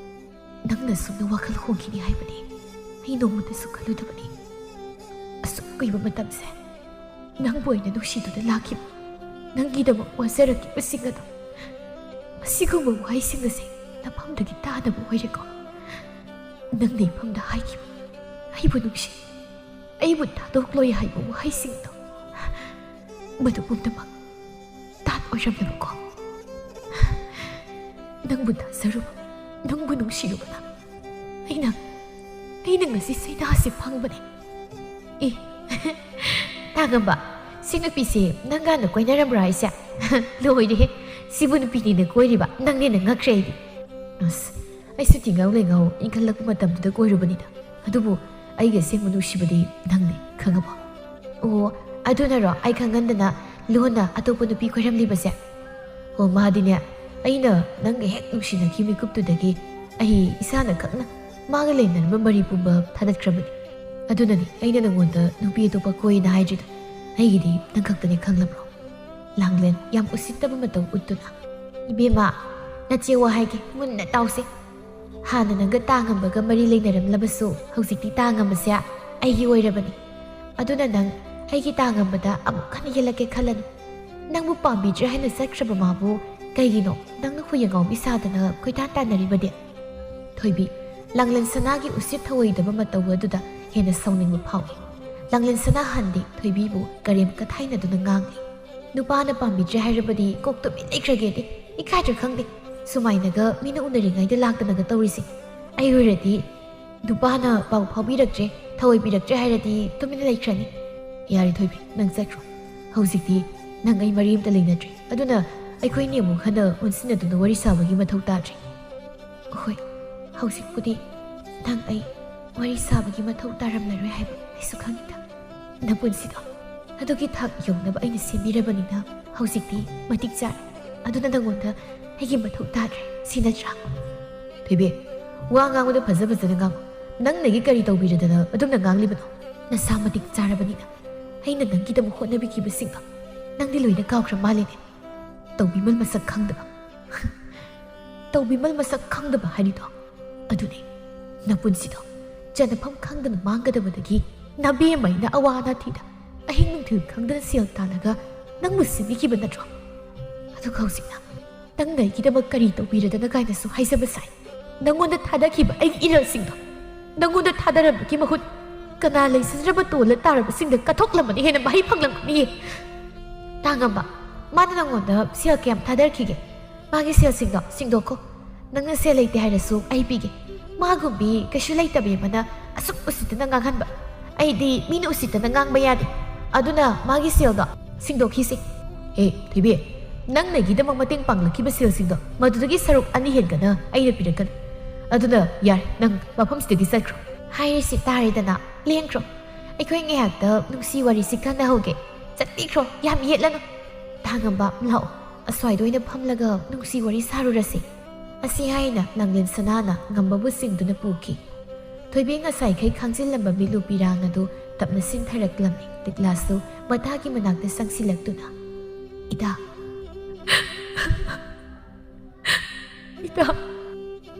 ꯅꯪꯅ ꯁꯨꯝꯅ ꯋꯥꯈꯜ ꯍꯣꯡꯈꯤꯅꯤ ꯍꯥꯏꯕꯗꯤ ꯑꯩ ꯅꯣꯡꯃꯇꯁꯨ ꯈꯜꯂꯨꯗꯕꯅꯤ꯫ ꯑꯁꯨꯛ ꯀꯨꯏꯕ ꯃꯇꯝꯁꯦ ꯅꯪꯕꯨ ꯑꯩꯅ ꯅꯨꯡꯁꯤꯗꯨꯅ ꯂꯥꯛꯈꯤꯕ, ꯅꯪꯒꯤꯗꯃꯛ ꯋꯥꯖꯔꯛꯈꯤꯕꯁꯤꯡ ꯑꯗꯣ ꯃꯁꯤꯒꯨꯝꯕ ꯋꯥꯍꯩꯁꯤꯡ ꯑꯁꯦ ꯅꯐꯝꯗꯒꯤ ꯇꯥꯗꯕ ꯑꯣꯏꯔꯦꯀꯣ꯫ ꯅꯪꯅ ꯏꯐꯝꯗ ꯍꯥꯏꯈꯤꯕ, "ꯑꯩꯕꯨ ꯅꯨꯡꯁꯤ, ꯑꯩꯕꯨ ꯊꯥꯗꯣꯛꯂꯣꯏ" ꯍꯥꯏꯕ ꯋꯥꯍꯩꯁꯤꯡꯗꯣ ꯃꯗꯨ ꯄꯨꯝꯅꯃꯛ ꯇꯥꯠ ꯑꯣꯏꯔꯝꯂꯕꯀꯣ꯫ ꯅꯪꯕꯨ ꯊꯥꯖꯔꯨꯕ, ꯅꯪꯕꯨ ꯅꯨꯡꯁꯤꯔꯨꯕꯅ ꯑꯩꯅ, ꯑꯩꯅ ꯉꯁꯤ ꯁꯩꯗꯥꯁꯦ ꯐꯪꯕꯅꯦ꯫ ꯑꯦ, ꯇꯥ ꯉꯝꯕ, ꯁꯤ ꯅꯨꯄꯤꯁꯦ ꯅꯪꯒꯥꯅ ꯀꯣꯏꯅꯔꯝꯕ꯭ꯔꯥ ꯍꯥꯏꯁꯦ? ꯂꯣꯏꯔꯦꯍꯦ, ꯁꯤꯕꯨ ꯅꯨꯄꯤꯅꯤꯅ ꯀꯣꯏꯔꯤꯕ, ꯅꯪꯅꯦꯅ ꯉꯛꯈ꯭ꯔꯦ ꯑꯩꯗꯤ꯫ ꯑꯁ, ꯑꯩꯁꯨ ꯇꯤꯡꯉꯧ ꯂꯩꯉꯧ ꯏꯟꯈꯠꯂꯛꯄ ꯃꯇꯝꯗꯨꯗ ꯀꯣꯏꯔꯨꯕꯅꯤꯗ꯫ ꯑꯗꯨꯕꯨ ꯑꯩꯒꯤ ꯑꯁꯦꯡꯕ ꯅꯨꯡꯁꯤꯕꯗꯤ ꯅꯪꯅꯤ, ꯈꯪꯉꯕꯣ? ꯑꯣ, ꯑꯗꯨꯅꯔꯣ ꯑꯩ ꯈꯪꯍꯟꯗꯅ ꯂꯣꯟꯅ ꯑꯇꯣꯞꯄ ꯅꯨꯄꯤ ꯀꯣꯏꯔꯝꯂꯤꯕꯁꯦ? ꯑꯣ, ꯃꯥꯗꯤꯅꯦ, ꯑꯩꯅ ꯅꯪꯒ ꯍꯦꯛ ꯅꯨꯡꯁꯤꯅꯈꯤ ꯃꯤꯀꯨꯞꯇꯨꯗꯒꯤ ꯑꯩ ꯏꯁꯥꯅ ꯈꯪꯅ ꯃꯥꯒ ꯂꯩꯅꯔꯝꯕ ꯃꯔꯤ ꯄꯨꯝꯕ ꯊꯥꯗꯠꯈ꯭ꯔꯕꯅꯤ꯫ ꯑꯗꯨꯅꯅꯤ ꯑꯩꯅ ꯅꯪꯉꯣꯟꯗ ꯅꯨꯄꯤ ꯑꯇꯣꯞꯄ ꯀꯣꯏꯅ ꯍꯥꯏꯗ꯭ꯔꯤꯗꯣ꯫ ꯑꯩꯒꯤꯗꯤ ꯅꯪ ꯈꯛꯇꯅꯤ ꯈꯪꯂꯕ꯭ꯔꯣ?" ꯂꯥꯡꯂꯦꯟ ꯌꯥꯝ ꯎꯁꯤꯠꯇꯕ ꯃꯇꯧ ꯎꯠꯇꯨꯅ, "ꯏꯕꯦꯝꯃ, ꯅꯆꯦ ꯋꯥ ꯍꯥꯏꯒꯦ, ꯃꯨꯟꯅ ꯇꯥꯎꯁꯦ꯫ ꯍꯥꯟꯅ ꯅꯪꯒ ꯇꯥꯉꯝꯕꯒ ꯃꯔꯤ ꯂꯩꯅꯔꯝꯂꯕꯁꯨ ꯍꯧꯖꯤꯛꯇꯤ ꯇꯥꯉꯝꯕꯁꯦ ꯑꯩꯒꯤ ꯑꯣꯏꯔꯕꯅꯤ꯫ ꯑꯗꯨꯅ ꯅꯪ ꯑꯩꯒꯤ ꯇꯥꯉꯝꯕꯗ ꯑꯃꯨꯛ ꯍꯟꯅ ꯌꯦꯜꯂꯛꯀꯦ ꯈꯜꯂꯅꯨ꯫ ꯅꯪꯕꯨ ꯄꯥꯝꯕꯤꯗ꯭ꯔꯦ ꯍꯥꯏꯅ ꯆꯠꯈ꯭ꯔꯕ ꯃꯥꯕꯨ ꯀꯩꯒꯤꯅꯣ ꯅꯪꯅ ꯍꯨꯏ ꯑꯉꯥꯎꯕꯤ ꯁꯥꯗꯅ ꯀꯣꯏꯇꯥꯟ ꯇꯥꯟꯅꯔꯤꯕꯗꯤ?" ꯊꯣꯏꯕꯤ, ꯂꯥꯡꯂꯦꯟ ꯁꯅꯥꯒꯤ ꯎꯁꯤꯠ ꯊꯑꯣꯏꯗꯕ ꯃꯇꯧ ꯑꯗꯨꯗ ꯍꯦꯟꯅ ꯁꯥꯎꯅꯤꯡꯕ ꯐꯥꯎꯏ꯫ ꯂꯥꯡꯂꯦꯟ ꯁꯅꯥ ꯍꯟꯗꯤ ꯊꯣꯏꯕꯤꯕꯨ ꯀꯔꯦꯝ ꯀꯊꯥꯏꯅꯗꯨꯅ ꯉꯥꯡꯂꯤ꯫ "ꯅꯨꯄꯥꯅ ꯄꯥꯝꯕꯤꯗ꯭ꯔꯦ ꯍꯥꯏꯔꯕꯗꯤ ꯀꯣꯛ ꯇꯨꯃꯤꯟ ꯂꯩꯈ꯭ꯔꯒꯦꯗꯤ ꯏꯀꯥꯏꯗ꯭ꯔꯥ ꯈꯪꯗꯦ꯫ ꯁꯨꯃꯥꯏꯅꯒ ꯃꯤꯅ ꯎꯅꯔꯤꯉꯩꯗ ꯂꯥꯛꯇꯅꯒ ꯇꯧꯔꯤꯁꯦ꯫ ꯑꯩ ꯑꯣꯏꯔꯗꯤ ꯅꯨꯄꯥꯅ ꯄꯥꯎ ꯐꯥꯎꯕꯤꯔꯛꯇ꯭ꯔꯦ, ꯊꯑꯣꯏꯕꯤꯔꯛꯇ꯭ꯔꯦ ꯍꯥꯏꯔꯗꯤ ꯇꯨꯃꯤꯟꯅ ꯂꯩꯈ꯭ꯔꯅꯤ꯫ ꯌꯥꯔꯦ ꯊꯣꯏꯕꯤ, ꯅꯪ ꯆꯠꯈ꯭ꯔꯣ꯫ ꯍꯧꯖꯤꯛꯇꯤ ꯅꯪ ꯑꯩ ꯃꯔꯤ ꯑꯝꯇ ꯂꯩꯅꯗ꯭ꯔꯦ꯫ ꯑꯗꯨꯅ ꯑꯩꯈꯣꯏꯅꯤ ꯑꯃꯨꯛ ꯍꯟꯅ ꯑꯣꯟꯁꯤꯟꯅꯗꯨꯅ ꯋꯥꯔꯤ ꯁꯥꯕꯒꯤ ꯃꯊꯧ ꯇꯥꯗ꯭ꯔꯦ꯫ ꯍꯣꯏ, ꯍꯧꯖꯤꯛꯄꯨꯗꯤ ꯅꯪ ꯑꯩ ꯋꯥꯔꯤ ꯁꯥꯕꯒꯤ ꯃꯊꯧ ꯇꯥꯔꯝꯂꯔꯣꯏ ꯍꯥꯏꯕ ꯑꯩꯁꯨ ꯈꯪꯉꯤꯗ꯫ ꯅꯄꯨꯟꯁꯤꯗꯣ ꯑꯗꯨꯒꯤ ꯊꯥꯛ ꯌꯧꯅꯕ ꯑꯩꯅ ꯁꯦꯝꯕꯤꯔꯕꯅꯤꯅ ꯍꯧꯖꯤꯛꯇꯤ ꯃꯇꯤꯛ ꯆꯥꯔꯦ꯫ ꯑꯗꯨꯅ ꯅꯪꯉꯣꯟꯗ ꯑꯩꯒꯤ ꯃꯊꯧ ꯇꯥꯗ꯭ꯔꯦ, ꯁꯤ ꯅꯠꯇ꯭ꯔꯥ?" ꯊꯣꯏꯕꯤ, ꯋꯥ ꯉꯥꯡꯕꯗ ꯐꯖ ꯐꯖꯅ ꯉꯥꯡꯉꯨ꯫ ꯅꯪꯅꯒꯤ ꯀꯔꯤ ꯇꯧꯕꯤꯔꯗꯅ ꯑꯗꯨꯝꯅ ꯉꯥꯡꯂꯤꯕꯅꯣ? ꯅꯁꯥ ꯃꯇꯤꯛ ꯆꯥꯔꯕꯅꯤꯅ ꯑꯩꯅ ꯅꯪꯒꯤꯗꯃꯛ ꯍꯣꯠꯅꯕꯤꯈꯤꯕꯁꯤꯡꯗꯣ ꯅꯪꯗꯤ ꯂꯣꯏꯅ ꯀꯥꯎꯈ꯭ꯔ ꯃꯥꯜꯂꯦꯅꯦ꯫ ꯇꯧꯕꯤꯃꯜ ꯃꯁꯛ ꯈꯪꯗꯕ꯫ ꯇꯧꯕꯤꯃꯜ ꯃꯁꯛ ꯈꯪꯗꯕ ꯍꯥꯏꯔꯤꯗꯣ ꯑꯗꯨꯅꯤ꯫ ꯅꯄꯨꯟꯁꯤꯗꯣ ꯆꯠꯅꯐꯝ ꯈꯪꯗꯅ ꯃꯥꯡꯒꯗꯕꯗꯒꯤ ꯅꯕꯦꯝꯃ ꯑꯩꯅ ꯑꯋꯥ ꯑꯅꯥ ꯊꯤꯗ ꯑꯍꯤꯡ ꯅꯨꯡꯊꯤꯜ ꯈꯪꯗꯅ ꯁꯦꯜ ꯇꯥꯜꯂꯒ ꯅꯪꯕꯨ ꯁꯦꯝꯕꯤꯈꯤꯕ ꯅꯠꯇ꯭ꯔꯣ? ꯑꯗꯨꯒ ꯍꯧꯖꯤꯛꯅ ꯅꯪꯅ ꯑꯩꯒꯤꯗꯃꯛ ꯀꯔꯤ ꯇꯧꯕꯤꯔꯗꯅ ꯀꯥꯏꯅꯁꯨ ꯍꯥꯏꯖꯕ ꯁꯥꯏ꯫ ꯅꯪꯉꯣꯟꯗ ꯊꯥꯗꯈꯤꯕ ꯑꯩꯒꯤ ꯏꯔꯜꯁꯤꯡꯗꯣ ꯅꯪꯉꯣꯟꯗ ꯊꯥꯗꯔꯝꯕꯒꯤ ꯃꯍꯨꯠ ꯀꯅꯥ ꯂꯩꯖꯗ꯭ꯔꯕ ꯇꯣꯜꯂ ꯇꯥꯔꯕꯁꯤꯡꯗ ꯀꯠꯊꯣꯛꯂꯝꯕꯅ ꯍꯦꯟꯅ ꯃꯍꯩ ꯐꯪꯂꯝꯒꯅꯤꯌꯦ꯫ ꯇꯥꯉꯝꯕ, ꯃꯥꯅ ꯅꯪꯉꯣꯟꯗ ꯁꯦꯜ ꯀꯌꯥꯝ ꯊꯥꯗꯔꯛꯈꯤꯒꯦ? ꯃꯥꯒꯤ ꯁꯦꯜꯁꯤꯡꯗꯣ ꯁꯤꯡꯗꯣꯛꯈꯣ꯫ ꯅꯪꯅ ꯁꯦꯜ ꯂꯩꯇꯦ ꯍꯥꯏꯔꯁꯨ ꯑꯩ ꯄꯤꯒꯦ꯫ ꯃꯥꯒꯨꯝꯕꯤ ꯀꯩꯁꯨ ꯂꯩꯇꯕꯤ ꯑꯃꯅ ꯑꯁꯨꯛ ꯎꯁꯤꯠꯇꯅ ꯉꯥꯡꯍꯟꯕ꯫ ꯑꯩꯗꯤ ꯃꯤꯅ ꯎꯁꯤꯠꯇꯅ ꯉꯥꯡꯕ ꯌꯥꯗꯦ꯫ ꯑꯗꯨꯅ ꯃꯥꯒꯤ ꯁꯦꯜꯗꯣ ꯁꯤꯡꯗꯣꯛꯈꯤꯁꯤ꯫ ꯑꯦ, ꯊꯣꯏꯕꯤ, ꯅꯪꯅ ꯑꯩꯒꯤꯗꯃꯛ ꯃꯇꯦꯡ ꯄꯥꯡꯂꯛꯈꯤꯕ ꯁꯦꯜꯁꯤꯡꯗꯣ ꯃꯗꯨꯗꯒꯤ ꯁꯔꯨꯛ ꯑꯅꯤ ꯍꯦꯟꯒꯅ ꯑꯩꯅ ꯄꯤꯔꯛꯀꯅꯤ꯫ ꯑꯗꯨꯅ ꯌꯥꯔꯦ, ꯅꯪ ꯃꯐꯝꯁꯤꯗꯒꯤ ꯆꯠꯈ꯭ꯔꯣ꯫ ꯍꯥꯏꯔꯤꯁꯤ ꯇꯥꯔꯦꯗꯅ, ꯂꯦꯡꯈ꯭ꯔꯣ꯫ ꯑꯩꯈꯣꯏ ꯉꯥꯏꯍꯥꯛꯇ ꯅꯨꯡꯁꯤ ꯋꯥꯔꯤꯁꯤ ꯈꯟꯅꯍꯧꯒꯦ꯫ ꯆꯠꯄꯤꯈ꯭ꯔꯣ, ꯌꯥꯝ ꯌꯦꯠꯂꯅꯨ꯫ ꯇꯥꯉꯝꯕ, ꯂꯥꯛꯑꯣ꯫ ꯑꯁ꯭ꯋꯥꯏꯗ ꯑꯣꯏꯅ ꯐꯝꯂꯒ ꯅꯨꯡꯁꯤ ꯋꯥꯔꯤ ꯁꯥꯔꯨꯔꯁꯤ꯫ ꯑꯁꯤ ꯍꯥꯏꯅ ꯂꯥꯡꯂꯦꯟ ꯁꯅꯥꯅ ꯉꯝꯕꯕꯨ ꯆꯤꯡꯗꯨꯅ ꯄꯨꯈꯤ꯫ ꯊꯣꯏꯕꯤ ꯉꯁꯥꯏꯈꯩ ꯈꯥꯡꯖꯤꯜꯂꯝꯕ ꯃꯤꯠꯂꯨ ꯄꯤꯔꯥꯡ ꯑꯗꯨ ꯇꯞꯅ ꯁꯤꯟꯊꯔꯛꯂꯝꯃꯤ꯫ ꯂꯤꯛꯂꯥꯁꯨ ꯃꯇꯥꯒꯤ ꯃꯅꯥꯛꯇ ꯆꯪꯁꯤꯜꯂꯛꯇꯨꯅ, "ꯏꯇꯥ, ꯏꯇꯥ,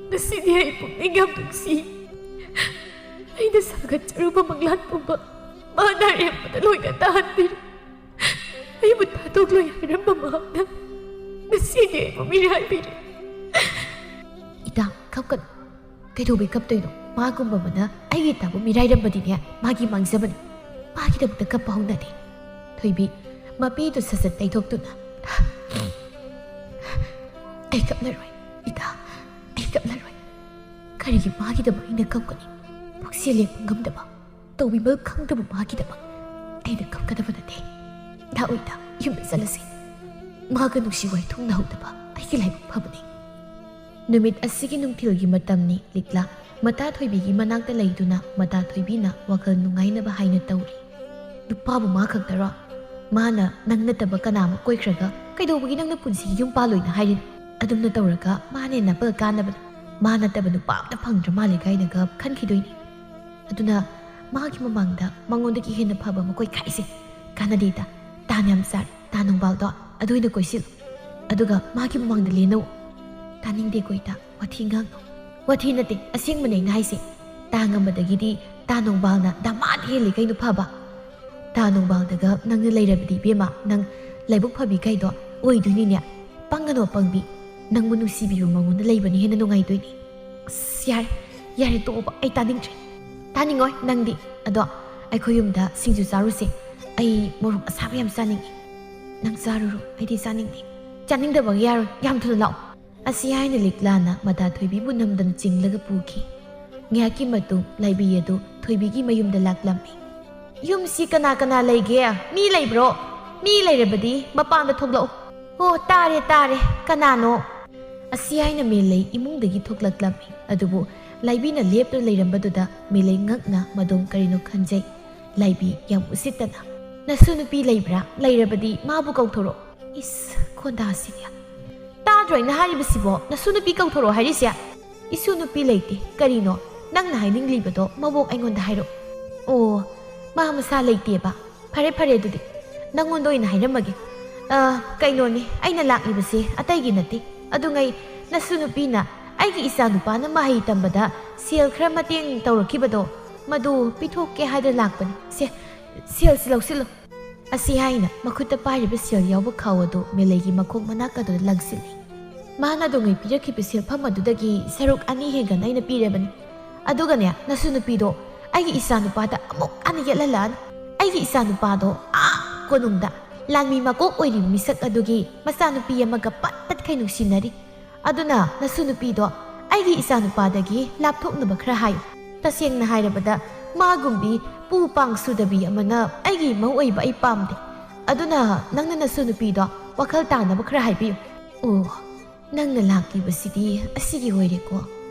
ꯉꯁꯤꯗꯤ ꯑꯩ ꯄꯨꯛꯅꯤꯡ ꯌꯥꯝ ꯅꯨꯡꯁꯤ꯫ ꯑꯩꯅ ꯁꯥꯒꯠꯆꯔꯨꯕ ꯃꯪꯂꯥꯟ ꯄꯨꯝꯕ ꯃꯥꯅ ꯑꯔꯦꯝꯕꯗ ꯂꯣꯏꯅ ꯇꯥꯍꯟꯕꯤꯔꯦ꯫ ꯑꯩꯕꯨ ꯊꯥꯗꯣꯛꯂꯣꯏ ꯍꯥꯏꯔꯝꯕ ꯃꯍꯥꯛꯅ ꯉꯁꯤꯗꯤ ꯑꯩꯕꯨ ꯃꯤꯔꯥꯏꯕꯤꯔꯦ꯫" "ꯏꯇꯥ, ꯀꯞꯀꯅꯨ꯫ ꯀꯩꯗꯧꯕꯩ ꯀꯞꯇꯣꯏꯅꯣ? ꯃꯥꯒꯨꯝꯕ ꯑꯃꯅ ꯑꯩꯒꯤ ꯏꯇꯥꯕꯨ ꯃꯤꯔꯥꯏꯔꯝꯕꯗꯤꯅꯦ, ꯃꯥꯒꯤ ꯃꯥꯡꯖꯕꯅꯤ꯫ ꯃꯥꯒꯤꯗꯃꯛꯇ ꯀꯞꯄ ꯍꯧꯅꯗꯦ꯫" ꯊꯣꯏꯕꯤ ꯃꯄꯤꯗꯨ ꯁꯠ ꯁꯠ ꯇꯩꯊꯣꯛꯇꯨꯅ, "ꯑꯩ ꯀꯞꯂꯔꯣꯏ, ꯏꯇꯥ, ꯑꯩ ꯀꯞꯂꯔꯣꯏ꯫ ꯀꯔꯤꯒꯤ ꯃꯥꯒꯤꯗꯃꯛ ꯑꯩꯅ ꯀꯞꯀꯅꯤ? ꯄꯨꯛꯆꯦꯜ ꯂꯦꯡꯕ ꯉꯝꯗꯕ, ꯇꯧꯕꯤꯃꯜ ꯈꯪꯗꯕ ꯃꯥꯒꯤꯗꯃꯛ ꯑꯩꯅ ꯀꯞꯀꯗꯕ ꯅꯠꯇꯦ꯫ ꯂꯥꯛꯑꯣ ꯏꯇꯥ, ꯌꯨꯝꯗ ꯆꯠꯂꯁꯤ꯫ ꯃꯥꯒ ꯅꯨꯡꯁꯤ ꯋꯥꯏ ꯊꯨꯡꯅꯍꯧꯗꯕ ꯑꯩꯒꯤ ꯂꯥꯏꯕꯛ ꯐꯕꯅꯤ꯫" ꯅꯨꯃꯤꯠ ꯑꯁꯤꯒꯤ ꯅꯨꯡꯊꯤꯜꯒꯤ ꯃꯇꯝꯅꯤ꯫ ꯂꯤꯛꯂꯥ ꯃꯇꯥ ꯊꯣꯏꯕꯤꯒꯤ ꯃꯅꯥꯛꯇ ꯂꯩꯗꯨꯅ ꯃꯇꯥ ꯊꯣꯏꯕꯤꯅ ꯋꯥꯈꯜ ꯅꯨꯡꯉꯥꯏꯅꯕ ꯍꯥꯏꯅ ꯇꯧꯔꯤ꯫ "ꯅꯨꯄꯥꯕꯨ ꯃꯥ ꯈꯛꯇꯔꯣ? ꯃꯥꯅ ꯅꯪ ꯅꯠꯇꯕ ꯀꯅꯥ ꯑꯃ ꯀꯣꯏꯈ꯭ꯔꯒ ꯀꯩꯗꯧꯕꯒꯤ ꯅꯪꯅ ꯄꯨꯟꯁꯤꯒꯤ ꯌꯨꯝ ꯄꯥꯜꯂꯣꯏꯅ ꯍꯥꯏꯔꯤꯅꯣ? ꯑꯗꯨꯝꯅ ꯇꯧꯔꯒ ꯃꯥꯅ ꯍꯦꯟꯅ ꯅꯄꯜ ꯀꯥꯟꯅꯕꯅꯤ꯫ ꯃꯥ ꯅꯠꯇꯕ ꯅꯨꯄꯥ ꯑꯝꯇ ꯐꯪꯗ꯭ꯔ ꯃꯥꯜꯂꯦ" ꯀꯥꯏꯅꯒ ꯈꯟꯈꯤꯗꯣꯏꯅꯤ꯫ ꯑꯗꯨꯅ ꯃꯥꯒꯤ ꯃꯃꯥꯡꯗ ꯃꯉꯣꯟꯗꯒꯤ ꯍꯦꯟꯅ ꯐꯕ ꯑꯃ ꯀꯣꯏꯈꯥꯏꯁꯦ꯫ ꯀꯥꯟꯅꯗꯦꯗ, ꯇꯥꯟ ꯌꯥꯝ ꯆꯥꯔꯦ꯫ ꯇꯥ ꯅꯣꯡꯕꯥꯜꯗꯣ ꯑꯗꯨ ꯑꯣꯏꯅ ꯀꯣꯏꯁꯤꯜꯂꯨ꯫ ꯑꯗꯨꯒ ꯃꯥꯒꯤ ꯃꯃꯥꯡꯗ ꯂꯦꯟꯅꯧ꯫ "ꯇꯥꯅꯤꯡꯗꯦꯀꯣ ꯏꯇꯥ, ꯋꯥꯊꯤ ꯉꯥꯡꯅꯨ꯫" "ꯋꯥꯊꯤ ꯅꯠꯇꯦ, ꯑꯁꯦꯡꯕꯅꯦ ꯑꯩꯅ ꯍꯥꯏꯁꯦ꯫ ꯇꯥ ꯉꯝꯕꯗꯒꯤꯗꯤ ꯇꯥ ꯅꯣꯡꯕꯥꯜꯅ ꯗꯃꯥꯗ ꯍꯦꯜꯂꯤ ꯀꯩꯅꯣ ꯐꯕ꯫ ꯇꯥ ꯅꯣꯡꯕꯥꯜꯗꯒ ꯅꯪꯅ ꯂꯩꯔꯕꯗꯤ ꯏꯕꯦꯝꯃ, ꯅꯪ ꯂꯥꯏꯕꯛ ꯐꯕꯤ ꯀꯩꯗꯣ ꯑꯣꯏꯗꯣꯏꯅꯤꯅꯦ꯫ ꯄꯪꯒꯅꯣ ꯄꯪꯕꯤ, ꯅꯪꯕꯨ ꯅꯨꯡꯁꯤꯕꯤꯕ ꯃꯉꯣꯟꯗ ꯂꯩꯕꯅ ꯍꯦꯟꯅ ꯅꯨꯡꯉꯥꯏꯗꯣꯏꯅꯤ꯫" "ꯑꯁ, ꯌꯥꯔꯦ, ꯌꯥꯔꯦ, ꯇꯣꯛꯑꯣꯕ, ꯑꯩ ꯇꯥꯅꯤꯡꯗ꯭ꯔꯦ꯫" "ꯇꯥꯅꯤꯡꯉꯣꯏ ꯅꯪꯗꯤ꯫ ꯑꯗꯣ ꯑꯩꯈꯣꯏ ꯌꯨꯝꯗ ꯁꯤꯡꯖꯨ ꯆꯥꯔꯨꯁꯦ꯫ ꯑꯩ ꯃꯣꯔꯣꯛ ꯑꯁꯥꯕ ꯌꯥꯝ ꯆꯥꯅꯤꯡꯉꯤ꯫" "ꯅꯪ ꯆꯥꯔꯨꯔꯣ, ꯑꯩꯗꯤ ꯆꯥꯅꯤꯡꯗꯦ꯫" "ꯆꯥꯅꯤꯡꯗꯕꯒ ꯌꯥꯔꯣꯏ, ꯌꯥꯝ ꯊꯨꯅ ꯂꯥꯛꯑꯣ꯫" ꯑꯁꯤ ꯍꯥꯏꯅ ꯂꯤꯛꯂꯥꯅ ꯃꯇꯥ ꯊꯣꯏꯕꯤꯕꯨ ꯅꯝꯗꯅ ꯆꯤꯡꯂꯒ ꯄꯨꯈꯤ꯫ ꯉꯥꯏꯍꯥꯛꯀꯤ ꯃꯇꯨꯡ ꯂꯥꯏꯕꯤ ꯑꯗꯨ ꯊꯣꯏꯕꯤꯒꯤ ꯃꯌꯨꯝꯗ ꯂꯥꯛꯂꯝꯃꯤ꯫ "ꯌꯨꯝꯁꯤ ꯀꯅꯥ ꯀꯅꯥ ꯂꯩꯒꯦ? ꯃꯤ ꯂꯩꯕ꯭ꯔꯣ? ꯃꯤ ꯂꯩꯔꯕꯗꯤ ꯃꯄꯥꯟꯗ ꯊꯣꯛꯂꯛꯎ꯫" "ꯑꯣ, ꯇꯥꯔꯦ, ꯇꯥꯔꯦ꯫ ꯀꯅꯥꯅꯣ?" ꯑꯁꯤ ꯍꯥꯏꯅ ꯃꯦꯂꯩ ꯏꯃꯨꯡꯗꯒꯤ ꯊꯣꯛꯂꯛꯂꯝꯃꯤ꯫ ꯑꯗꯨꯕꯨ ꯂꯥꯏꯕꯤꯅ ꯂꯦꯞꯇꯨꯅ ꯂꯩꯔꯝꯕꯗꯨꯗ ꯃꯦꯂꯩ ꯉꯛꯅ ꯃꯗꯣꯝ ꯀꯔꯤꯅꯣ ꯈꯟꯖꯩ꯫ ꯂꯥꯏꯕꯤ ꯌꯥꯝ ꯎꯁꯤꯠꯇꯅ, "ꯅꯁꯨ ꯅꯨꯄꯤ ꯂꯩꯕ꯭ꯔꯥ? ꯂꯩꯔꯕꯗꯤ ꯃꯥꯕꯨ ꯀꯧꯊꯣꯔꯛꯑꯣ꯫" ꯏꯁ, ꯈꯣꯟꯗꯥꯁꯤꯗꯤ꯫ ꯇꯥꯗ꯭ꯔꯣ ꯑꯩꯅ ꯍꯥꯏꯔꯤꯕꯁꯤꯕꯣ? ꯅꯁꯨ ꯅꯨꯄꯤ ꯀꯧꯊꯣꯔꯛꯑꯣ ꯍꯥꯏꯔꯤꯁꯦ? ꯏꯁꯨ ꯅꯨꯄꯤ ꯂꯩꯇꯦ꯫ ꯀꯔꯤꯅꯣ ꯅꯪꯅ ꯍꯥꯏꯅꯤꯡꯂꯤꯕꯗꯣ? ꯃꯑꯣꯡ ꯑꯩꯉꯣꯟꯗ ꯍꯥꯏꯔꯛꯑꯣ꯫ ꯑꯣ, ꯃꯥ ꯃꯁꯥ ꯂꯩꯇꯦꯕ꯫ ꯐꯔꯦ, ꯐꯔꯦ, ꯑꯗꯨꯗꯤ ꯅꯪꯉꯣꯟꯗ ꯑꯣꯏꯅ ꯍꯥꯏꯔꯝꯃꯒꯦ꯫ ꯑ, ꯀꯩꯅꯣꯅꯦ, ꯑꯩꯅ ꯂꯥꯛꯂꯤꯕꯁꯦ ꯑꯇꯩꯒꯤ ꯅꯠꯇꯦ꯫ ꯑꯗꯨꯉꯩ ꯅꯁꯨ ꯅꯨꯄꯤꯅ ꯑꯩꯒꯤ ꯏꯆꯥ ꯅꯨꯄꯥꯅ ꯃꯍꯩ ꯇꯝꯕꯗ ꯁꯦꯜ ꯈꯔ ꯃꯇꯦꯡ ꯇꯧꯔꯛꯈꯤꯕꯗꯣ, ꯃꯗꯨ ꯄꯤꯊꯣꯛꯀꯦ ꯍꯥꯏꯗꯅ ꯂꯥꯛꯄꯅꯤ꯫ ꯁꯦ, ꯁꯦꯜꯁꯤ ꯂꯧꯁꯤꯜꯂꯨ꯫ ꯑꯁꯤ ꯍꯥꯏꯅ ꯃꯈꯨꯠꯇ ꯄꯥꯏꯔꯤꯕ ꯁꯦꯜ ꯌꯥꯎꯕ ꯈꯥꯎ ꯑꯗꯨ ꯃꯦꯂꯩꯒꯤ ꯃꯈꯣꯡ ꯃꯅꯥꯛ ꯑꯗꯨꯗ ꯂꯪꯁꯤꯜꯂꯤ꯫ ꯃꯥꯅ ꯑꯗꯨꯉꯩ ꯄꯤꯔꯛꯈꯤꯕ ꯁꯦꯜꯐꯝ ꯑꯗꯨꯗꯒꯤ ꯁꯔꯨꯛ ꯑꯅꯤ ꯍꯦꯟꯒꯠꯅ ꯑꯩꯅ ꯄꯤꯔꯕꯅꯤ꯫ ꯑꯗꯨꯒꯅꯦ, ꯅꯁꯨ ꯅꯨꯄꯤꯗꯣ ꯑꯩꯒꯤ ꯏꯆꯥ ꯅꯨꯄꯥꯗ ꯑꯃꯨꯛ ꯍꯟꯅ ꯌꯦꯠꯍꯜꯂꯛꯑꯅꯨ꯫ ꯑꯩꯒꯤ ꯏꯆꯥ ꯅꯨꯄꯥꯗꯣ ꯑꯥ ꯀꯣꯅꯨꯡꯗ ꯂꯥꯟꯃꯤ ꯃꯀꯣꯛ ꯑꯣꯏꯔꯤꯕ ꯃꯤꯁꯛ ꯑꯗꯨꯒꯤ ꯃꯆꯥꯅꯨꯄꯤ ꯑꯃꯒ ꯄꯠ ꯇꯠꯈꯩ ꯅꯨꯡꯁꯤꯅꯔꯤ꯫ ꯑꯗꯨꯅ ꯅꯁꯨ ꯅꯨꯄꯤꯗꯣ ꯑꯩꯒꯤ ꯏꯆꯥ ꯅꯨꯄꯥꯗꯒꯤ ꯂꯥꯞꯊꯣꯛꯅꯕ ꯈꯔ ꯍꯥꯏꯌꯨ꯫ ꯇꯁꯦꯡꯅ ꯍꯥꯏꯔꯕꯗ, ꯃꯥꯒꯨꯝꯕꯤ ꯄꯨ ꯄꯥꯡ ꯁꯨꯗꯕꯤ ꯑꯃꯅ ꯑꯩꯒꯤ ꯃꯧ ꯑꯣꯏꯕ ꯑꯩ ꯄꯥꯝꯗꯦ꯫ ꯑꯗꯨꯅ ꯅꯪꯅ ꯅꯁꯨ ꯅꯨꯄꯤꯗꯣ ꯋꯥꯈꯜ ꯇꯥꯅꯕ ꯈꯔ ꯍꯥꯏꯕꯤꯌꯨ꯫ ꯑꯣ, ꯅꯪꯅ ꯂꯥꯛꯂꯤꯕꯁꯤꯗꯤ ꯑꯁꯤꯒꯤ ꯑꯣꯏꯔꯦꯀꯣ꯫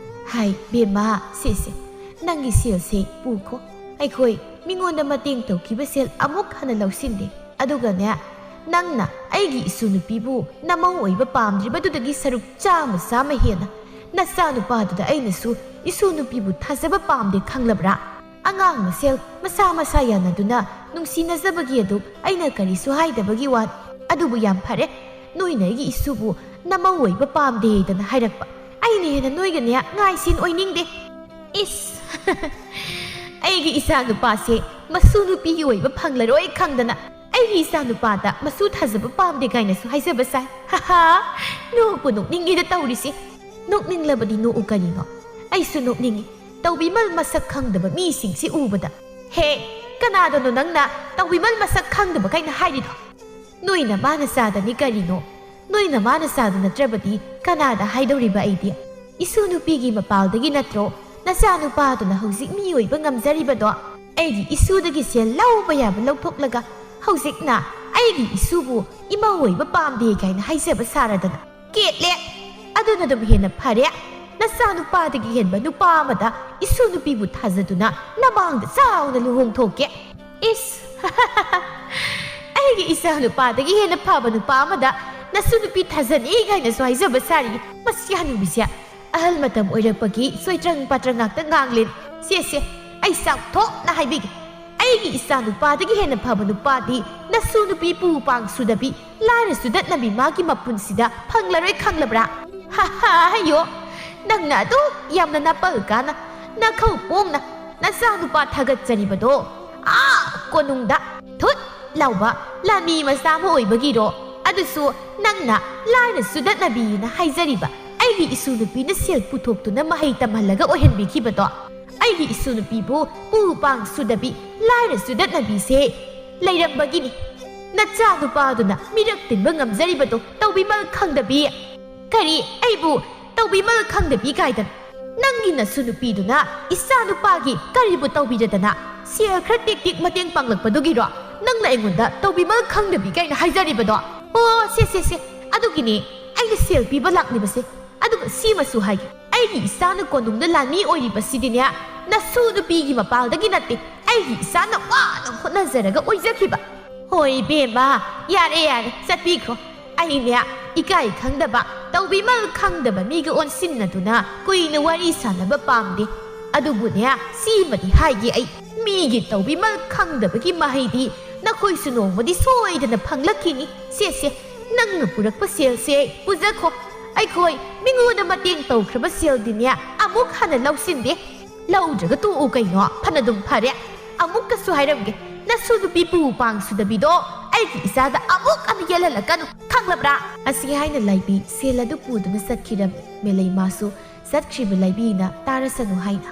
ꯍꯥꯏ, ꯕꯦꯝꯃ, ꯁꯤꯁꯦ, ꯅꯪꯒꯤ ꯁꯦꯜꯁꯦ ꯄꯨꯈꯣ꯫ ꯑꯩꯈꯣꯏ ꯃꯤꯉꯣꯟꯗ ꯃꯇꯦꯡ ꯇꯧꯈꯤꯕ ꯁꯦꯜ ꯑꯃꯨꯛ ꯍꯟꯅ ꯂꯧꯁꯤꯟꯗꯦ꯫ ꯑꯗꯨꯒꯅꯦ, ꯅꯪꯅ ꯑꯩꯒꯤ ꯏꯁꯨ ꯅꯨꯄꯤꯕꯨ ꯅꯃꯧ ꯑꯣꯏꯕ ꯄꯥꯝꯗ꯭ꯔꯤꯕꯗꯨꯗꯒꯤ ꯁꯔꯨꯛ ꯆꯥꯝꯃ ꯆꯥꯝꯃ ꯍꯦꯟꯅ ꯅꯆꯥ ꯅꯨꯄꯥꯗꯨꯗ ꯑꯩꯅꯁꯨ ꯏꯁꯨ ꯅꯨꯄꯤꯕꯨ ꯊꯥꯖꯕ ꯄꯥꯝꯗꯦ ꯈꯪꯂꯕ꯭ꯔꯥ? ꯑꯉꯥꯡ ꯃꯁꯦꯜ ꯃꯁꯥ ꯃꯁꯥ ꯌꯥꯅꯗꯨꯅ ꯅꯨꯡꯁꯤꯅꯖꯕꯒꯤ ꯑꯗꯨ ꯑꯩꯅ ꯀꯔꯤꯁꯨ ꯍꯥꯏꯗꯕꯒꯤ ꯋꯥꯅꯤ꯫ ꯑꯗꯨꯕꯨ ꯌꯥꯝ ꯐꯔꯦ, ꯅꯣꯏꯅ ꯑꯩꯒꯤ ꯏꯁꯨꯕꯨ ꯅꯃꯧ ꯑꯣꯏꯕ ꯄꯥꯝꯗꯦꯗꯅ ꯍꯥꯏꯔꯛꯄ꯫ ꯑꯩꯅ ꯍꯦꯟꯅ ꯅꯣꯏꯒꯅꯦ ꯉꯥꯏꯁꯤꯟ ꯑꯣꯏꯅꯤꯡꯗꯦ꯫ ꯏꯁ! ꯑꯩꯒꯤ ꯏꯆꯥ ꯅꯨꯄꯥꯁꯦ ꯃꯁꯨ ꯅꯨꯄꯤꯒꯤ ꯑꯣꯏꯕ ꯐꯪꯂꯔꯣꯏ ꯈꯪꯗꯅ ꯑꯩꯒꯤ ꯏꯆꯥ ꯅꯨꯄꯥꯗ ꯃꯁꯨ ꯊꯥꯖꯕ ꯄꯥꯝꯗꯦ ꯀꯥꯏꯅꯁꯨ ꯍꯥꯏꯖꯕ ꯁꯥꯏ꯫ ꯍꯥꯍꯥ! ꯅꯣꯛꯄꯨ ꯅꯣꯛꯅꯤꯡꯉꯤꯗ ꯇꯧꯔꯤꯁꯦ꯫ ꯅꯣꯛꯅꯤꯡꯂꯕꯗꯤ ꯅꯣꯛꯎ ꯀꯔꯤꯅꯣ? ꯑꯩꯁꯨ ꯅꯣꯛꯅꯤꯡꯉꯤ꯫ ꯇꯧꯕꯤꯃꯜ ꯃꯁꯛ ꯈꯪꯗꯕ ꯃꯤꯁꯤꯡꯁꯤ ꯎꯕꯗ꯫ ꯍꯦ, ꯀꯅꯥꯗꯅꯣ ꯅꯪꯅ ꯇꯧꯕꯤꯃꯜ ꯃꯁꯛ ꯈꯪꯗꯕ ꯀꯥꯏꯅ ꯍꯥꯏꯔꯤꯗꯣ? ꯅꯣꯏ ꯅꯃꯥ ꯅꯆꯥꯗꯅꯤ ꯀꯔꯤꯅꯣ? ꯅꯣꯏ ꯅꯃꯥ ꯅꯆꯥꯗ ꯅꯠꯇ꯭ꯔꯕꯗꯤ ꯀꯅꯥꯗ ꯍꯥꯏꯗꯧꯔꯤꯕ ꯑꯩꯗꯤ? ꯏꯁꯨ ꯅꯨꯄꯤꯒꯤ ꯃꯄꯥꯜꯗꯒꯤ ꯅꯠꯇ꯭ꯔꯣ ꯅꯆꯥ ꯅꯨꯄꯥꯗꯨꯅ ꯍꯧꯖꯤꯛ ꯃꯤ ꯑꯣꯏꯕ ꯉꯝꯖꯔꯤꯕꯗꯣ? ꯑꯩꯒꯤ ꯏꯁꯨꯗꯒꯤ ꯁꯦꯜ ꯂꯧꯕ ꯌꯥꯕ ꯂꯧꯊꯣꯛꯂꯒ ꯍꯧꯖꯤꯛꯅ ꯑꯩꯒꯤ ꯏꯁꯨꯕꯨ ꯏꯃꯧ ꯑꯣꯏꯕ ꯄꯥꯝꯗꯦ ꯀꯥꯏꯅ ꯍꯥꯏꯖꯕ ꯁꯥꯔꯗꯅ꯫ ꯀꯦꯠꯂꯦ! ꯑꯗꯨꯅ ꯑꯗꯨꯝ ꯍꯦꯟꯅ ꯐꯔꯦ꯫ ꯅꯆꯥ ꯅꯨꯄꯥꯗꯒꯤ ꯍꯦꯟꯕ ꯅꯨꯄꯥ ꯑꯃꯗ ꯏꯁꯨ ꯅꯨꯄꯤꯕꯨ ꯊꯥꯖꯗꯨꯅ ꯅꯃꯥꯡꯗ ꯆꯥꯎꯅ ꯂꯨꯍꯣꯡꯊꯣꯛꯀꯦ꯫ ꯏꯁ! ꯑꯩꯒꯤ ꯏꯆꯥ ꯅꯨꯄꯥꯗꯒꯤ ꯍꯦꯟꯅ ꯐꯕ ꯅꯨꯄꯥ ꯑꯃꯗ ꯅꯁꯨ ꯅꯨꯄꯤ ꯊꯥꯖꯅꯤ ꯀꯥꯏꯅꯁꯨ ꯍꯥꯏꯖꯕ ꯁꯥꯔꯤ꯫ ꯃꯁꯤ ꯍꯅꯨꯕꯤꯁꯦ ꯑꯍꯜ ꯃꯇꯝ ꯑꯣꯏꯔꯛꯄꯒꯤ ꯁꯣꯏꯇ꯭ꯔꯪ ꯄꯥꯇ꯭ꯔꯪ ꯉꯥꯛꯇ ꯉꯥꯡꯂꯦ꯫ ꯁꯦ, ꯁꯦ, ꯑꯩ ꯆꯥꯎꯊꯣꯛꯅ ꯍꯥꯏꯕꯤꯒꯦ꯫ ꯑꯩꯒꯤ ꯏꯆꯥ ꯅꯨꯄꯥꯗꯒꯤ ꯍꯦꯟꯅ ꯐꯕ ꯅꯨꯄꯥꯗꯤ ꯅꯁꯨ ꯅꯨꯄꯤ ꯄꯨ ꯄꯥꯡ ꯁꯨꯗꯕꯤ, ꯂꯥꯏꯔ ꯁꯨꯗꯠꯅꯕꯤ ꯃꯥꯒꯤ ꯃꯄꯨꯟꯁꯤꯗ ꯐꯪꯂꯔꯣꯏ, ꯈꯪꯂꯕ꯭ꯔꯥ? ꯍꯥ ꯍꯥ, ꯍꯥꯏꯌꯣ꯫ ꯅꯪꯅ ꯑꯗꯨꯛ ꯌꯥꯝꯅ ꯅꯄꯜ ꯀꯥꯅ, ꯅꯈꯧ ꯄꯣꯡꯅ ꯅꯆꯥ ꯅꯨꯄꯥ ꯊꯥꯒꯠꯆꯔꯤꯕꯗꯣ, ꯑꯥ ꯀꯣꯅꯨꯡꯗ ꯊꯨꯠ ꯂꯥꯎꯕ ꯂꯥꯟꯃꯤ ꯃꯆꯥ ꯑꯃ ꯑꯣꯏꯕꯒꯤꯔꯣ? ꯑꯗꯨꯁꯨ ꯅꯪꯅ ꯂꯥꯏꯔ ꯁꯨꯗꯠꯅꯕꯤꯅ ꯍꯥꯏꯖꯔꯤꯕ ꯑꯩꯒꯤ ꯏꯁꯨ ꯅꯨꯄꯤꯅ ꯁꯦꯜ ꯄꯨꯊꯣꯛꯇꯨꯅ ꯃꯍꯩ ꯇꯝꯍꯜꯂꯒ ꯑꯣꯏꯍꯟꯕꯤꯈꯤꯕꯗꯣ? ꯑꯩꯒꯤ ꯏꯁꯨ ꯅꯨꯄꯤꯕꯨ ꯄꯨ ꯄꯥꯡ ꯁꯨꯗꯕꯤ, ꯂꯥꯏꯔ ꯁꯨꯗꯠꯅꯕꯤꯁꯦ ꯂꯩꯔꯝꯕꯒꯤꯅꯤ꯫ ꯅꯆꯥ ꯅꯨꯄꯥꯗꯨꯅ ꯃꯤꯔꯛ ꯇꯤꯟꯕ ꯉꯝꯖꯔꯤꯕꯗꯣ ꯇꯧꯕꯤꯃꯜ ꯈꯪꯗꯕꯤ꯫ ꯀꯔꯤ, ꯑꯩꯕꯨ ꯇꯧꯕꯤꯃꯜ ꯈꯪꯗꯕꯤ ꯀꯥꯏꯗꯅ? ꯅꯪꯒꯤ ꯅꯁꯨ ꯅꯨꯄꯤꯗꯨꯅ ꯏꯆꯥ ꯅꯨꯄꯥꯒꯤ ꯀꯔꯤꯕꯨ ꯇꯧꯕꯤꯔꯗꯅ? ꯁꯦꯜ ꯈꯔ ꯇꯦꯛ ꯇꯦꯛ ꯃꯇꯦꯡ ꯄꯥꯡꯂꯛꯄꯗꯨꯒꯤꯔꯣ ꯅꯪꯅ ꯑꯩꯉꯣꯟꯗ ꯇꯧꯕꯤꯃꯜ ꯈꯪꯗꯕꯤ ꯀꯥꯏꯅ ꯍꯥꯏꯖꯔꯤꯕꯗꯣ? ꯑꯣ, ꯁꯦ, ꯁꯦ, ꯁꯦ, ꯑꯗꯨꯒꯤꯅꯦ ꯑꯩꯅ ꯁꯦꯜ ꯄꯤꯕ ꯂꯥꯛꯂꯤꯕꯁꯦ꯫ ꯑꯗꯨꯒ ꯁꯤꯃꯁꯨ ꯍꯥꯏꯒꯦ, ꯑꯩꯒꯤ ꯏꯆꯥꯅ ꯀꯣꯅꯨꯡꯗ ꯂꯥꯟꯃꯤ ꯑꯣꯏꯔꯤꯕꯁꯤꯗꯤꯅꯦ, ꯅꯁꯨ ꯅꯨꯄꯤꯒꯤ ꯃꯄꯥꯜꯗꯒꯤ ꯅꯠꯇꯦ, ꯑꯩꯒꯤ ꯏꯆꯥꯅ ꯋꯥꯅ ꯍꯣꯠꯅꯖꯔꯒ ꯑꯣꯏꯖꯈꯤꯕ꯫ ꯍꯣꯏ ꯏꯕꯦꯝꯃ, ꯌꯥꯔꯦ, ꯌꯥꯔꯦ, ꯆꯠꯄꯤꯈ꯭ꯔꯣ꯫ ꯑꯩꯅꯦ, ꯏꯀꯥꯏ ꯈꯪꯗꯕ, ꯇꯧꯕꯤꯃꯜ ꯈꯪꯗꯕ ꯃꯤꯒ ꯑꯣꯟꯁꯤꯟꯅꯗꯨꯅ ꯀꯨꯏꯅ ꯋꯥꯔꯤ ꯁꯥꯟꯅꯕ ꯄꯥꯝꯗꯦ꯫ ꯑꯗꯨꯕꯨꯅꯦ, ꯁꯤꯃꯗꯤ ꯍꯥꯏꯒꯦ ꯑꯩ, ꯃꯤꯒꯤ ꯇꯧꯕꯤꯃꯜ ꯈꯪꯗꯕꯒꯤ ꯃꯍꯩꯗꯤ ꯅꯈꯣꯏꯁꯨ ꯅꯣꯡꯃꯗꯤ ꯁꯣꯏꯗꯅ ꯐꯪꯂꯛꯈꯤꯅꯤ꯫ ꯁꯦ, ꯁꯦ, ꯅꯪꯅ ꯄꯨꯔꯛꯄ ꯁꯦꯜꯁꯦ ꯄꯨꯖꯈꯣ꯫ ꯑꯩꯈꯣꯏ ꯃꯤꯉꯣꯟꯗ ꯃꯇꯦꯡ ꯇꯧꯈ꯭ꯔꯕ ꯁꯦꯜꯗꯤꯅꯦ, ꯑꯃꯨꯛ ꯍꯟꯅ ꯂꯧꯁꯤꯟꯗꯦ꯫ ꯂꯧꯗ꯭ꯔꯒ ꯇꯣꯛꯎ ꯀꯩꯅꯣ, ꯐꯅꯗꯨꯝ ꯐꯔꯦ꯫ ꯑꯃꯨꯛꯀꯁꯨ ꯍꯥꯏꯔꯝꯒꯦ, ꯅꯁꯨ ꯅꯨꯄꯤ ꯄꯨ ꯄꯥꯡ ꯁꯨꯗꯕꯤꯗꯣ ꯑꯩꯒꯤ ꯏꯆꯥꯗ ꯑꯃꯨꯛ ꯍꯟꯅ ꯌꯦꯜꯍꯜꯂꯛꯀꯅꯨ, ꯈꯪꯂꯕ꯭ꯔꯥ? ꯑꯁꯤ ꯍꯥꯏꯅ ꯂꯥꯏꯕꯤ ꯁꯦꯜ ꯑꯗꯨ ꯄꯨꯗꯨꯅ ꯆꯠꯈꯤꯔꯝꯃꯤ꯫ ꯃꯦꯂꯩꯃꯥꯁꯨ ꯆꯠꯈ꯭ꯔꯤꯕ ꯂꯥꯏꯕꯤꯅ ꯇꯥꯔꯁꯅꯨ ꯍꯥꯏꯅ꯫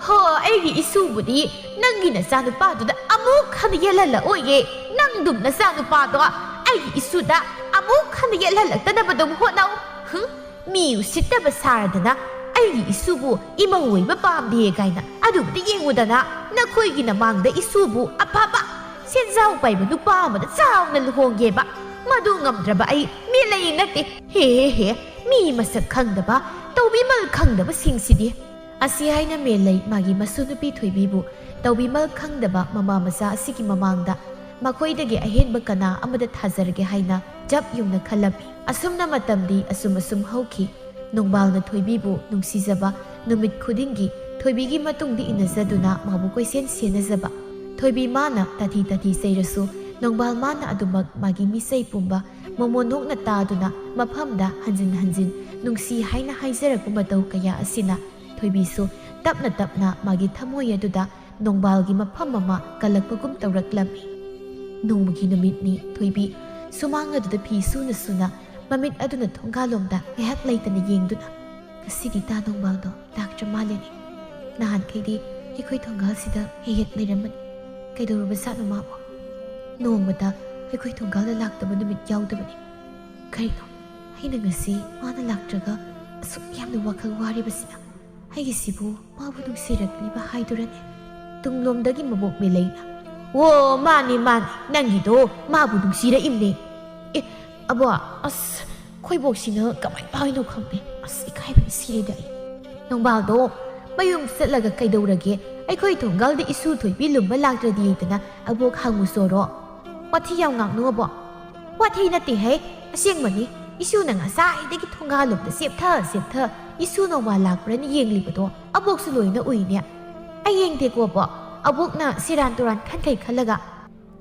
ꯍꯣ, ꯑꯩꯒꯤ ꯏꯁꯨꯕꯨꯗꯤ ꯅꯪꯒꯤ ꯅꯆꯥꯅꯨꯄꯥꯗꯨꯗ ꯑꯃꯨꯛ ꯍꯟꯅ ꯌꯦꯜꯍꯜꯂꯛꯑꯣꯏꯌꯦ꯫ ꯅꯪꯗꯨꯝ ꯅꯆꯥꯅꯨꯄꯥꯗꯣ ꯑꯩꯒꯤ ꯏꯁꯨꯗ ꯑꯃꯨꯛ ꯍꯟꯅ ꯌꯦꯜꯍꯜꯂꯛꯇꯅꯕ ꯑꯗꯨꯝ ꯍꯣꯠꯅꯧ꯫ ꯍꯨꯝ, ꯃꯤ ꯎꯁꯤꯠꯇꯕ ꯁꯥꯔꯗꯅ ꯑꯩꯒꯤ ꯏꯁꯨꯕꯨ ꯏꯃꯧ ꯑꯣꯏꯕ ꯄꯥꯝꯗꯦ ꯀꯥꯏꯅ꯫ ꯑꯗꯨꯕꯨꯗꯤ ꯌꯦꯡꯉꯨꯗꯅ, ꯅꯈꯣꯏꯒꯤ ꯅꯃꯥꯡꯗ ꯏꯁꯨꯕꯨ ꯑꯐꯕ ꯁꯦꯟꯖꯥꯎ ꯄꯥꯏꯕ ꯅꯨꯄꯥ ꯑꯃꯗ ꯆꯥꯎꯅ ꯂꯨꯍꯣꯡꯒꯦꯕ꯫ ꯃꯗꯨ ꯉꯝꯗ꯭ꯔꯕ ꯑꯩ ꯃꯦꯂꯩ ꯅꯠꯇꯦ꯫ ꯍꯦ, ꯍꯦ, ꯍꯦ, ꯃꯤ ꯃꯁꯛ ꯈꯪꯗꯕ, ꯇꯧꯕꯤꯃꯜ ꯈꯪꯗꯕꯁꯤꯡꯁꯤꯗꯤ꯫ ꯑꯁꯤ ꯍꯥꯏꯅ ꯃꯦꯂꯩ ꯃꯥꯒꯤ ꯃꯁꯨ ꯅꯨꯄꯤ ꯊꯣꯏꯕꯤꯕꯨ ꯇꯧꯕꯤꯃꯜ ꯈꯪꯗꯕ ꯃꯃꯥ ꯃꯆꯥ ꯑꯁꯤꯒꯤ ꯃꯃꯥꯡꯗ ꯃꯈꯣꯏꯗꯒꯤ ꯑꯍꯦꯟꯕ ꯀꯅꯥ ꯑꯃꯗ ꯊꯥꯖꯔꯒꯦ ꯍꯥꯏꯅ ꯆꯞ ꯌꯨꯡꯅ ꯈꯜꯂꯝꯃꯤ꯫ ꯑꯁꯨꯝꯅ ꯃꯇꯝꯗꯤ ꯑꯁꯨꯝ ꯑꯁꯨꯝ ꯍꯧꯈꯤ꯫ ꯅꯣꯡꯕꯥꯜꯅ ꯊꯣꯏꯕꯤꯕꯨ ꯅꯨꯡꯁꯤꯖꯕ, ꯅꯨꯃꯤꯠ ꯈꯨꯗꯤꯡꯒꯤ ꯊꯣꯏꯕꯤꯒꯤ ꯃꯇꯨꯡꯗ ꯏꯟꯅꯖꯗꯨꯅ ꯃꯥꯕꯨ ꯀꯣꯏꯁꯦꯟ ꯁꯦꯟꯅꯖꯕ꯫ ꯊꯣꯏꯕꯤ ꯃꯥꯅ ꯇꯥꯊꯤ ꯇꯥꯊꯤ ꯆꯩꯔꯁꯨ ꯅꯣꯡꯕꯥꯜ ꯃꯥꯅ ꯑꯗꯨꯃꯛ ꯃꯥꯒꯤ ꯃꯤꯆꯩ ꯄꯨꯝꯕ ꯃꯣꯃꯣꯟ ꯅꯣꯛꯅ ꯇꯥꯗꯨꯅ ꯃꯐꯝꯗ ꯍꯟꯖꯤꯟ ꯍꯟꯖꯤꯟ ꯅꯨꯡꯁꯤ ꯍꯥꯏꯅ ꯍꯥꯏꯖꯔꯛꯄ ꯃꯇꯧ ꯀꯌꯥ ꯑꯁꯤꯅ ꯊꯣꯏꯕꯤꯁꯨ ꯇꯞꯅ ꯇꯞꯅ ꯃꯥꯒꯤ ꯊꯃꯣꯏ ꯑꯗꯨꯗ ꯅꯣꯡꯕꯥꯜꯒꯤ ꯃꯐꯝ ꯑꯃ ꯀꯜꯂꯛꯄꯒꯨꯝ ꯇꯧꯔꯛꯂꯝꯃꯤ꯫ ꯅꯣꯡꯃꯒꯤ ꯅꯨꯃꯤꯠꯅꯤ ꯊꯣꯏꯕꯤ ꯁꯨꯃꯥꯡ ꯑꯗꯨꯗ ꯐꯤ ꯁꯨꯅ ꯁꯨꯅ ꯃꯃꯤꯠ ꯑꯗꯨꯅ ꯊꯣꯡꯒꯥꯜꯂꯣꯝꯗ ꯉꯥꯏꯍꯥꯛ ꯂꯩꯇꯅ ꯌꯦꯡꯗꯨꯅ, "ꯉꯁꯤꯗꯤ ꯇꯥ ꯅꯣꯡꯕꯥꯜꯗꯣ ꯂꯥꯛꯇ꯭ꯔ ꯃꯥꯜꯂꯦꯅꯦ꯫ ꯅꯍꯥꯟꯈꯩꯗꯤ ꯑꯩꯈꯣꯏ ꯊꯣꯡꯒꯥꯜꯁꯤꯗ ꯍꯦꯛ ꯍꯦꯛ ꯂꯩꯔꯝꯕꯅꯤ꯫ ꯀꯩꯗꯧꯔꯕ ꯖꯥꯠꯅꯣ ꯃꯥꯕꯨ? ꯅꯣꯡꯃꯇ ꯑꯩꯈꯣꯏ ꯊꯣꯡꯒꯥꯜꯗ ꯂꯥꯛꯇꯕ ꯅꯨꯃꯤꯠ ꯌꯥꯎꯗꯕꯅꯤ꯫ ꯀꯔꯤꯅꯣ ꯑꯩꯅ ꯉꯁꯤ ꯃꯥꯅ ꯂꯥꯛꯇ꯭ꯔꯒ ꯑꯁꯨꯛ ꯌꯥꯝꯅ ꯋꯥꯈꯜ ꯋꯥꯔꯤꯕꯁꯤꯅ? ꯑꯩꯒꯤꯁꯤꯕꯨ ꯃꯥꯕꯨ ꯅꯨꯡꯁꯤꯔꯛꯂꯤꯕ ꯍꯥꯏꯗꯨꯔꯅꯦ?" ꯇꯨꯡꯂꯣꯝꯗꯒꯤ ꯃꯕꯣꯛ ꯃꯦꯂꯩꯅ, "ꯑꯣ, ꯃꯥꯅꯤ, ꯃꯥꯅꯤ, ꯅꯪꯒꯤꯗꯣ ꯃꯥꯕꯨ ꯅꯨꯡꯁꯤꯔꯛꯏꯝꯅꯦ꯫ ꯑꯦ, ꯑꯕꯣ, ꯑꯁ, ꯈꯣꯏꯕꯣꯛꯁꯤꯅ ꯀꯃꯥꯏ ꯄꯥꯏꯅꯣ ꯈꯪꯗꯦ꯫ ꯑꯁ, ꯏꯀꯥꯏꯕꯅ ꯁꯤꯔꯦꯗ ꯑꯩ꯫ ꯅꯣꯡꯕꯥꯜꯗꯣ ꯃꯌꯨꯝ ꯆꯠꯂꯒ ꯀꯩꯗꯧꯔꯒꯦ? ꯑꯩꯈꯣꯏ ꯊꯣꯡꯒꯥꯜꯗ ꯏꯁꯨ ꯊꯣꯏꯕꯤ ꯂꯨꯝꯕ ꯂꯥꯛꯇ꯭ꯔꯗꯤ ꯍꯥꯏꯗꯅ ꯑꯕꯣꯛ ꯍꯪꯉꯨꯆꯣꯔꯣ? ꯋꯥꯊꯤ ꯌꯥꯝ ꯉꯥꯡꯅꯨ ꯑꯕꯣꯛ꯫ ꯋꯥꯊꯤ ꯅꯠꯇꯦꯍꯦ, ꯑꯁꯦꯡꯕꯅꯤ꯫ ꯏꯁꯨꯅ ꯉꯁꯥꯏꯗꯒꯤ ꯊꯣꯡꯒꯥꯜꯂꯣꯝꯗ ꯆꯦꯞꯊ ꯆꯦꯞꯊ ꯏꯁꯨ ꯅꯣꯡꯕꯥꯜ ꯂꯥꯛꯄ꯭ꯔꯅ ꯌꯦꯡꯂꯤꯕꯗꯣ ꯑꯕꯣꯛꯁꯨ ꯂꯣꯏꯅ ꯎꯏꯅꯦ꯫ ꯑꯩ ꯌꯦꯡꯗꯦꯀꯣ ꯑꯕꯣꯛ, ꯑꯕꯣꯛꯅ ꯁꯦꯔꯥꯟ ꯇꯨꯔꯥꯟ ꯈꯟꯈꯩ ꯈꯜꯂꯒ꯫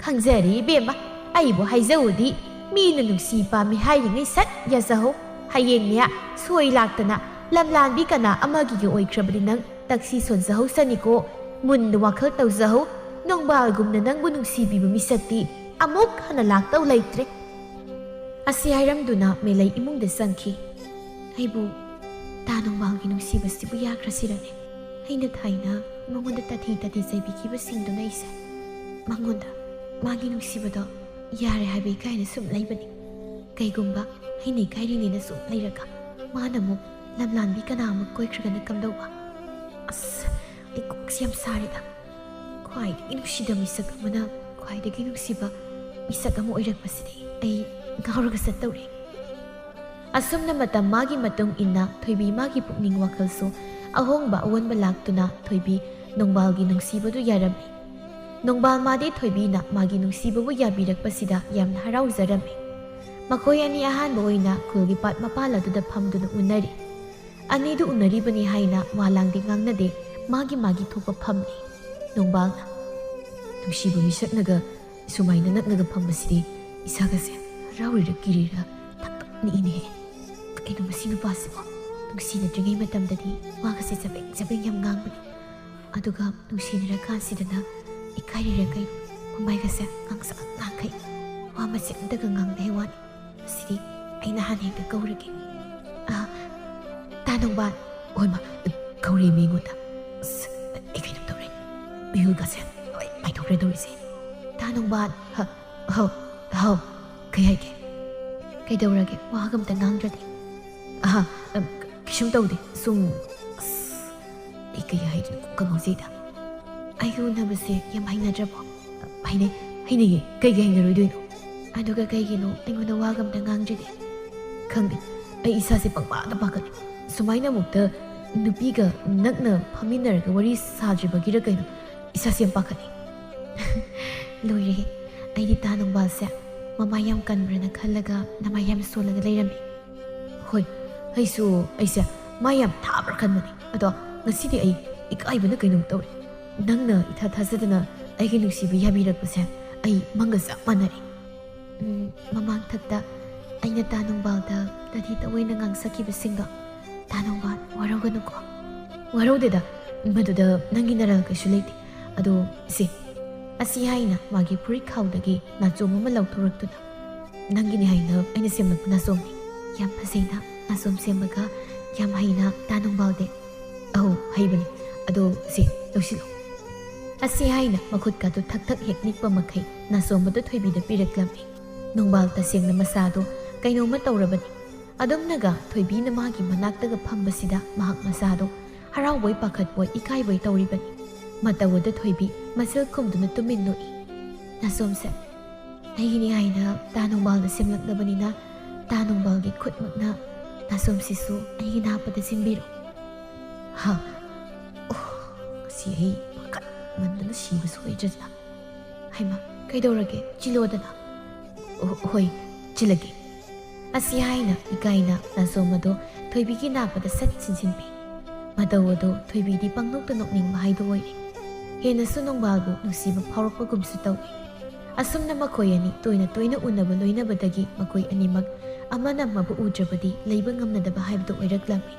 ꯈꯪꯖꯔꯦ ꯏꯕꯦꯝꯃ, ꯑꯩꯕꯨ ꯍꯥꯏꯖꯧꯗꯤ ꯃꯤꯅ ꯅꯨꯡꯁꯤ ꯄꯥꯝꯃꯤ ꯍꯥꯏꯔꯤꯉꯩ ꯁꯠ ꯌꯥꯖꯍꯧ꯫ ꯍꯌꯦꯡꯅꯦ ꯁꯣꯏ ꯂꯥꯛꯇꯅ ꯂꯝꯂꯥꯟꯕꯤ ꯀꯅꯥ ꯑꯃꯒꯤꯒ ꯑꯣꯏꯈ꯭ꯔꯕꯗꯤ ꯅꯪ ꯇꯛꯁꯤ ꯁꯣꯟꯖꯍꯧꯁꯅꯤꯀꯣ꯫ ꯃꯨꯟꯅ ꯋꯥꯈꯜ ꯇꯧꯖꯍꯧ꯫ ꯅꯣꯡꯕꯥꯜꯒꯨꯝꯅ ꯅꯪꯕꯨ ꯅꯨꯡꯁꯤꯕꯤꯕ ꯃꯤꯁꯛꯇꯤ ꯑꯃꯨꯛ ꯍꯟꯅ ꯂꯥꯛꯇꯧ ꯂꯩꯇ꯭ꯔꯦ꯫ ꯑꯁꯤ ꯍꯥꯏꯔꯝꯗꯨꯅ ꯃꯦꯂꯩ ꯏꯃꯨꯡꯗ ꯆꯪꯈꯤ꯫ ꯑꯩꯕꯨ ꯇꯥ ꯅꯣꯡꯕꯥꯜꯒꯤ ꯅꯨꯡꯁꯤꯕꯁꯤꯕꯨ ꯌꯥꯈ꯭ꯔꯁꯤꯔꯅꯦ? ꯑꯩꯅ ꯊꯥꯏꯅ ꯃꯉꯣꯟꯗ ꯇꯥꯊꯤ ꯇꯥꯊꯤ ꯆꯩꯕꯤꯈꯤꯕꯁꯤꯡꯗꯨꯅ ꯑꯩꯁꯦ ꯃꯉꯣꯟꯗ ꯃꯥꯒꯤ ꯅꯨꯡꯁꯤꯕꯗꯣ ꯌꯥꯔꯦ ꯍꯥꯏꯕ ꯏꯀꯥꯏꯅ ꯁꯨꯝ ꯂꯩꯕꯅꯤ꯫ ꯀꯩꯒꯨꯝꯕ ꯑꯩꯅ ꯏꯀꯥꯏꯔꯤꯅꯦꯅ ꯁꯨꯝ ꯂꯩꯔꯒ ꯃꯥꯅ ꯑꯃꯨꯛ ꯂꯝꯂꯥꯟꯕꯤ ꯀꯅꯥ ꯑꯃꯨꯛ ꯀꯣꯏꯈ꯭ꯔꯒꯅ ꯀꯝꯗꯧꯕ? ꯑꯁ, ꯑꯩ ꯀꯣꯛꯁꯦ ꯌꯥꯝ ꯁꯥꯔꯦꯗ꯫ ꯈ꯭ꯋꯥꯏꯗꯒꯤ ꯅꯨꯡꯁꯤꯗꯕ ꯃꯤꯁꯛ ꯑꯃꯅ ꯈ꯭ꯋꯥꯏꯗꯒꯤ ꯅꯨꯡꯁꯤꯕ ꯃꯤꯁꯛ ꯑꯃ ꯑꯣꯏꯔꯛꯄꯁꯤꯗꯤ ꯑꯩ ꯉꯥꯎꯔꯒ ꯆꯠꯇꯧꯔꯦ꯫ ꯑꯁꯨꯝꯅ ꯃꯇꯝ ꯃꯥꯒꯤ ꯃꯇꯨꯡ ꯏꯟꯅ ꯊꯣꯏꯕꯤ ꯃꯥꯒꯤ ꯄꯨꯛꯅꯤꯡ ꯋꯥꯈꯜꯁꯨ ꯑꯍꯣꯡꯕ ꯑꯑꯣꯟꯕ ꯂꯥꯛꯇꯨꯅ ꯊꯣꯏꯕꯤ ꯅꯣꯡꯕꯥꯜꯒꯤ ꯅꯨꯡꯁꯤꯕꯗꯨ ꯌꯥꯔꯝꯃꯤ꯫ ꯅꯣꯡꯕꯥꯜ ꯃꯥꯗꯤ ꯊꯣꯏꯕꯤꯅ ꯃꯥꯒꯤ ꯅꯨꯡꯁꯤꯕꯕꯨ ꯌꯥꯕꯤꯔꯛꯄꯁꯤꯗ ꯌꯥꯝꯅ ꯍꯔꯥꯎꯖꯔꯝꯃꯤ꯫ ꯃꯈꯣꯏ ꯑꯅꯤ ꯑꯍꯥꯟꯕ ꯑꯣꯏꯅ ꯈꯨꯜꯒꯤ ꯄꯥꯠ ꯃꯄꯥꯜ ꯑꯗꯨꯗ ꯐꯝꯗꯨꯅ ꯎꯅꯔꯤ꯫ ꯑꯅꯤꯗꯨ ꯎꯅꯔꯤꯕꯅꯤ ꯍꯥꯏꯅ ꯋꯥ ꯂꯥꯡꯗꯦ ꯉꯥꯡꯅꯗꯦ, ꯃꯥꯒꯤ ꯃꯥꯒꯤ ꯊꯣꯛꯄ ꯐꯝꯂꯤ꯫ ꯅꯣꯡꯕꯥꯜꯅ, "ꯅꯨꯡꯁꯤꯕ ꯃꯤꯁꯛꯅꯒ ꯁꯨꯃꯥꯏꯅ ꯅꯛꯅꯒ ꯐꯝꯕꯁꯤꯗꯤ ꯏꯁꯥꯒꯁꯦ ꯍꯔꯥꯎꯔꯤꯔ ꯀꯤꯔꯤꯔ ꯊꯛ ꯊꯛ ꯅꯤꯛꯏꯅꯦꯍꯦ꯫ ꯀꯩꯅꯣ ꯃꯁꯤ ꯅꯨꯄꯥꯁꯤꯕꯣ? ꯅꯨꯡꯁꯤꯅꯗ꯭ꯔꯤꯉꯩ ꯃꯇꯝꯗꯗꯤ ꯋꯥꯒꯁꯦ ꯆꯕꯦꯡ ꯆꯕꯦꯡ ꯌꯥꯝ ꯉꯥꯡꯕꯅꯤ꯫ ꯑꯗꯨꯒ ꯅꯨꯡꯁꯤꯅꯔꯀꯥꯟꯁꯤꯗꯅ ꯏꯀꯥꯏꯔꯤꯔ ꯀꯩꯅꯣ ꯃꯃꯥꯏꯒꯁꯦ ꯉꯥꯡꯁꯪ ꯉꯥꯡꯈꯩ꯫ ꯋꯥ ꯃꯆꯦꯠ ꯑꯝꯇꯒ ꯉꯥꯡꯗꯦ ꯋꯥꯅꯤ꯫ ꯃꯁꯤꯗꯤ ꯑꯩ ꯅꯍꯥꯟ ꯍꯦꯛꯇ ꯀꯧꯔꯒꯦ꯫ ꯑ, ꯇꯥ ꯅꯣꯡꯕꯥꯜ꯫ ꯍꯣꯏ ꯃꯥ, ꯀꯧꯔꯦ ꯃꯤꯉꯣꯟꯗ꯫ ꯑꯁ, ꯑꯩ ꯀꯩꯅꯣꯝ ꯇꯧꯔꯦ꯫ ꯃꯤꯍꯨꯜꯒꯁꯦ ꯂꯣꯏ ꯄꯥꯏꯊꯣꯛꯈ꯭ꯔꯦ ꯇꯧꯔꯤꯁꯦ꯫ ꯇꯥ ꯅꯣꯡꯕꯥꯜ꯫ ꯍ, ꯍꯥꯎ, ꯍꯥꯎ꯫ ꯀꯩ ꯍꯥꯏꯒꯦ? ꯀꯩꯗꯧꯔꯒꯦ? ꯋꯥꯒ ꯑꯝꯇ ꯉꯥꯡꯗ꯭ꯔꯗꯤ꯫ ꯑꯍ, ꯑꯝ, ꯀꯩꯁꯨꯝ ꯇꯧꯗꯦ꯫ ꯁꯨꯝ, ꯑꯁ, ꯑꯩ ꯀꯩ ꯍꯥꯏꯗꯣꯏꯅꯣ ꯀꯣꯛꯀ ꯉꯥꯎꯖꯩꯗ꯫ ꯑꯩꯒ ꯎꯅꯕꯁꯦ ꯌꯥꯝ ꯍꯩꯅꯗ꯭ꯔꯕꯣ? ꯍꯩꯅꯩ, ꯍꯩꯅꯩꯌꯦ꯫ ꯀꯩꯒꯤ ꯍꯩꯅꯔꯣꯏꯗꯣꯏꯅꯣ? ꯑꯗꯨꯒ ꯀꯩꯒꯤꯅꯣ ꯑꯩꯉꯣꯟꯗ ꯋꯥꯒ ꯑꯝꯇ ꯉꯥꯡꯗ꯭ꯔꯤꯗꯤ? ꯈꯪꯗꯦ, ꯑꯩ ꯏꯁꯥꯁꯦ ꯄꯪꯄꯥꯗ ꯄꯥꯈꯠꯂꯦ꯫ ꯁꯨꯃꯥꯏꯅ ꯑꯃꯨꯛꯇ ꯅꯨꯄꯤꯒ ꯅꯛꯅ ꯐꯝꯃꯤꯟꯅꯔꯒ ꯋꯥꯔꯤ ꯁꯥꯗ꯭ꯔꯤꯕꯒꯤꯔ ꯀꯩꯅꯣ, ꯏꯁꯥꯁꯦ ꯌꯥꯝ ꯄꯥꯈꯠꯂꯦ꯫ ꯂꯣꯏꯔꯦꯍꯦ, ꯑꯩꯗꯤ ꯇꯥ ꯅꯣꯡꯕꯥꯜꯁꯦ ꯃꯃꯥꯏ ꯌꯥꯝ ꯀꯟꯕ꯭ꯔꯅ ꯈꯜꯂꯒ ꯅꯃꯥꯏ ꯌꯥꯝ ꯁꯣꯜꯂꯒ ꯂꯩꯔꯝꯃꯤ꯫ ꯍꯣꯏ, ꯑꯩꯁꯨ, ꯑꯩꯁꯦ ꯃꯥ ꯌꯥꯝ ꯊꯥꯕ꯭ꯔꯥ ꯈꯟꯕꯅꯦ, ꯑꯗꯣ ꯉꯁꯤꯗꯤ ꯑꯩ ꯏꯀꯥꯏꯕꯅ ꯀꯩꯅꯣꯝ ꯇꯧꯔꯦ꯫ ꯅꯪꯅ ꯏꯊꯥ ꯊꯥꯖꯗꯅ ꯑꯩꯒꯤ ꯅꯨꯡꯁꯤꯕ ꯌꯥꯕꯤꯔꯛꯄꯁꯦ ꯑꯩ ꯃꯪꯒ ꯆꯞ ꯃꯥꯟꯅꯔꯦ꯫ ꯎꯝ, ꯃꯃꯥꯡ ꯊꯛꯇ ꯑꯩꯅ ꯇꯥ ꯅꯣꯡꯕꯥꯜꯗ ꯇꯗꯤ ꯇꯑꯣꯏꯅ ꯉꯥꯡꯁꯛꯈꯤꯕꯁꯤꯡꯗꯣ, ꯇꯥ ꯅꯣꯡꯕꯥꯜ, ꯋꯥꯔꯧꯒꯅꯨꯀꯣ꯫ ꯋꯥꯔꯧꯗꯦꯗ, ꯃꯗꯨꯗ ꯅꯪꯒꯤ ꯅꯔꯥꯜ ꯀꯩꯁꯨ ꯂꯩꯇꯦ꯫ ꯑꯗꯣ ꯏꯆꯦ, ꯑꯁꯤ ꯍꯥꯏꯅ ꯃꯥꯒꯤ ꯐꯨꯔꯤꯠ ꯈꯥꯎꯗꯒꯤ ꯅꯥꯆꯣꯝ ꯑꯃ ꯂꯧꯊꯣꯔꯛꯇꯨꯅ, "ꯅꯪꯒꯤꯅꯤ ꯍꯥꯏꯅ ꯑꯩꯅ ꯁꯦꯝꯂꯛꯄ ꯅꯥꯆꯣꯝꯅꯤ꯫ ꯌꯥꯝ ꯐꯖꯩꯅ ꯅꯥꯆꯣꯝ ꯁꯦꯝꯕꯒ ꯌꯥꯝ ꯍꯩꯅ ꯇꯥ ꯅꯣꯡꯕꯥꯜꯗꯤ꯫" "ꯑꯧ, ꯍꯩꯕꯅꯤ꯫ ꯑꯗꯣ ꯁꯤ, ꯂꯧꯁꯤꯜꯂꯨ꯫" ꯑꯁꯤ ꯍꯥꯏꯅ ꯃꯈꯨꯠꯀꯥꯗꯨ ꯊꯛ ꯊꯛ ꯍꯦꯛ ꯅꯤꯛꯄ ꯃꯈꯩ ꯅꯥꯆꯣꯝ ꯑꯗꯨ ꯊꯣꯏꯕꯤꯗ ꯄꯤꯔꯛꯂꯝꯃꯤ꯫ ꯅꯣꯡꯕꯥꯜ ꯇꯁꯦꯡꯅ ꯃꯁꯥꯗꯣ ꯀꯩꯅꯣꯝꯃ ꯇꯧꯔꯕꯅꯤ꯫ ꯑꯗꯨꯝꯅꯒ ꯊꯣꯏꯕꯤꯅ ꯃꯥꯒꯤ ꯃꯅꯥꯛꯇꯒ ꯐꯝꯕꯁꯤꯗ ꯃꯍꯥꯛ ꯃꯁꯥꯗꯣ ꯍꯔꯥꯎꯕꯣꯏ ꯄꯥꯈꯠꯄꯣꯏ ꯏꯀꯥꯏꯕꯣꯏ ꯇꯧꯔꯤꯕꯅꯤ꯫ ꯃꯇꯧ ꯑꯗꯨ ꯊꯣꯏꯕꯤ ꯃꯆꯤꯜ ꯈꯨꯝꯗꯨꯅ ꯇꯨꯃꯤꯟ ꯅꯣꯛꯏ꯫ "ꯅꯥꯆꯣꯝꯁꯦ ꯑꯩꯒꯤꯅꯤ ꯍꯥꯏꯅ ꯇꯥ ꯅꯣꯡꯕꯥꯜꯅ ꯁꯦꯝꯂꯛꯂꯕꯅꯤꯅ ꯇꯥ ꯅꯣꯡꯕꯥꯜꯒꯤ ꯈꯨꯠꯃꯛꯅ ꯅꯥꯆꯣꯝꯁꯤꯁꯨ ꯑꯩꯒꯤ ꯅꯥꯞꯄꯗ ꯁꯤꯟꯕꯤꯔꯣ꯫" ꯍꯥ? ꯑꯣ, ꯉꯁꯤ ꯑꯩ ꯄꯥꯈꯠꯃꯟꯗꯅ ꯁꯤꯕ ꯁꯣꯏꯗ꯭ꯔꯗꯅ꯫ ꯍꯩꯃꯥ, ꯀꯩꯗꯧꯔꯒꯦ? ꯆꯤꯜꯂꯣꯗꯅ꯫ ꯑꯣ, ꯍꯣꯏ, "ꯆꯤꯜꯂꯒꯦ꯫" ꯑꯁꯤ ꯍꯥꯏꯅ ꯏꯀꯥꯏꯅ ꯅꯥꯆꯣꯝ ꯑꯗꯨ ꯊꯣꯏꯕꯤꯒꯤ ꯅꯥꯞꯄꯗ ꯁꯠ ꯁꯤꯟꯁꯤꯟꯕꯤ꯫ ꯃꯇꯧ ꯑꯗꯨ ꯊꯣꯏꯕꯤꯗꯤ ꯄꯪꯅꯣꯛꯇ ꯅꯣꯛꯅꯤꯡꯕ ꯍꯥꯏꯗꯨ ꯑꯣꯏꯔꯦ꯫ ꯍꯦꯟꯅꯁꯨ ꯅꯣꯡꯕꯥꯜꯕꯨ ꯅꯨꯡꯁꯤꯕ ꯐꯥꯎꯔꯛꯄꯒꯨꯝꯁꯨ ꯇꯧꯏ꯫ ꯑꯁꯨꯝꯅ ꯃꯈꯣꯏ ꯑꯅꯤ ꯇꯣꯏꯅ ꯇꯣꯏꯅ ꯎꯅꯕ ꯂꯣꯏꯅꯕꯗꯒꯤ ꯃꯈꯣꯏ ꯑꯅꯤꯃꯛ ꯑꯃꯅ ꯑꯃꯕꯨ ꯎꯗ꯭ꯔꯕꯗꯤ ꯂꯩꯕ ꯉꯝꯅꯗꯕ ꯍꯥꯏꯕꯗꯨ ꯑꯣꯏꯔꯛꯂꯝꯃꯤ꯫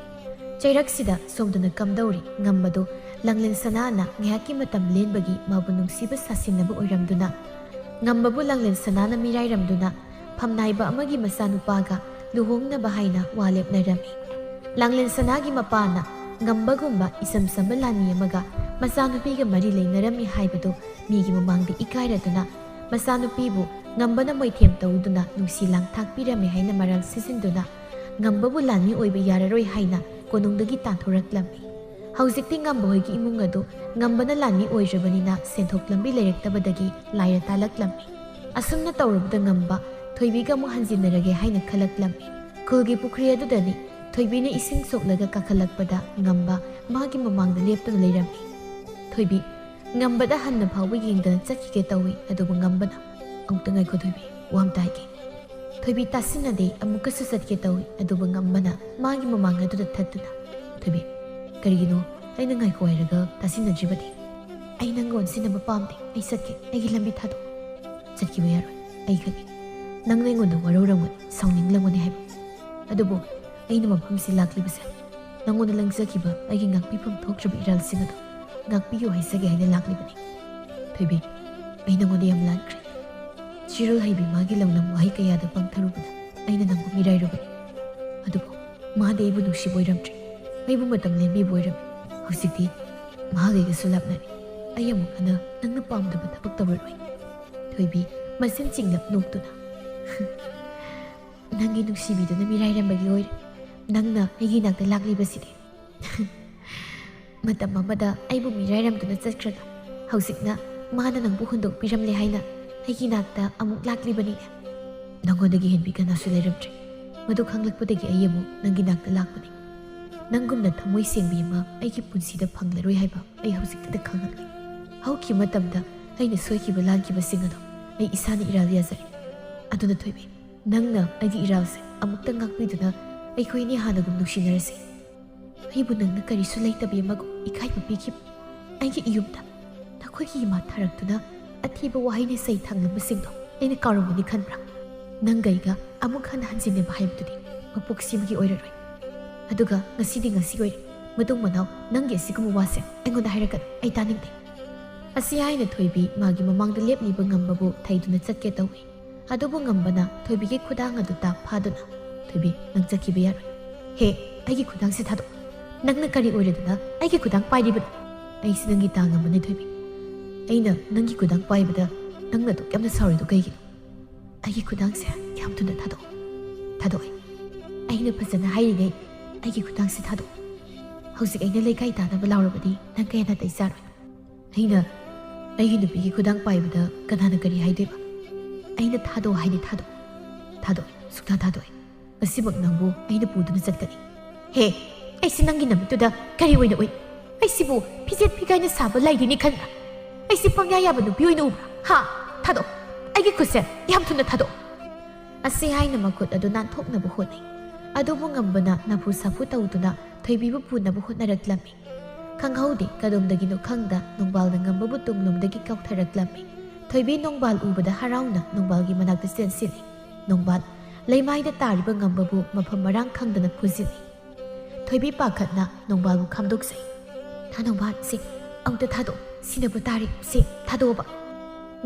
ꯆꯩꯔꯛꯁꯤꯗ ꯁꯣꯝꯗꯅ ꯀꯝꯗꯧꯔꯤ? ꯉꯝꯕꯗꯨ ꯂꯥꯡꯂꯦꯟ ꯁꯅꯥꯅ ꯉꯥꯏꯍꯥꯛꯀꯤ ꯃꯇꯝ ꯂꯦꯟꯕꯒꯤ ꯃꯥꯕꯨ ꯅꯨꯡꯁꯤꯕ ꯁꯥꯁꯤꯟꯅꯕ ꯑꯣꯏꯔꯝꯗꯨꯅ, ꯉꯝꯕꯕꯨ ꯂꯥꯡꯂꯦꯟ ꯁꯅꯥꯅ ꯃꯤꯔꯥꯏꯔꯝꯗꯨꯅ, ꯐꯝꯅꯥꯏꯕ ꯑꯃꯒꯤ ꯃꯆꯥꯅꯨꯄꯥꯒ ꯂꯨꯍꯣꯡꯅꯕ ꯍꯥꯏꯅ ꯋꯥ ꯂꯦꯞꯅꯔꯝꯃꯤ꯫ ꯂꯥꯡꯂꯦꯟ ꯁꯅꯥꯒꯤ ꯃꯄꯥꯅ ꯉꯝꯕꯒꯨꯝꯕ ꯏꯆꯝ ꯆꯝꯕ ꯂꯥꯟꯃꯤ ꯑꯃꯒ ꯃꯆꯥꯅꯨꯄꯤꯒ ꯃꯔꯤ ꯂꯩꯅꯔꯝꯃꯤ ꯍꯥꯏꯕꯗꯨ ꯃꯤꯒꯤ ꯃꯃꯥꯡꯗ ꯏꯀꯥꯏꯔꯗꯨꯅ, ꯃꯆꯥꯅꯨꯄꯤꯕꯨ ꯉꯝꯕꯅ ꯃꯣꯏꯊꯦꯝ ꯇꯧꯗꯨꯅ ꯅꯨꯡꯁꯤ ꯂꯥꯡ ꯊꯥꯛꯄꯤꯔꯝꯃꯤ ꯍꯥꯏꯅ ꯃꯔꯥꯜ ꯁꯤꯖꯤꯟꯗꯨꯅ, ꯉꯝꯕꯕꯨ ꯂꯥꯟꯃꯤ ꯑꯣꯏꯕ ꯌꯥꯔꯔꯣꯏ ꯍꯥꯏꯅ ꯀꯣꯅꯨꯡꯗꯒꯤ ꯇꯥꯟꯊꯣꯔꯛꯂꯝꯃꯤ꯫ ꯍꯧꯖꯤꯛꯇꯤ ꯉꯝꯕ ꯍꯣꯏꯒꯤ ꯏꯃꯨꯡ ꯑꯗꯨ ꯉꯝꯕꯅ ꯂꯥꯟꯃꯤ ꯑꯣꯏꯗ꯭ꯔꯕꯅꯤꯅ ꯁꯦꯟꯊꯣꯛ ꯂꯝꯕꯤ ꯂꯩꯔꯛꯇꯕꯗꯒꯤ ꯂꯥꯏꯔ ꯇꯥꯜꯂꯛꯂꯝꯃꯤ꯫ ꯑꯁꯨꯝꯅ ꯇꯧꯔꯕꯗ ꯉꯝꯕ ꯊꯣꯏꯕꯤꯒ ꯑꯃꯨꯛ ꯍꯟꯖꯤꯟꯅꯔꯒꯦ ꯍꯥꯏꯅ ꯈꯜꯂꯛꯂꯝꯃꯤ꯫ ꯈꯨꯜꯒꯤ ꯄꯨꯈ꯭ꯔꯤ ꯑꯗꯨꯗꯅꯤ ꯊꯣꯏꯕꯤꯅ ꯏꯁꯤꯡ ꯁꯣꯛꯂꯒ ꯀꯥꯈꯠꯂꯛꯄꯗ ꯉꯝꯕ ꯃꯥꯒꯤ ꯃꯃꯥꯡꯗ ꯂꯦꯞꯇꯨꯅ ꯂꯩꯔꯝꯃꯤ꯫ ꯊꯣꯏꯕꯤ, ꯉꯝꯕꯗ ꯍꯟꯅ ꯐꯥꯎꯕ ꯌꯦꯡꯗꯅ ꯆꯠꯈꯤꯒꯦ ꯇꯧꯏ, ꯑꯗꯨꯕꯨ ꯉꯝꯕꯅ, "ꯑꯃꯨꯛꯇ ꯉꯥꯏꯈꯣ ꯊꯣꯏꯕꯤ, ꯋꯥ ꯑꯝꯇ ꯍꯥꯏꯒꯦ꯫" ꯊꯣꯏꯕꯤ ꯇꯥꯁꯤꯟꯅꯗꯦ, ꯑꯃꯨꯛꯀꯁꯨ ꯆꯠꯀꯦ ꯇꯧꯏ, ꯑꯗꯨꯕꯨ ꯉꯝꯕꯅ ꯃꯥꯒꯤ ꯃꯃꯥꯡ ꯑꯗꯨꯗ ꯊꯠꯇꯨꯅ, "ꯊꯣꯏꯕꯤ, ꯀꯔꯤꯒꯤꯅꯣ ꯑꯩꯅ ꯉꯥꯏꯈꯣ ꯍꯥꯏꯔꯒ ꯇꯥꯁꯤꯟꯅꯗ꯭ꯔꯤꯕꯗꯤ? ꯑꯩ ꯅꯪꯒ ꯑꯣꯟꯁꯤꯟꯅꯕ ꯄꯥꯝꯗꯦ, ꯑꯩ ꯆꯠꯀꯦ, ꯑꯩꯒꯤ ꯂꯝꯕꯤ ꯊꯥꯗꯣꯛꯑꯣ꯫" "ꯆꯠꯈꯤꯕ ꯌꯥꯔꯣꯏ, ꯑꯩ ꯈꯪꯉꯤ꯫ ꯅꯪꯅ ꯑꯩꯉꯣꯟꯗ ꯋꯥꯔꯧꯔꯝꯒꯅꯤ, ꯁꯥꯎꯅꯤꯡꯂꯝꯒꯅꯤ ꯍꯥꯏꯕ꯫ ꯑꯗꯨꯕꯨ ꯑꯩꯅ ꯃꯐꯝꯁꯤ ꯂꯥꯛꯂꯤꯕꯁꯦ ꯅꯪꯉꯣꯟꯗ ꯂꯪꯖꯈꯤꯕ ꯑꯩꯒꯤ ꯉꯥꯛꯄꯤꯐꯝ ꯊꯣꯛꯇ꯭ꯔꯕ ꯏꯔꯥꯜꯁꯤꯡ ꯑꯗꯨ ꯉꯥꯛꯄꯤꯌꯨ ꯍꯥꯏꯖꯒꯦ ꯍꯥꯏꯅ ꯂꯥꯛꯂꯤꯕꯅꯤ꯫ ꯊꯣꯏꯕꯤ, ꯑꯩ ꯅꯪꯉꯣꯟꯗ ꯌꯥꯝ ꯂꯥꯟꯈ꯭ꯔꯦ꯫ ꯆꯤꯔꯣꯜ ꯍꯩꯕꯤ ꯃꯥꯒꯤ ꯂꯧꯅꯝ ꯋꯥꯍꯩ ꯀꯌꯥꯗ ꯄꯪꯊꯔꯨꯕꯅ ꯑꯩꯅ ꯅꯪꯕꯨ ꯃꯤꯔꯥꯏꯔꯨꯕꯅꯤ꯫ ꯑꯗꯨꯕꯨ ꯃꯥꯗꯤ ꯑꯩꯕꯨ ꯅꯨꯡꯁꯤꯕ ꯑꯣꯏꯔꯝꯗ꯭ꯔꯦ, ꯑꯩꯕꯨ ꯃꯇꯝ ꯂꯦꯟꯕꯤꯕ ꯑꯣꯏꯔꯝꯃꯤ꯫ ꯍꯧꯖꯤꯛꯇꯤ ꯃꯍꯥꯛ ꯑꯩꯒꯁꯨ ꯂꯥꯞꯅꯔꯦ꯫ ꯑꯩ ꯑꯃꯨꯛ ꯍꯟꯅ ꯅꯪꯅ ꯄꯥꯝꯗꯕ ꯊꯕꯛ ꯇꯧꯔꯔꯣꯏ꯫" ꯊꯣꯏꯕꯤ ꯃꯆꯤꯟ ꯆꯤꯡꯂꯞ ꯅꯣꯛꯇꯨꯅ, "ꯅꯪꯒꯤ ꯅꯨꯡꯁꯤꯕꯤꯗꯨꯅ ꯃꯤꯔꯥꯏꯔꯝꯕꯒꯤ ꯑꯣꯏꯔꯦ ꯅꯪꯅ ꯑꯩꯒꯤ ꯏꯅꯥꯛꯇ ꯂꯥꯛꯂꯤꯕꯁꯤꯗꯤ꯫ ꯃꯇꯝ ꯑꯃꯗ ꯑꯩꯕꯨ ꯃꯤꯔꯥꯏꯔꯝꯗꯨꯅ ꯆꯠꯈ꯭ꯔꯒ ꯍꯧꯖꯤꯛꯅ ꯃꯥꯅ ꯅꯪꯕꯨ ꯍꯨꯟꯗꯣꯛꯄꯤꯔꯝꯂꯦ ꯍꯥꯏꯅ ꯑꯩꯒꯤ ꯏꯅꯥꯛꯇ ꯑꯃꯨꯛ ꯂꯥꯛꯂꯤꯕꯅꯤꯅꯦ꯫ ꯅꯪꯉꯣꯟꯗꯒꯤ ꯍꯦꯟꯕꯤ ꯀꯅꯥꯁꯨ ꯂꯩꯔꯝꯗ꯭ꯔꯦ꯫ ꯃꯗꯨ ꯈꯪꯂꯛꯄꯗꯒꯤ ꯑꯩ ꯑꯃꯨꯛ ꯅꯪꯒꯤ ꯅꯥꯛꯇ ꯂꯥꯛꯄꯅꯤ꯫ ꯅꯪꯒꯨꯝꯅ ꯊꯃꯣꯏ ꯁꯦꯡꯕꯤ ꯑꯃ ꯑꯩꯒꯤ ꯄꯨꯟꯁꯤꯗ ꯐꯪꯂꯔꯣꯏ ꯍꯥꯏꯕ ꯑꯩ ꯍꯧꯖꯤꯛꯇꯗ ꯈꯪꯂꯛꯂꯦ꯫ ꯍꯧꯈꯤꯕ ꯃꯇꯝꯗ ꯑꯩꯅ ꯁꯣꯏꯈꯤꯕ ꯂꯥꯟꯈꯤꯕꯁꯤꯡ ꯑꯗꯣ ꯑꯩ ꯏꯁꯥꯅ ꯏꯔꯥꯜ ꯌꯥꯖꯔꯦ꯫ ꯑꯗꯨꯅ ꯊꯣꯏꯕꯤ, ꯅꯪꯅ ꯑꯩꯒꯤ ꯏꯔꯥꯜꯁꯦ ꯑꯃꯨꯛꯇ ꯉꯥꯛꯄꯤꯗꯨꯅ ꯑꯩꯈꯣꯏ ꯑꯅꯤ ꯍꯥꯟꯅꯒꯨꯝ ꯅꯨꯡꯁꯤꯅꯔꯁꯦ꯫ ꯑꯩꯕꯨ ꯅꯪꯅ ꯀꯔꯤꯁꯨ ꯂꯩꯇꯕꯤ ꯑꯃꯒꯨꯝ ꯏꯀꯥꯏꯕ ꯄꯤꯈꯤꯕ ꯑꯩꯒꯤ ꯏꯌꯨꯝꯗ ꯅꯈꯣꯏꯒꯤ ꯏꯃꯥ ꯊꯥꯔꯛꯇꯨꯅ ꯑꯊꯤꯕ ꯋꯥꯍꯩꯅ ꯆꯩ ꯊꯥꯡꯂꯝꯕꯁꯤꯡꯗꯣ ꯑꯩꯅ ꯀꯥꯎꯔꯝꯒꯅꯤ ꯈꯟꯕ꯭ꯔꯥ? ꯅꯪꯒ ꯑꯩꯒ ꯑꯃꯨꯛ ꯍꯟꯅ ꯍꯟꯖꯤꯟꯅꯕ ꯍꯥꯏꯕꯗꯨꯗꯤ ꯃꯄꯣꯛ ꯁꯤꯃꯒꯤ ꯑꯣꯏꯔꯔꯣꯏ꯫ ꯑꯗꯨꯒ ꯉꯁꯤꯗꯤ ꯉꯁꯤ ꯑꯣꯏꯔꯦ꯫ ꯃꯇꯨꯡ ꯃꯅꯥꯎ ꯅꯪꯒꯤ ꯑꯁꯤꯒꯨꯝꯕ ꯋꯥꯁꯦ ꯑꯩꯉꯣꯟꯗ ꯍꯥꯏꯔꯛꯀꯅꯨ꯫ ꯑꯩ ꯇꯥꯅꯤꯡꯗꯦ꯫ ꯑꯁꯤ ꯍꯥꯏꯅ ꯊꯣꯏꯕꯤ ꯃꯥꯒꯤ ꯃꯃꯥꯡꯗ ꯂꯦꯞꯂꯤꯕ ꯉꯝꯕꯕꯨ ꯊꯩꯗꯨꯅ ꯆꯠꯀꯦ ꯇꯧꯏ꯫ ꯑꯗꯨꯕꯨ ꯉꯝꯕꯅ ꯊꯣꯏꯕꯤꯒꯤ ꯈꯨꯗꯥꯡ ꯑꯗꯨ ꯇꯥꯛ ꯐꯥꯗꯨꯅ, "ꯊꯣꯏꯕꯤ, ꯅꯪ ꯆꯠꯈꯤꯕ ꯌꯥꯔꯣꯏ꯫ ꯍꯦ, ꯑꯩꯒꯤ ꯈꯨꯗꯥꯡꯁꯦ ꯊꯥꯗꯣꯛ꯫ ꯅꯪꯅ ꯀꯔꯤ ꯑꯣꯏꯔꯗꯅ ꯑꯩꯒꯤ ꯈꯨꯗꯥꯡ ꯄꯥꯏꯔꯤꯕꯅꯣ? ꯑꯩꯁꯦ ꯅꯪꯒꯤ ꯇꯥꯡ ꯑꯃꯅꯤ, ꯊꯣꯏꯕꯤ꯫ ꯑꯩꯅ ꯅꯪꯒꯤ ꯈꯨꯗꯥꯡ ꯄꯥꯏꯕꯗ ꯅꯪꯅ ꯑꯗꯨꯛ ꯌꯥꯝꯅ ꯁꯥꯎꯔꯤꯗꯣ ꯀꯩꯒꯤꯅꯣ? ꯑꯩꯒꯤ ꯈꯨꯗꯥꯡꯁꯦ ꯌꯥꯝ ꯊꯨꯅ ꯊꯥꯗꯣꯛꯑꯣ꯫ ꯊꯥꯗꯣꯛꯑꯣꯏ꯫ ꯑꯩꯅ ꯐꯖꯅ ꯍꯥꯏꯔꯤꯉꯩ ꯑꯩꯒꯤ ꯈꯨꯗꯥꯡꯁꯦ ꯊꯥꯗꯣꯛꯑꯣ꯫ ꯍꯧꯖꯤꯛ ꯑꯩꯅ ꯂꯩꯀꯥꯏ ꯇꯥꯅꯕ ꯂꯥꯎꯔꯕꯗꯤ ꯅꯪ ꯀꯌꯥ ꯅꯥꯇꯩ ꯆꯥꯔꯣꯏ꯫ ꯑꯩꯅ ꯑꯩꯒꯤ ꯅꯨꯄꯤꯒꯤ ꯈꯨꯗꯥꯡ ꯄꯥꯏꯕꯗ ꯀꯅꯥꯅ ꯀꯔꯤ ꯍꯥꯏꯗꯣꯏꯕ? ꯑꯩꯅ ꯊꯥꯗꯣꯛꯑꯣ ꯍꯥꯏꯗꯤ ꯊꯥꯗꯣꯛꯑꯣ꯫ ꯊꯥꯗꯣꯛꯑꯣꯏ꯫ ꯁꯨꯛꯊꯥ ꯊꯥꯗꯣꯛꯑꯣꯏ꯫ ꯉꯁꯤꯃꯛ ꯅꯪꯕꯨ ꯑꯩꯅ ꯄꯨꯗꯨꯅ ꯆꯠꯀꯅꯤ꯫ ꯍꯦ, ꯑꯩꯁꯤ ꯅꯪꯒꯤ ꯅꯃꯤꯠꯇꯨꯗ ꯀꯔꯤ ꯑꯣꯏꯅ ꯎꯏ? ꯑꯩꯁꯤꯕꯨ ꯐꯤꯖꯦꯠ ꯐꯤꯒꯥꯏꯅ ꯁꯥꯕ ꯂꯥꯏꯔꯤꯅꯤ ꯈꯟꯕ꯭ꯔꯥ? ꯑꯩꯁꯤ ꯄꯪꯌꯥ ꯌꯥꯕ ꯅꯨꯄꯤ ꯑꯣꯏꯅ ꯎꯕ꯭ꯔꯥ? ꯍꯥ? ꯊꯥꯗꯣꯛ꯫ ꯑꯩꯒꯤ ꯈꯨꯠꯁꯦ ꯌꯥꯝ ꯊꯨꯅ ꯊꯥꯗꯣꯛ꯫ ꯑꯁꯤ ꯍꯥꯏꯅ ꯃꯈꯨꯠ ꯑꯗꯨ ꯅꯥꯟꯊꯣꯛꯅꯕ ꯍꯣꯠꯅꯩ꯫ ꯑꯗꯨꯕꯨ ꯉꯝꯕꯅ ꯅꯥꯐꯨ ꯁꯥꯐꯨ ꯇꯧꯗꯨꯅ ꯊꯣꯏꯕꯤꯕꯨ ꯄꯨꯅꯕ ꯍꯣꯠꯅꯔꯛꯂꯝꯃꯤ꯫ ꯈꯪꯍꯧꯗꯦ, ꯀꯗꯣꯝꯗꯒꯤꯅꯣ ꯈꯪꯗ ꯅꯣꯡꯕꯥꯜꯅ ꯉꯝꯕꯕꯨ ꯇꯨꯡꯂꯣꯝꯗꯒꯤ ꯀꯥꯎꯊꯔꯛꯂꯝꯃꯤ꯫ ꯊꯣꯏꯕꯤ ꯅꯣꯡꯕꯥꯜ ꯎꯕꯗ ꯍꯔꯥꯎꯅ ꯅꯣꯡꯕꯥꯜꯒꯤ ꯃꯅꯥꯛꯇ ꯆꯦꯟꯁꯤꯜꯂꯤ꯫ ꯅꯣꯡꯕꯥꯜ ꯂꯩꯃꯥꯏꯗ ꯇꯥꯔꯤꯕ ꯉꯝꯕꯕꯨ ꯃꯐꯝ ꯃꯔꯥꯡ ꯈꯪꯗꯅ ꯐꯨꯖꯤꯜꯂꯤ꯫ ꯊꯣꯏꯕꯤ ꯄꯥꯈꯠꯅ ꯅꯣꯡꯕꯥꯜꯕꯨ ꯈꯥꯝꯗꯣꯛꯆꯩ꯫ "ꯊꯥ ꯅꯣꯡꯕꯥꯜ, ꯁꯦ, ꯑꯃꯨꯛꯇ ꯊꯥꯗꯣꯛ, ꯁꯤꯅꯕ ꯇꯥꯔꯦ, ꯁꯦ, ꯊꯥꯗꯣꯛꯑꯣꯕ꯫"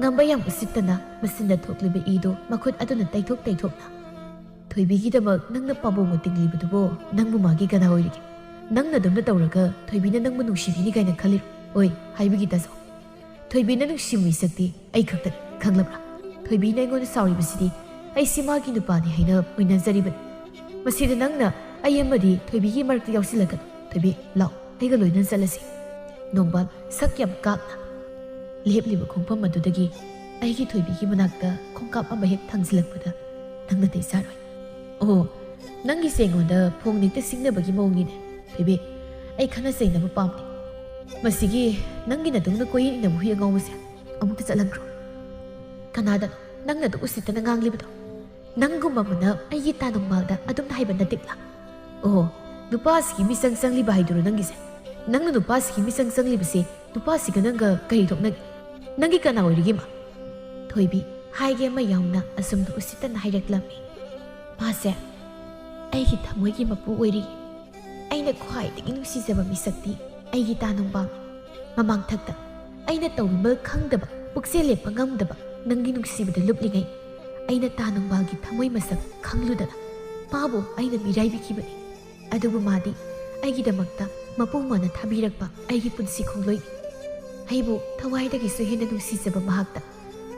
ꯉꯝꯕ ꯌꯥꯝ ꯎꯁꯤꯠꯇꯅ ꯃꯆꯤꯟꯗ ꯊꯣꯛꯂꯤꯕ ꯏꯗꯨ ꯃꯈꯨꯠ ꯑꯗꯨꯅ ꯇꯩꯊꯣꯛ ꯇꯩꯊꯣꯛꯅ, "ꯊꯣꯏꯕꯤꯒꯤꯗꯃꯛ ꯅꯪꯅ ꯄꯥꯝꯕꯣꯝꯒ ꯇꯤꯡꯂꯤꯕꯗꯨꯕꯨ ꯅꯪꯕꯨ ꯃꯥꯒꯤ ꯀꯅꯥ ꯑꯣꯏꯔꯤꯒꯦ? ꯅꯪꯅ ꯑꯗꯨꯝꯅ ꯇꯧꯔꯒ ꯊꯣꯏꯕꯤꯅ ꯅꯪꯕꯨ ꯅꯨꯡꯁꯤꯕꯤꯅꯤ ꯀꯥꯏꯅ ꯈꯜꯂꯤꯔꯣ? ꯑꯣꯏ, ꯍꯥꯏꯕꯒꯤ ꯇꯥꯖꯧ꯫ ꯊꯣꯏꯕꯤꯅ ꯅꯨꯡꯁꯤ ꯃꯤꯁꯛꯇꯤ ꯑꯩ ꯈꯛꯇꯅꯤ, ꯈꯪꯂꯕ꯭ꯔꯥ? ꯊꯣꯏꯕꯤꯅ ꯑꯩꯉꯣꯟꯗ ꯁꯥꯎꯔꯤꯕꯁꯤꯗꯤ ꯑꯩꯁꯤ ꯃꯥꯒꯤ ꯅꯨꯄꯥꯅꯤ ꯍꯥꯏꯅ ꯃꯨꯟꯅꯖꯔꯤꯕꯅꯤ꯫ ꯃꯁꯤꯗ ꯅꯪꯅ ꯑꯩ ꯑꯃꯗꯤ ꯊꯣꯏꯕꯤꯒꯤ ꯃꯔꯛꯇ ꯌꯥꯎꯁꯤꯜꯂꯒꯅꯨ꯫ ꯊꯣꯏꯕꯤ, ꯂꯥꯛꯑꯣ, ꯑꯩꯒ ꯂꯣꯏꯅ ꯆꯠꯂꯁꯤ꯫" ꯅꯣꯡꯕꯥꯜ ꯁꯛ ꯌꯥꯝ ꯀꯥꯛꯅ ꯂꯦꯞꯂꯤꯕ ꯈꯣꯡꯐꯝ ꯑꯗꯨꯗꯒꯤ ꯑꯩꯒꯤ ꯊꯣꯏꯕꯤꯒꯤ ꯃꯅꯥꯛꯇ ꯈꯣꯡꯀꯥꯞ ꯑꯃ ꯍꯦꯛ ꯊꯥꯡꯖꯤꯜꯂꯛꯄꯗ ꯅꯪ ꯅꯥꯇꯩ ꯆꯥꯔꯣꯏ꯫ "ꯑꯣ, ꯅꯪꯒꯤꯁꯦ ꯑꯩꯉꯣꯟꯗ ꯐꯣꯡ ꯅꯦꯛꯇ ꯁꯤꯡꯅꯕꯒꯤ ꯃꯑꯣꯡꯅꯤꯅꯦ꯫ ꯊꯣꯏꯕꯤ, ꯑꯩ ꯈꯠꯅ ꯆꯩꯅꯕ ꯄꯥꯝꯗꯦ꯫ ꯃꯁꯤꯒꯤ ꯅꯪꯒꯤ ꯅꯇꯨꯡꯗ ꯀꯣꯏꯌꯦꯡ ꯏꯟꯅꯕ ꯍꯨꯏ ꯑꯉꯧꯕꯁꯦ ꯑꯃꯨꯛꯇ ꯆꯠꯍꯟꯈ꯭ꯔꯣ꯫" "ꯀꯅꯥꯗꯅꯣ ꯅꯪꯅ ꯑꯗꯨꯛ ꯎꯁꯤꯠꯇꯅ ꯉꯥꯡꯂꯤꯕꯗꯣ?" ꯅꯪꯒꯨꯝꯕ ꯑꯃꯅ ꯑꯩꯒꯤ ꯇꯥ ꯅꯣꯡꯕꯥꯜꯗ ꯑꯗꯨꯝꯅ ꯍꯥꯏꯕ ꯅꯠꯇꯦꯛꯂꯥ? ꯑꯣ, ꯅꯨꯄꯥꯁꯤꯒꯤ ꯃꯤꯆꯪ ꯆꯪꯂꯤꯕ ꯍꯥꯏꯗꯨꯔꯣ ꯅꯪꯒꯤꯁꯦ? ꯅꯪꯅ ꯅꯨꯄꯥꯁꯤꯒꯤ ꯃꯤꯆꯪ ꯆꯪꯂꯤꯕꯁꯦ ꯅꯨꯄꯥꯁꯤꯒ ꯅꯪꯒ ꯀꯔꯤ ꯊꯣꯛꯅꯒꯦ? ꯅꯪꯒꯤ ꯀꯅꯥ ꯑꯣꯏꯔꯤꯒꯦ ꯃꯥ? ꯊꯣꯏꯕꯤ ꯍꯥꯏꯒꯦ ꯑꯃ ꯌꯥꯎꯅ ꯑꯁꯨꯝꯅ ꯎꯁꯤꯠꯇꯅ ꯍꯥꯏꯔꯛꯂꯝꯃꯤ꯫ ꯃꯥꯁꯦ ꯑꯩꯒꯤ ꯊꯃꯣꯏꯒꯤ ꯃꯄꯨ ꯑꯣꯏꯔꯤ꯫ ꯑꯩꯅ ꯈ꯭ꯋꯥꯏꯗꯒꯤ ꯅꯨꯡꯁꯤꯖꯕ ꯃꯤꯁꯛꯇꯤ ꯑꯩꯒꯤ ꯇꯥ ꯅꯣꯡꯕꯥꯜꯅꯤ꯫ ꯃꯃꯥꯡꯊꯛꯇ ꯑꯩꯅ ꯇꯧꯕꯤꯃꯜ ꯈꯪꯗꯕ, ꯄꯨꯛꯆꯦꯜ ꯂꯦꯞꯄ ꯉꯝꯗꯕ ꯅꯪꯒꯤ ꯅꯨꯡꯁꯤꯕꯗ ꯂꯨꯞꯂꯤꯉꯩ, ꯑꯩꯅ ꯇꯥ ꯅꯣꯡꯕꯥꯜꯒꯤ ꯊꯃꯣꯏ ꯃꯁꯛ ꯈꯪꯂꯨꯗꯅ ꯃꯥꯕꯨ ꯑꯩꯅ ꯃꯤꯔꯥꯏꯕꯤꯈꯤꯕꯅꯤ꯫ ꯑꯗꯨꯕꯨ ꯃꯥꯗꯤ ꯑꯩꯒꯤꯗꯃꯛꯇ ꯃꯄꯨ ꯃꯅ ꯊꯥꯕꯤꯔꯛꯄ ꯑꯩꯒꯤ ꯄꯨꯟꯁꯤ ꯈꯣꯡꯂꯣꯏꯅꯤ꯫ ꯑꯩꯕꯨ ꯊꯋꯥꯏꯗꯒꯤꯁꯨ ꯍꯦꯟꯅ ꯅꯨꯡꯁꯤꯖꯕ ꯃꯍꯥꯛꯇ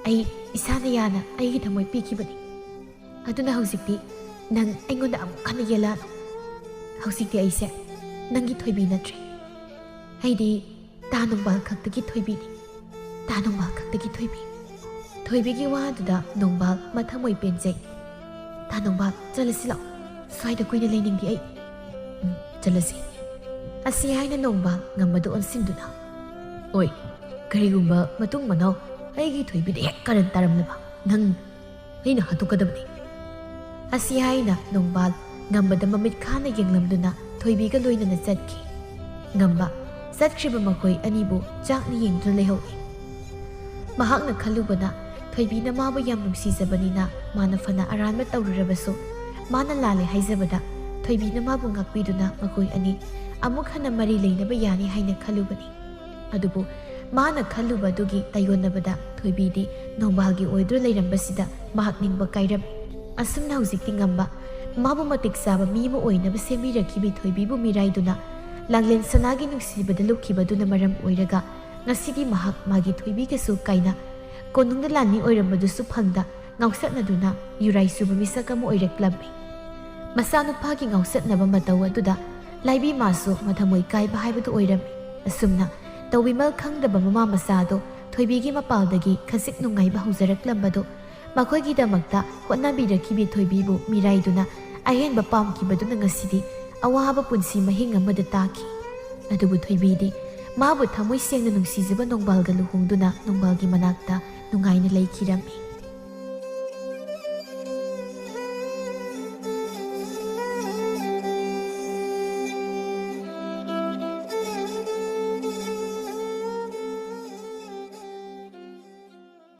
ꯑꯩ ꯏꯁꯥꯅ ꯌꯥꯅ ꯑꯩꯒꯤ ꯊꯃꯣꯏ ꯄꯤꯈꯤꯕꯅꯤ꯫ ꯑꯗꯨꯅ ꯍꯧꯖꯤꯛꯇꯤ ꯅꯪ ꯑꯩꯉꯣꯟꯗ ꯑꯃꯨꯛ ꯍꯟꯅ ꯌꯦꯜꯂꯛꯑꯅꯨ꯫ ꯍꯧꯖꯤꯛꯇꯤ ꯑꯩꯁꯦ ꯅꯪꯒꯤ ꯊꯣꯏꯕꯤ ꯅꯠꯇ꯭ꯔꯦ꯫ ꯑꯩꯗꯤ ꯇꯥ ꯅꯣꯡꯕꯥꯜ ꯈꯛꯇꯒꯤ ꯊꯣꯏꯕꯤꯅꯤ꯫ ꯇꯥ ꯅꯣꯡꯕꯥꯜ ꯈꯛꯇꯒꯤ ꯊꯣꯏꯕꯤ꯫ ꯊꯣꯏꯕꯤꯒꯤ ꯋꯥꯗꯨꯗ ꯅꯣꯡꯕꯥꯜ ꯃꯊꯃꯣꯏ ꯄꯦꯟꯖꯩ꯫ ꯇꯥ ꯅꯣꯡꯕꯥꯜ, ꯆꯠꯂꯁꯤ ꯂꯥꯛꯑꯣ꯫ ꯁ꯭ꯋꯥꯏꯗ ꯀꯨꯏꯅ ꯂꯩꯅꯤꯡꯗꯦ ꯑꯩ꯫ ꯎꯝ, ꯆꯠꯂꯁꯤ꯫ ꯑꯁꯤ ꯍꯥꯏꯅ ꯅꯣꯡꯕꯥꯜ ꯉꯝꯕꯗ ꯑꯣꯟꯁꯤꯟꯗꯨꯅ, ꯑꯣꯏ, ꯀꯔꯤꯒꯨꯝꯕ ꯃꯇꯨꯡ ꯃꯅꯥꯎ ꯑꯩꯒꯤ ꯊꯣꯏꯕꯤꯗ ꯍꯦꯛ ꯀꯔꯟ ꯇꯥꯔꯝꯂꯕ ꯅꯪ ꯑꯩꯅ ꯍꯥꯠꯇꯣꯛꯀꯗꯕꯅꯤ꯫ ꯑꯁꯤ ꯍꯥꯏꯅ ꯅꯣꯡꯕꯥꯜ ꯉꯝꯕꯗ ꯃꯃꯤꯠ ꯈꯥꯅ ꯌꯦꯡꯂꯝꯗꯨꯅ ꯊꯣꯏꯕꯤꯒ ꯂꯣꯏꯅꯅ ꯆꯠꯈꯤ꯫ ꯉꯝꯕ ꯆꯠꯈ꯭ꯔꯤꯕ ꯃꯈꯣꯏ ꯑꯅꯤꯕꯨ ꯆꯥꯛꯅ ꯌꯦꯡꯗꯨꯅ ꯂꯩꯍꯧꯏ꯫ ꯃꯍꯥꯛꯅ ꯈꯜꯂꯨꯕꯅ ꯊꯣꯏꯕꯤꯅ ꯃꯥꯕꯨ ꯌꯥꯝ ꯅꯨꯡꯁꯤꯖꯕꯅꯤꯅ ꯃꯥꯅ ꯐꯅ ꯑꯔꯥꯟꯕ ꯇꯧꯔꯨꯔꯕꯁꯨ, ꯃꯥꯅ ꯂꯥꯜꯂꯦ ꯍꯥꯏꯖꯕꯗ ꯊꯣꯏꯕꯤꯅ ꯃꯥꯕꯨ ꯉꯥꯛꯄꯤꯗꯨꯅ ꯃꯈꯣꯏ ꯑꯅꯤ ꯑꯃꯨꯛ ꯍꯟꯅ ꯃꯔꯤ ꯂꯩꯅꯕ ꯌꯥꯅꯤ ꯍꯥꯏꯅ ꯈꯜꯂꯨꯕꯅꯤ꯫ ꯑꯗꯨꯕꯨ ꯃꯥꯅ ꯈꯜꯂꯨꯕ ꯑꯗꯨꯒꯤ ꯇꯥꯏꯌꯣꯟꯅꯕꯗ ꯊꯣꯏꯕꯤꯗꯤ ꯅꯣꯡꯕꯥꯜꯒꯤ ꯑꯣꯏꯗꯨꯅ ꯂꯩꯔꯝꯕꯁꯤꯗ ꯃꯍꯥꯛ ꯅꯤꯡꯕ ꯀꯥꯏꯔꯝꯃꯤ꯫ ꯑꯁꯨꯝꯅ ꯍꯧꯖꯤꯛꯇꯤ ꯉꯝꯕ ꯃꯥꯕꯨ ꯃꯇꯤꯛ ꯆꯥꯕ ꯃꯤ ꯑꯃ ꯑꯣꯏꯅꯕ ꯁꯦꯝꯕꯤꯔꯛꯈꯤꯕꯤ ꯊꯣꯏꯕꯤꯕꯨ ꯃꯤꯔꯥꯏꯗꯨꯅ ꯂꯥꯡꯂꯦꯟ ꯁꯅꯥꯒꯤ ꯅꯨꯡꯁꯤꯕꯗ ꯂꯨꯞꯈꯤꯕꯗꯨꯅ ꯃꯔꯝ ꯑꯣꯏꯔꯒ ꯉꯁꯤꯗꯤ ꯃꯍꯥꯛ ꯃꯥꯒꯤ ꯊꯣꯏꯕꯤꯒꯁꯨ ꯀꯥꯏꯅ ꯀꯣꯅꯨꯡꯗ ꯂꯥꯟꯃꯤ ꯑꯣꯏꯔꯝꯕꯗꯨꯁꯨ ꯐꯪꯗ ꯉꯥꯎꯁꯠꯅꯗꯨꯅ ꯌꯨꯔꯥꯏ ꯆꯨꯕ ꯃꯤꯁꯛ ꯑꯃ ꯑꯣꯏꯔꯛꯂꯝꯃꯤ꯫ ꯃꯆꯥꯅꯨꯄꯥꯒꯤ ꯉꯥꯎꯁꯠꯅꯕ ꯃꯇꯧ ꯑꯗꯨꯗ ꯂꯥꯏꯕꯤ ꯃꯥꯁꯨ ꯃꯊꯃꯣꯏ ꯀꯥꯏꯕ ꯍꯥꯏꯕꯗꯨ ꯑꯣꯏꯔꯝꯃꯤ꯫ ꯑꯁꯨꯝꯅ ꯇꯧꯕꯤꯃꯜ ꯈꯪꯗꯕ ꯃꯃꯥ ꯃꯆꯥ ꯑꯗꯣ ꯊꯣꯏꯕꯤꯒꯤ ꯃꯄꯥꯜꯗꯒꯤ ꯈꯖꯤꯛ ꯅꯨꯡꯉꯥꯏꯕ ꯍꯧꯖꯔꯛꯂꯝꯕꯗꯨ ꯃꯈꯣꯏꯒꯤꯗꯃꯛꯇ ꯍꯣꯠꯅꯕꯤꯔꯛꯈꯤꯕꯤ ꯊꯣꯏꯕꯤꯕꯨ ꯃꯤꯔꯥꯏꯗꯨꯅ ꯑꯍꯦꯟꯕ ꯄꯥꯝꯈꯤꯕꯗꯨꯅ ꯉꯁꯤꯗꯤ ꯑꯋꯥꯕ ꯄꯨꯟꯁꯤ ꯃꯍꯤꯡ ꯑꯃꯗ ꯇꯥꯈꯤ꯫ ꯑꯗꯨꯕꯨ ꯊꯣꯏꯕꯤꯗꯤ ꯃꯥꯕꯨ ꯊꯃꯣꯏ ꯁꯦꯡꯅ ꯅꯨꯡꯁꯤꯖꯕ ꯅꯣꯡꯕꯥꯜꯒ ꯂꯨꯍꯣꯡꯗꯨꯅ ꯅꯣꯡꯕꯥꯜꯒꯤ ꯃꯅꯥꯛꯇ ꯅꯨꯡꯉꯥꯏꯅ ꯂꯩꯈꯤꯔꯝꯃꯤ꯫